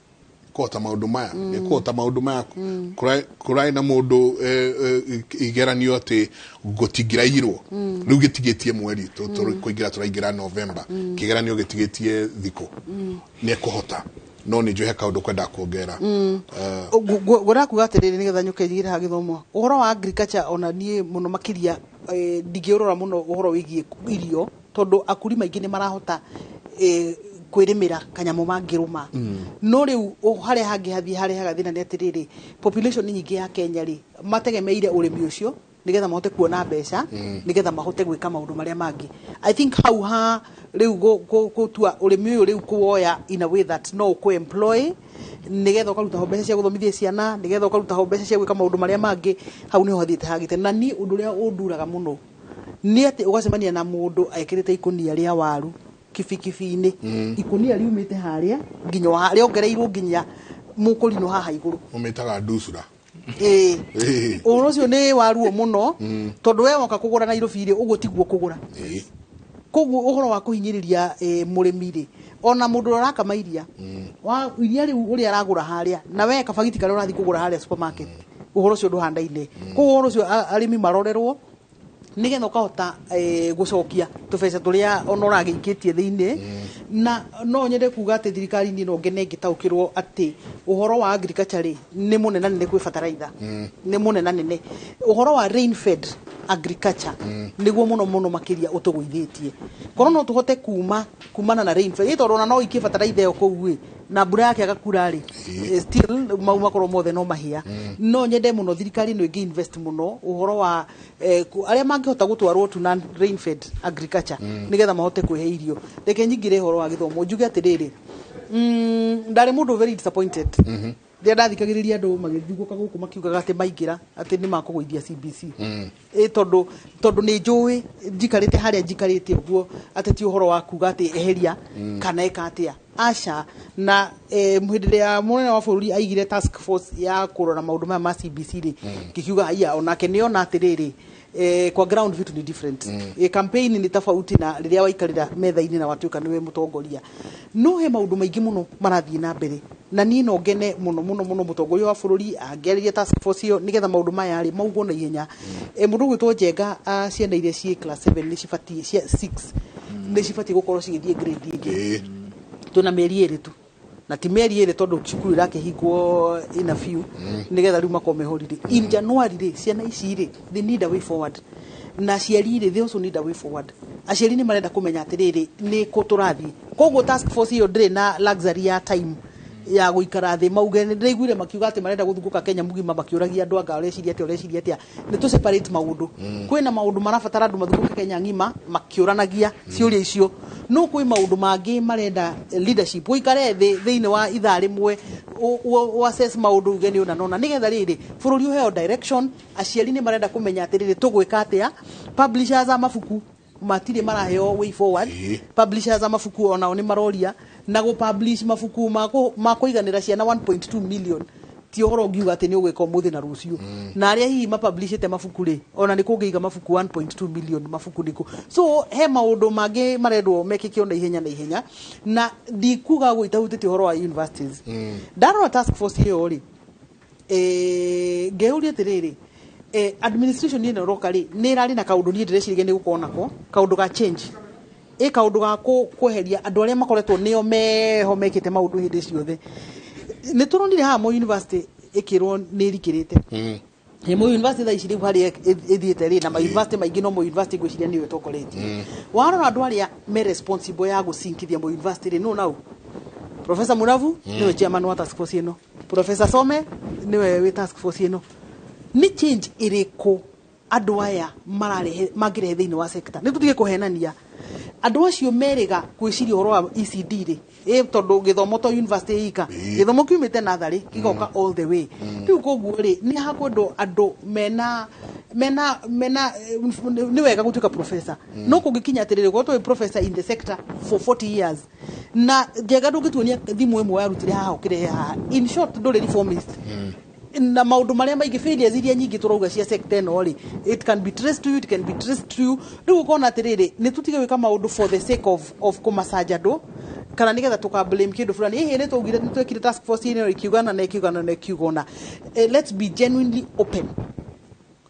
kũhota maũndũ maya, nĩ ekũhota maũndũ maya. Kũrarĩ na mũndũ igeranio atĩ gũtingĩrairwo. Rĩu gĩtigĩtie mweri kũingĩra, tũraingĩra November. Kĩgeranio gĩtigĩtie thikũ, nĩ ekũhota? No nĩ njũĩ he kaũndũ kwenda kuongerera. Ngwenda kuga atĩrĩrĩ, nĩgetha nyũke njigĩre ha gĩthomo, ũhoro wa agriculture, ona niĩ mũno makĩria ndingĩũrora mũno ũhoro wĩgiĩ irio, tondũ akulima aingĩ nĩ marahota kwĩrĩmĩra kanyamũ mangĩrũma. No rĩu harĩa hangĩ hathiĩ harehaga thĩna nĩ atĩrĩrĩ, population nyingĩ ya Kenya rĩ, mategemeire ũrĩmi ũcio nĩgetha mahote kuona mbeca, nĩgetha mahote gwĩka maũndũ marĩa mangĩ. I think hau ha rĩu gũtua ũrĩmi ũyũ rĩu kũwoya in a way that no ũkũ employ, nĩgetha ũkaruta ho mbeca cia gũthomithia ciana, nĩgetha ũkaruta ho mbeca cia gwĩka maũndũ marĩa mangĩ, hau nĩho hathiĩte hagĩte. Na niĩ ũndũ ũrĩa ũnduraga mũno nĩ atĩ ũgacemania na mũndũ ekĩrĩte ikũnia rĩa waru kibikibi-inĩ, ikũnia riumĩte harĩa nginya rĩongereirwo nginya mũkũrinũ haha igũrũ. Ũmĩtaga nducura. Ĩĩ. Ũhoro ũcio nĩ waruo mũno, tondũ we woka kũgũra Nairobi rĩ, ũguo tiguo kũgũra. Koguo ũhoro wa kũhinyĩrĩria mũrĩmi rĩ, ona mũndũ ũrĩa ũrakama iria, wa iria rĩu ũrĩa aragũra harĩa na we kabagiti karĩa ũrathiĩ kũgũra harĩa supermarket, ũhoro ũcio ndũhandaine. Koguo ũhoro ũcio arĩmi marorerwo nĩgetha ũkahota gũcokia tũbeca tũrĩa ona ũragĩikĩtie thĩinĩ. Na no nyende kuga atĩ thirikari niĩ no ngene ngĩtaũkĩrwo atĩ ũhoro wa agriculture rĩ, nĩ mũnena nene kwĩ bataraitha, nĩ mũnena nene. Ũhoro wa rain fed agriculture nĩguo mũno mũno makĩria ũtũgũithĩtie. Korwo no tũhote kumana na rain fed, tondũ ona no ikie bataraitha ĩyo kũu ĩ, na mbura yakĩaga kura rĩ, still mau makorwo mothe no mahĩa. No nyende mũno thirikari ĩno ĩngĩ invest mũno ũhoro wa arĩa mangĩhota gũtwarwo to non rain fed agriculture, nĩgetha mahote kwĩhe irio. Reke nyingĩre ũhoro wa gĩthomo, njuge atĩrĩrĩ, ndarĩ mũndũ very disappointed rĩrĩa ndathikagĩrĩria andũ magĩthiũrũrũka gũkũ makiugaga atĩ maingĩra atĩ nĩ makũgũithia CBC. Ĩ tondũ nĩ njũĩ njikarĩte harĩa njikarĩte ũguo atĩ ti ũhoro wa kuga atĩ eheria kana ĩka atĩa, aca. Na hĩndĩ ĩrĩa mũnene wa bũrũri aigire task force ya kũrora maũndũ maya ma CBC rĩ, ngĩkiuga haiya, onake nĩ ona atĩrĩrĩ, kwa ground vitu ni different. Campaign ni tofauti na rĩrĩa waikarĩra metha-inĩ na watuĩka nĩwe mũtongoria. No he maũndũ maingĩ mũno marathiĩ na mbere, na niĩ no ngene mũno mũno mũno mũtongoria wa bũrũri angĩarĩria task force ĩyo, nĩgetha maũndũ maya rĩ maugwo na ihenya. Mũndũ ũgwĩtwo Njenga, ciana iria ciĩ class 7 nĩ cibatiĩ, cia 6 nĩ cibatiĩ gũkorwo cigĩthiĩ grade ĩngĩ. Twĩna mĩeri 2 tu, na ti mĩeri 2 tondũ cukuru irakĩhingwo in a few, nĩgetha rĩu makorwo me holiday in January rĩ. Ciana ici rĩ, they need a way forward, na aciari rĩ, they also need a way forward. Aciari nĩ marenda kũmenya atĩrĩrĩ, nĩ kũ tũrathiĩ. Koguo task force ĩyo ndĩrĩ na luxury ya time ya gũikara thĩ mauge. Nĩ ndĩraiguire makiuga atĩ marenda gũthungũka Kenya mũgima makĩũragia andũ anga ũreciria atĩa, ũreciria atĩa. Nĩ tũ separate maũndũ. Kwĩna maũndũ marabatara andũ mathungũke Kenya ng'ima makĩũranagia ciũria icio. No kwĩ maũndũ mangĩ marenda leadership, ũikare thĩ thĩinĩ wa ithaa rĩmwe assess maũndũ uge nĩ ũna nona, nĩgetha rĩrĩ bũrũri ũheo direction. Aciari nĩ marenda kũmenya atĩrĩrĩ, tũgwĩka atĩa? Publishers a mabuku matirĩ maraheo way forward. Publishers a mabuku onao nĩ maroria, na gũ publish mabuku ma kũiganĩra ciana 1.2 million ti ũhoro ũngiuga atĩ nĩ ũgwĩka ũmũthĩ na rũciũ. Na arĩa hihi mapublishĩte mabuku rĩ, ona nĩ kũngĩiga mabuku 1.2 million mabuku nĩkũ? So he maũndũ mangĩ marendwo mekĩke o na ihenya na ihenya, na ndikuga ũguo itahutĩtie ũhoro wa universities. Ndarora task force ĩyo rĩ, ngeyũria atĩrĩrĩ, administration ĩno ĩroka rĩ, nĩ ĩrarĩ na kaũndũ niĩ ndĩreciria nĩ gũkorwo nako kaũndũ ga change, ĩ kaũndũ ga kweheria andũ arĩa makoretwo nĩo meho mekĩte maũndũ hĩndĩ ciothe. Nĩ tũronire haha Moi University ĩkĩrwo nĩ ĩrikĩrĩte. Moi University thaa ici rĩu harĩa ĩthiĩte rĩ, na ma university maingĩ, no Moi University ngwĩciria nĩyo ĩtongoretie. Warora andũ arĩa me responsible ya gũcinkithia Moi University rĩ, nũ nau? Professor Muravu nĩwe chairman wa task force ĩno, Professor Some nĩwe wĩ task force ĩno. Nĩ change ĩrĩkũ andũ aya mararehe mangĩrehe thĩinĩ wa sector? Nĩ tũtige kũhenania. Andũ acio merĩga gwĩciria ũhoro wa ECD rĩ, ĩ tondũ gĩthomo to university ika, gĩthomo kiumĩte natharĩ gĩgoka all the way. Rĩu koguo rĩ, nĩ hakwendwo andũ mena nĩ wega gũtuĩka professor, no kũngĩkinya atĩrĩrĩ, gũkorwo wĩ professor in the sector for 40 years na njega, ndũngĩtuonia thimũ ĩmwe warutire haha ũkĩrehe haha. In short, ndũrĩ reformist. Na maũndũ marĩa maingĩ, failures iria nyingĩ tũrauga cia sector ĩno rĩ, it can be traced to you, it can be traced to you. Rĩu ũkona atĩrĩrĩ, nĩ tũtige gwĩka maũndũ for the sake of kũmacaja andũ, kana nĩgetha tũka blame kĩndũ fulani. Ĩhĩ, nĩ twaugire nĩ twekire task force ĩno ĩkiugana na ĩkiugana na ĩkiugana. Let's be genuinely open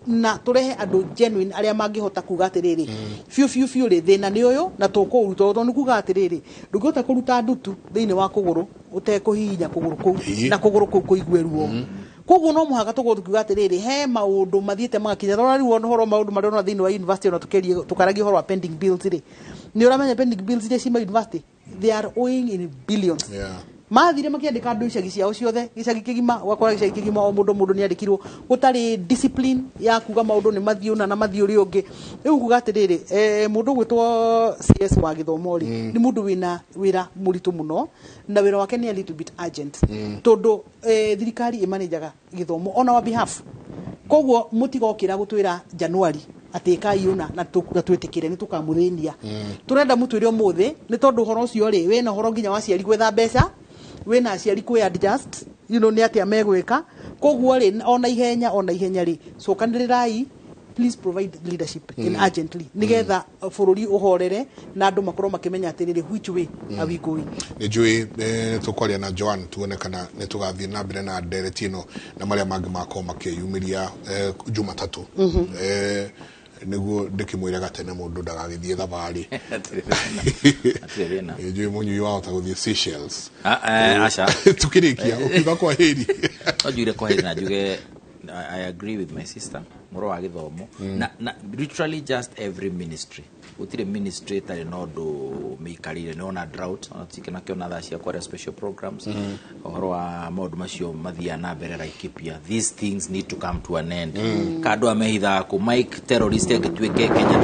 na tũrehe andũ genuine arĩa mangĩhota kuga atĩrĩrĩ, biũ biũ biũ rĩ, thĩna nĩ ũyũ na tũkũũruta. Tondũ nĩ kuga atĩrĩrĩ, ndũngĩhota kũruta ndutu thĩinĩ wa kũgũrũ ũtekũhihinya kũgũrũ kũu na kũgũrũ kũu kũigue ruo. Koguo no mũhaka tũkorwo tũkiuga atĩrĩrĩ, he maũndũ mathiĩte magakinya. Rora rĩu ũhoro maũndũ marĩa ũrona thĩinĩ wa university, ona tũkĩaria tũkaragia ũhoro wa pending bills rĩ, nĩ ũramenya pending bills iria cima university, they are owing in billions. Mathire makiandĩka andũ icagi ciao ciothe, gĩcagi kĩgima, ũgakora gĩcagi kĩgima o mũndũ mũndũ nĩ andĩkirwo, gũtarĩ discipline ya kuga maũndũ nĩ mathiĩ ũna na mathiĩ ũrĩa ũngĩ. Rĩu kuga atĩrĩrĩ, mũndũ ũgwĩtwo CS wa gĩthomo rĩ, nĩ mũndũ wĩna wĩra mũritũ mũno, na wĩra wake nĩ a little bit urgent, tondũ thirikari ĩmanĩjaga gĩthomo on our behalf. Koguo mũtigokĩra gũtwĩra January atĩ ĩkai ũna na twĩtĩkĩre, nĩ tũkamũthĩnia. Tũrenda mũtwĩre ũmũthĩ, nĩ tondũ ũhoro ũcio rĩ, wĩna ũhoro nginya wa aciari gwetha mbeca, wĩna aciari kwĩ adjust, nĩ atĩa megwĩka. Koguo rĩ, ona ihenya rĩ, cokanĩrĩrai, please provide leadership in urgently, nĩgetha bũrũri ũhorere na andũ makorwo makĩmenya atĩrĩrĩ, which way are we going? Nä njå tå na Joan tuone kana nä tå gathiä na mbere na ndereti ä no na marĩa mangĩ makorwo makĩyumĩria Jumatatũ. Nĩguo ndĩkĩmwĩre gatene mũndũ ndagagĩthiĩ thabarĩ. Hatirĩ thĩna. Njũĩ mũnyui wahota gũthiĩ Seychelles. Ah, aca. Tukĩrĩkia ũkiuga kwa heri. No njuge kwa heri na njuge I agree with my sister mũro wa gĩthomo na literally just every ministry, gũtirĩ ministry ĩtarĩ na ũndũ mĩikarĩire. Nĩ ona drought, ona tutikĩnakĩona thaa cia kwaria special programs ũhoro wa maũndũ macio mathiaga na mbere Laikipia. These things need to come to an end. Ka andũ aya mehithaga kũ Mike terrorist angĩtuĩke Kenya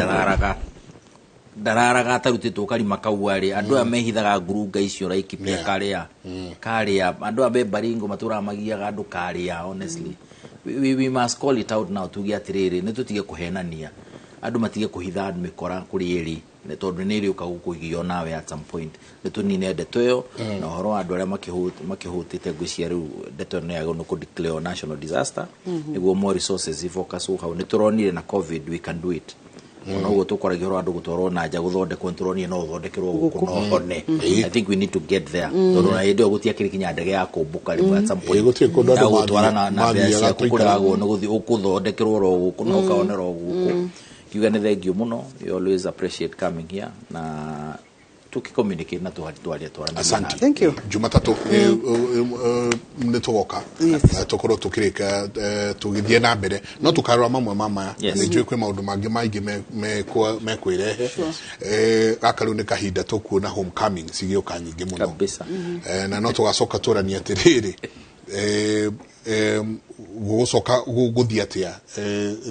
ndararaga atarutĩtwo karima kau arĩ andũ aya mehithaga ngurunga icio Laikipia. Karĩa karĩa andũ aya me Baringo matũraga magiaga andũ karĩa. Honestly, we must call it out now, tuge atĩrĩrĩ, nĩ tũtige kũhenania andũ, matige kũhitha mĩkora kũrĩ ĩrĩ, nĩ tondũ nĩ ĩrĩũka gũkũgio nawe at some point. Nĩ tũnine ndeto ĩyo na ũhoro wa andũ arĩa makĩhũtĩte. Ngwĩciria rĩu ndeto ĩno yagĩrĩirwo nĩ kũ-declare national disaster nĩguo more resources ifocus hau. Nĩ tũronire na COVID we can do it. Ona ũguo tũkwaragia ũhoro wa andũ gũtwarwo na nja gũthondekwo, nĩ tũronire no ũthondekerwo gũkũ no hone. I think we need to get there, tondũ na hĩndĩ ĩyo gũtiakĩrĩ kinya ndege ya kũmbũka rĩmwe at some point. Gũtirĩ kũndũ andũ Ya gũtwara na mbeca mathiaga ciaku tũikara. kũrĩhagwo nĩ gũthiĩ ũkũthondekerwo oro gũkũ na ũkaonera o gũkũ. Kiuga nĩ thank you mũno. You always appreciate coming here na tukicommunicate na twaria twaranĩria. Asante. Thank you. Jumatatũ nĩ tũgoka tũkorwo tũkĩrĩka tũgĩthiĩ na mbere, no tũkarora mamwe ma maya. Nĩ njũĩ kwĩ maũndũ mangĩ maingĩ mekwĩrehe. Gaka rĩu nĩ kahinda tũkuona homecoming cigĩũka nyingĩ mũno. Kabisa. Na no tũgacoka tũranie atĩrĩrĩ, gũgũcoka gũthiĩ atĩa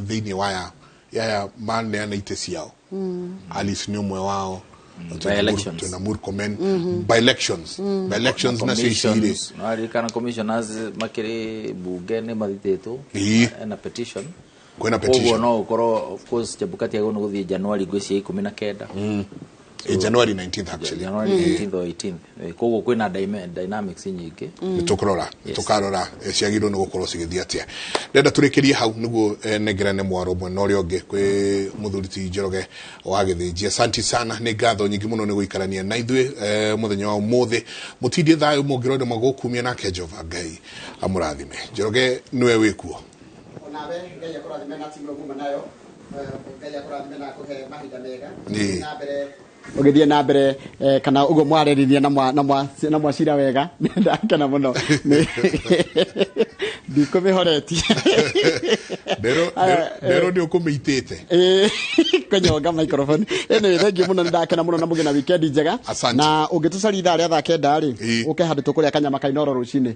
thĩinĩ wa yaya maneana itĩ ciao. Alice nĩ ũmwe wao. By-elections. Twina Murkomen. By-elections. By-elections nacio ici rĩ. No aririkana commissioners makĩrĩ bunge nĩ mathitĩtwo. Ena petition. Kwĩna petition. Koguo no ũkorwo, of course, Chebukati agĩrĩirwo nĩ gũthiĩ January ngwĩciria 19. January 19th actually. January 19th or 18th. Koguo kwĩna dynamics nyingĩ. Nĩ tũkũrora, tũkarora ciagĩrĩirwo nĩ gũkorwo cigĩthiĩ atĩa. Ndĩrenda tũrĩkĩrie hau nĩguo nengerane mwaro ũmwe na ũrĩa ũngĩ kwĩ mũthuri ti Njoroge wa Gĩthĩnji. Asante sana, nĩ ngatho nyingĩ mũno nĩ gũikarania na ithuĩ mũthenya wa ũmũthĩ. Mũtindie thayũ mũngĩrora magũkumia nake Jehova Ngai amũrathime. Njoroge nĩwe wĩkuo. Onawe Ngai akũrathime na timu ĩyo muma nayo. Ngai akũrathime na akũhe mahinda mega. Na mbere ũgĩthiĩ na mbere kana ũguo mwarĩrĩria na mwacira wega. Ndakena mũno. Ndikũmĩhoretie. Ndero nĩ ũkũmĩitĩte. Kũnyonga microphone. Anyway, thank you mũno, nĩndakena mũno na mũgĩe na weekend njega. Na ũngĩtũcaria ithaa rĩa thaa 9 rĩ, ũke handũ tũkũrĩa kanyama ka Inooro rũcinĩ.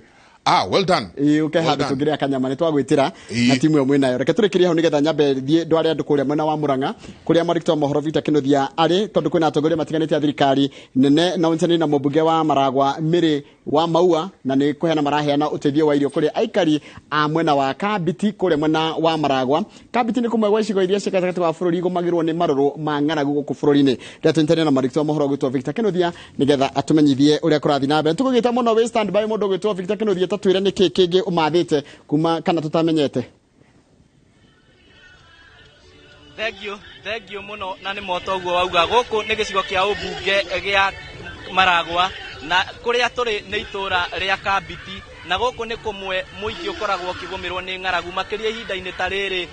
Ah, well done. Ũke handũ tũngĩrĩa kanyama nĩ twagwĩtĩra na timu ĩyo mwĩnayo. Reke tũrĩkĩrie hau nĩgetha nyambe thiĩ ndware andũ kũrĩa mwena wa Murang'a kũrĩa mwandĩki wa mohoro Victor Kinuthia arĩ, tondũ kwĩna atongoria matiganĩte a thirikari nene na ũnyitanĩri na mũmbunge wa Maragwa Mĩrĩ wa Maua, na nĩ kũheana maraheana ũteithio wa irio kũrĩ aikari a mwena wa Kambiti kũrĩa mwena wa Maragwa. Kambiti nĩ kũmwe gwa icigo iria ciĩ gatagatĩ wa bũrũri igũmagĩrwo nĩ marũrũ ma ng'aragu gũkũ bũrũri-inĩ. Rĩrĩa tũnyitanĩire na mwandĩki wa mohoro ũgwĩtwo Victor Kinuthia nĩgetha atũmenyithie ũrĩa kũrathiĩ na mbere. Tũgũgĩta mũno wĩ stand by mũndũ ũgwĩtwo Victor Kinuthia, tatwĩre nĩkĩ kĩngĩ ũmathĩte kuma kana tũtamenyete. Thank you mũno, na nĩ moto ũguo wauga. Gũkũ nĩ gĩcigo kĩa ũmbunge gĩa Maragwa, na kũrĩa tũrĩ nĩ itũra rĩa Kambiti, na gũkũ nĩ kũmwe mũingĩ ũkoragwo ũkĩgũmĩrwo nĩ ng'aragu makĩria ihinda-inĩ ta rĩrĩ.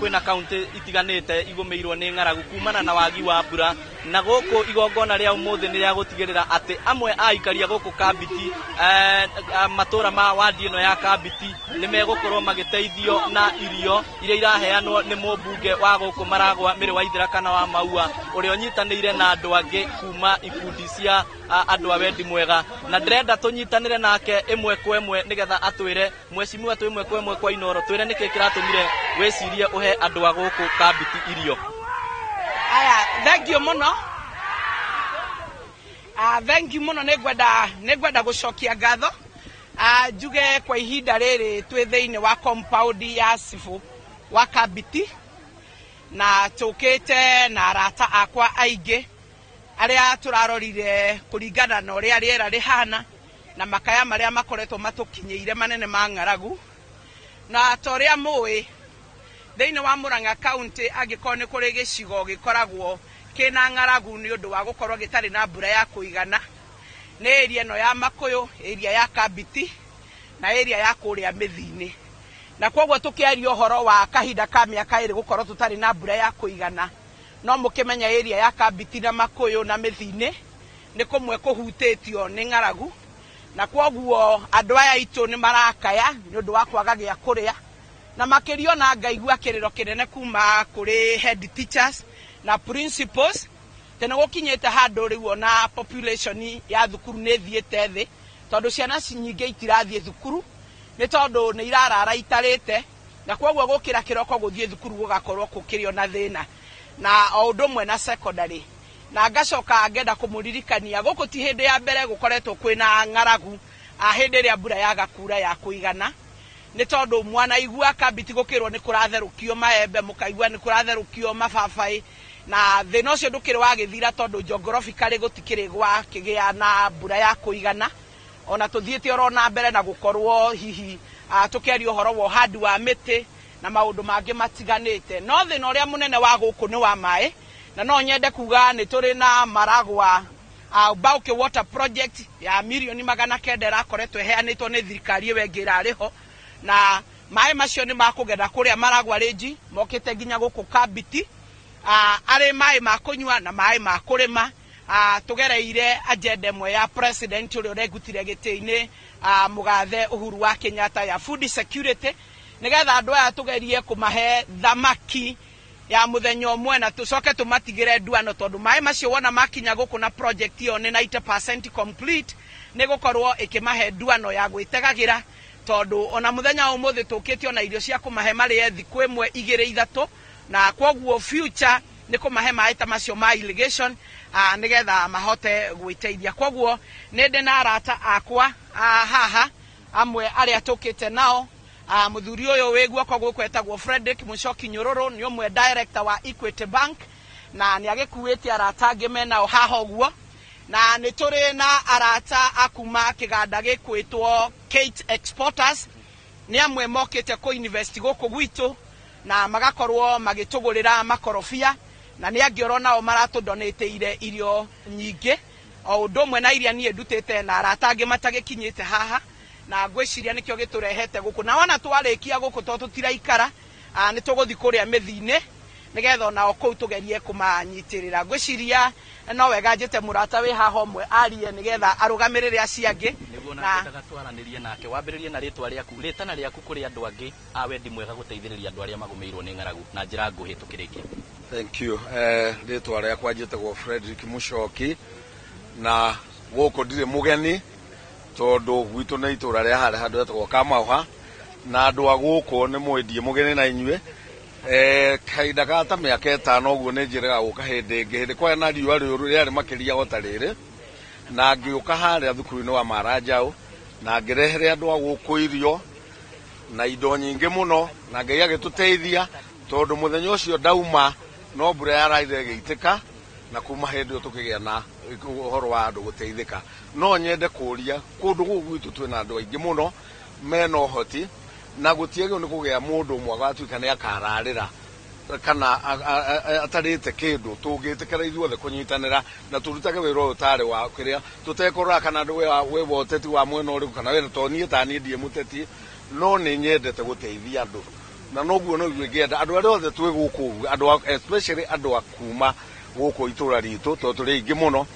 Kwĩna kaunti itiganĩte igũmĩirwo nĩ ng'aragu kumana na wagi wa mbura, na gũkũ igongona rĩa ũmũthĩ nĩ rĩa gũtigĩrĩra atĩ amwe a aikaria gũkũ Kambiti, matũra ma wadi ĩno ya Kambiti nĩ megũkorwo magĩteithio na irio iria iraheanwo nĩ mũmbunge wa gũkũ Maragwa Mĩrĩ wa Ithĩra kana wa Maua, ũrĩa ũnyitanĩire na andũ angĩ kuma ikundi cia andũ a wendi mwega. Na ndĩrenda tũnyitanĩre nake ĩmwe kwa ĩmwe nĩgetha atwĩre, mheshimiwa, twĩ ĩmwe kwa ĩmwe kwa Inooro, twĩre nĩkĩ kĩratũmire wĩcirie ũhe andũ a gũkũ Kambiti irio. Aya, thank you mũno. Thank you mũno, nĩngwenda gũcokia ngatho. Njuge kwa ihinda rĩrĩ twĩ thĩinĩ wa compound ya Cibũ wa Kambiti, na tũkĩte na arata akwa aingĩ arĩa tũrarorire kũringana na ũrĩa rĩera rĩhana na makaya marĩa makoretwo matũkinyĩire manene ma ng'aragu. Na ta ũrĩa mũĩ, thĩinĩ wa Murang'a County angĩkorwo nĩ kũrĩ gĩcigo gĩkoragwo kĩna ng'aragu nĩ ũndũ wa gũkorwo gĩtarĩ na mbura ya kũigana, nĩ area ĩno ya Makũyũ, area ya Kambiti na area ya kũrĩa Mĩthiinĩ. Na koguo tũkĩaria ũhoro wa kahinda ka mĩaka ĩrĩ gũkorwo tũtarĩ na mbura ya kũigana, no mũkĩmenya area ya Kambiti na Makũyũ na Mĩthiinĩ nĩ kũmwe kũhutĩtio nĩ ng'aragu. Na koguo andũ aya aitũ nĩ marakaya nĩ ũndũ wa kwaga gĩa kũrĩa, na makĩria ona ngaigua kĩrĩro kĩnene kuma kũrĩ head teachers na principals. Tene gũkinyĩte handũ rĩu ona population ya thukuru nĩ ĩthiĩte thĩ, tondũ ciana nyingĩ itirathiĩ thukuru nĩ tondũ nĩ irarara itarĩte, na koguo gũkĩra kĩroko gũthiĩ thukuru gũgakorwo gũkĩrĩ ona thĩna. Na o ũndũ ũmwe na secondary. Na ngacoka ngenda kũmũririkania gũkũ ti hĩndĩ ya mbere gũkoretwo kwĩna ng'aragu, hĩndĩ ĩrĩa mbura yaga kura ya kũigana, nĩ tondũ mwanaigua Kambiti gũkĩrwo nĩ kũratherũkio maembe, mũkaigua nĩ kũratherũkio mababaĩ, na thĩna ũcio ndũkĩrĩ wagĩthira tondũ geographically gũtikĩrĩ gwakĩgĩa na mbura ya kũigana. Ona tũthiĩte oro na mbere na gũkorwo hihi tũkĩaria ũhoro wa ũhandi wa mĩtĩ na maũndũ mangĩ matiganĩte. No thĩna ũrĩa mũnene wa gũkũ nĩ wa maĩ, na no nyende kuga nĩ tũrĩ na Maragwa Bauke Water Project ya mirioni 900 ĩrakoretwo ĩheanĩtwo nĩ thirikari ĩyo ĩngĩ ĩrarĩ ho, na maĩ macio nĩ makũgera kũrĩa Maragwa Range mokĩte nginya gũkũ Kambiti, arĩ maĩ ma kũnyua na maĩ ma kũrĩma. Tũgereire agenda ĩmwe ya president ũrĩa ũrengutire gĩtĩ-inĩ, mũgathe Uhuru wa Kenyatta, ya food security, nĩgetha andũ aya tũgerie kũmahe thamaki ya mũthenya ũmwe na tũcoke tũmatigĩre nduano, tondũ maĩ macio wona makinya gũkũ na project ĩyo nĩ 90% complete, nĩ gũkorwo ĩkĩmahe nduano ya gwĩtegagĩra, tondũ ona mũthenya wa ũmũthĩ tũkĩte ona irio cia kũmahe marĩe thikũ ĩmwe igĩrĩ ithatũ, na koguo future Nĩ kũmahe maĩ ta macio ma irrigation, nĩgetha mahote gwĩteithia. Koguo nĩ ndĩ na arata akwa haha amwe arĩa tũkĩte nao. Mũthuri ũyũ wĩ guoko gũkũ etagwo Frederick Mũcoki Nyũrũrũ, nĩ ũmwe director wa Equity Bank, na nĩ agĩkuĩte arata angĩ menao haha ũguo. Na nĩ tũrĩ na arata a kuma kĩganda gĩkwĩtwo Kate Exporters, nĩ amwe mokĩte kũ invest gũkũ gwitũ na magakorwo magĩtũgũrĩra makorobia, na nĩ angĩ oro nao maratũdonĩtĩire irio nyingĩ o ũndũ ũmwe na iria niĩ ndutĩte na arata angĩ matagĩkinyĩte haha, na ngwĩciria nĩkĩo gĩtũrehete gũkũ. Na wona twarĩkia gũkũ, to tũtiraikara, nĩ tũgũthiĩ kũrĩa mĩthi-inĩ nĩgetha onao kũu tũgerie kũmanyitĩrĩra. Ngwĩciria no wega njĩte mũrata wĩ haha ũmwe arie nĩgetha arũgamĩrĩre acio angĩ. Nĩguo na ngwendaga twaranĩrie nake. Wambĩrĩrie na rĩtwa rĩaku, rĩtana rĩaku kũrĩ andũ angĩ a wendi mwega gũteithĩrĩria andũ arĩa magũmĩirwo nĩ ng'aragu, na njĩra nguhĩ tũkĩrĩkia. Thank you. Rĩtwa rĩakwa njĩtagwo Frederick Mũcoki, na gũkũ ndirĩ mũgeni tondũ gwitũ nĩ itũra rĩa harĩa handũ hetagwo Kamauha, na andũ a gũkũ nĩ mũĩ ndiĩ mũgeni na inyuĩ. Kahinda ka ta mĩaka 5 ũguo nĩ njĩrĩga gũka hĩndĩ ĩngĩ, hĩndĩ kwarĩ na riũa rĩũru rĩarĩ makĩria o ta rĩrĩ, na ngĩũka harĩa thukuru-inĩ wa Maranjau na ngĩrehere andũ a gũkũ irio na indo nyingĩ mũno, na Ngai agĩtũteithia tondũ mũthenya ũcio ndauma no mbura yaraire ĩgĩitĩka, na kuma hĩndĩ ĩyo tũkĩgĩa na ũhoro wa andũ gũteithĩka. No nyende kũria kũndũ gũkũ gwitũ twĩna andũ aingĩ mũno mena ũhoti, na gũtiagĩrĩirwo nĩ kũgĩa mũndũ ũmwe agatuĩka nĩ akararĩra kana atarĩte kĩndũ. Tũngĩtĩkĩra ithuothe kũnyitanĩra na tũrutage wĩra ũyũ ũtarĩ wa kĩrĩa, tũtekũrora kana andũ wĩ wa ũteti wa mwena ũrĩkũ kana wĩna, tondũ niĩ ta niĩ ndirĩ mũteti, no nĩ nyendete gũteithia andũ, na noguo noguo ingĩenda andũ arĩa othe twĩ gũkũ, andũ especially andũ a kuma gũkũ itũra ritũ, tondũ tũrĩ aingĩ mũno,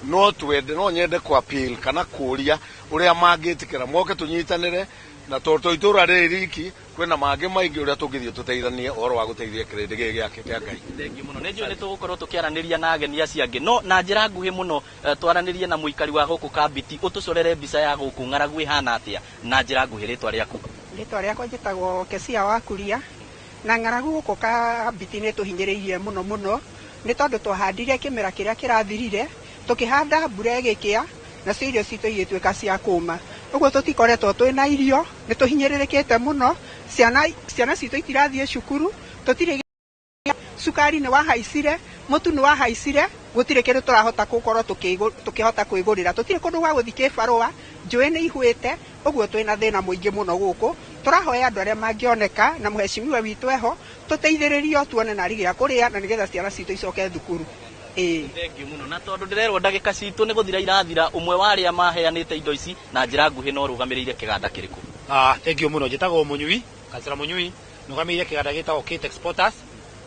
no twende, no nyende kũ appeal kana kũria ũrĩa mangĩtĩkĩra moke tũnyitanĩre, na tondũ to itũra rĩrĩ riki kwĩna mangĩ maingĩ ũrĩa tũngĩthiĩ tũteithanie ũhoro wa gũteithia kĩrĩndĩ gĩkĩ gĩake kĩa Ngai. Thengiũ mũno. Nĩ njũĩ nĩ tũgũkorwo tũkĩaranĩria na ageni acio angĩ, no na njĩra nguhĩ mũno, twaranĩrie na mũikari wa gũkũ Kambiti, ũtũcorere mbica ya gũkũ ng'aragu ĩhana atĩa na njĩra nguhĩ. Rĩtwa rĩaku? Rĩtwa rĩakwa njĩtagwo Kesia wa Kuria, na ng'aragu gũkũ Kambiti nĩ tũhinyĩrĩirie mũno mũno, nĩ tondũ twahandire kĩmera kĩrĩa kĩrathirire, tũkĩhanda mbura ĩgĩkĩa, nacio irio citũ igĩtuĩka cia kũma. Ũguo tũtikoretwo twĩna irio, nĩ tũhinyĩrĩrĩkĩte mũno, ciana citũ itirathiĩ cukuru, tũtirĩ cukari nĩ wahaicire, mũtu nĩ wahaicire, gũtirĩ kĩndũ tũrahota gũkorwo tũkĩhota kwĩgũrĩra, tũtirĩ kũndũ gwa gũthiĩ kĩbarũa, njũĩ nĩ ihũĩte, ũguo twĩna thĩna mũingĩ mũno gũkũ. Tũrahoya andũ arĩa mangĩoneka na mũhecimiwa witũ eho, tũteithĩrĩrio tuone narĩ gĩa kũrĩa na nĩgetha ciana citũ icoke thukuru. Thengiũ mũno. Na tondũ ndĩrerwo ndagĩka citũ nĩ gũthira irathira, ũmwe wa arĩa maheanĩte indo ici na njĩra nguhĩ no ũrũgamĩrĩire kĩganda kĩrĩkũ? Thengiũ mũno. Njĩtagwo Mũnyui, Kansela Mũnyui, nũgamĩrĩire kĩganda gĩtagwo Kate Exporters.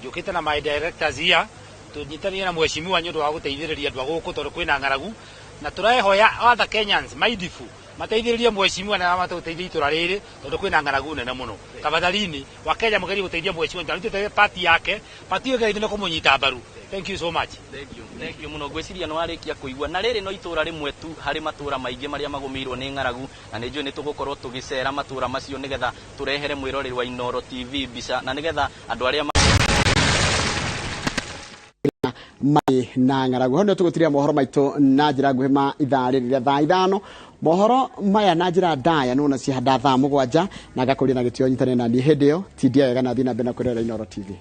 Njũkĩte na my directors here tũnyitanĩire na mheshimiwa nĩ ũndũ wa gũteithĩrĩria andũ a gũkũ tondũ kwĩna ng'aragu, na tũrehoya other Kenyans mindful mateithĩrĩrie mheshimiwa na matũteithie itũra rĩrĩ tondũ kwĩna ng'aragu nene mũno. Tafadhalini wa Kenya mũgerie gũteithia mheshimiwa, tondũ tũteithie party yake, party ĩyo ĩgerie nĩ kũmũnyita mbaru. Thank you so much. Thank you. Thank you mũno. Ngwĩciria nĩ warĩkia kũigua, na rĩrĩ no itũra rĩmwe tu harĩ matũra maingĩ marĩa magũmĩirwo nĩ ng'aragu, na nĩ njũĩ nĩ tũgũkorwo tũgĩcera matũra macio nĩgetha tũrehere mwĩroreri wa Inooro TV mbica, na nĩgetha andũ arĩa marĩ na ng'aragu. Hau nĩho tũgũtiria mohoro maitũ na njĩra nguhĩ ma ithaa rĩrĩ rĩa thaa 5. Mohoro maya na njĩra ndaya nĩ wona cihanda thaa 7, na ngakũria na gĩtĩo nyitanĩre na niĩ hĩndĩ ĩyo tindia wega na thiĩ na mbere na kwĩrorera Inooro TV.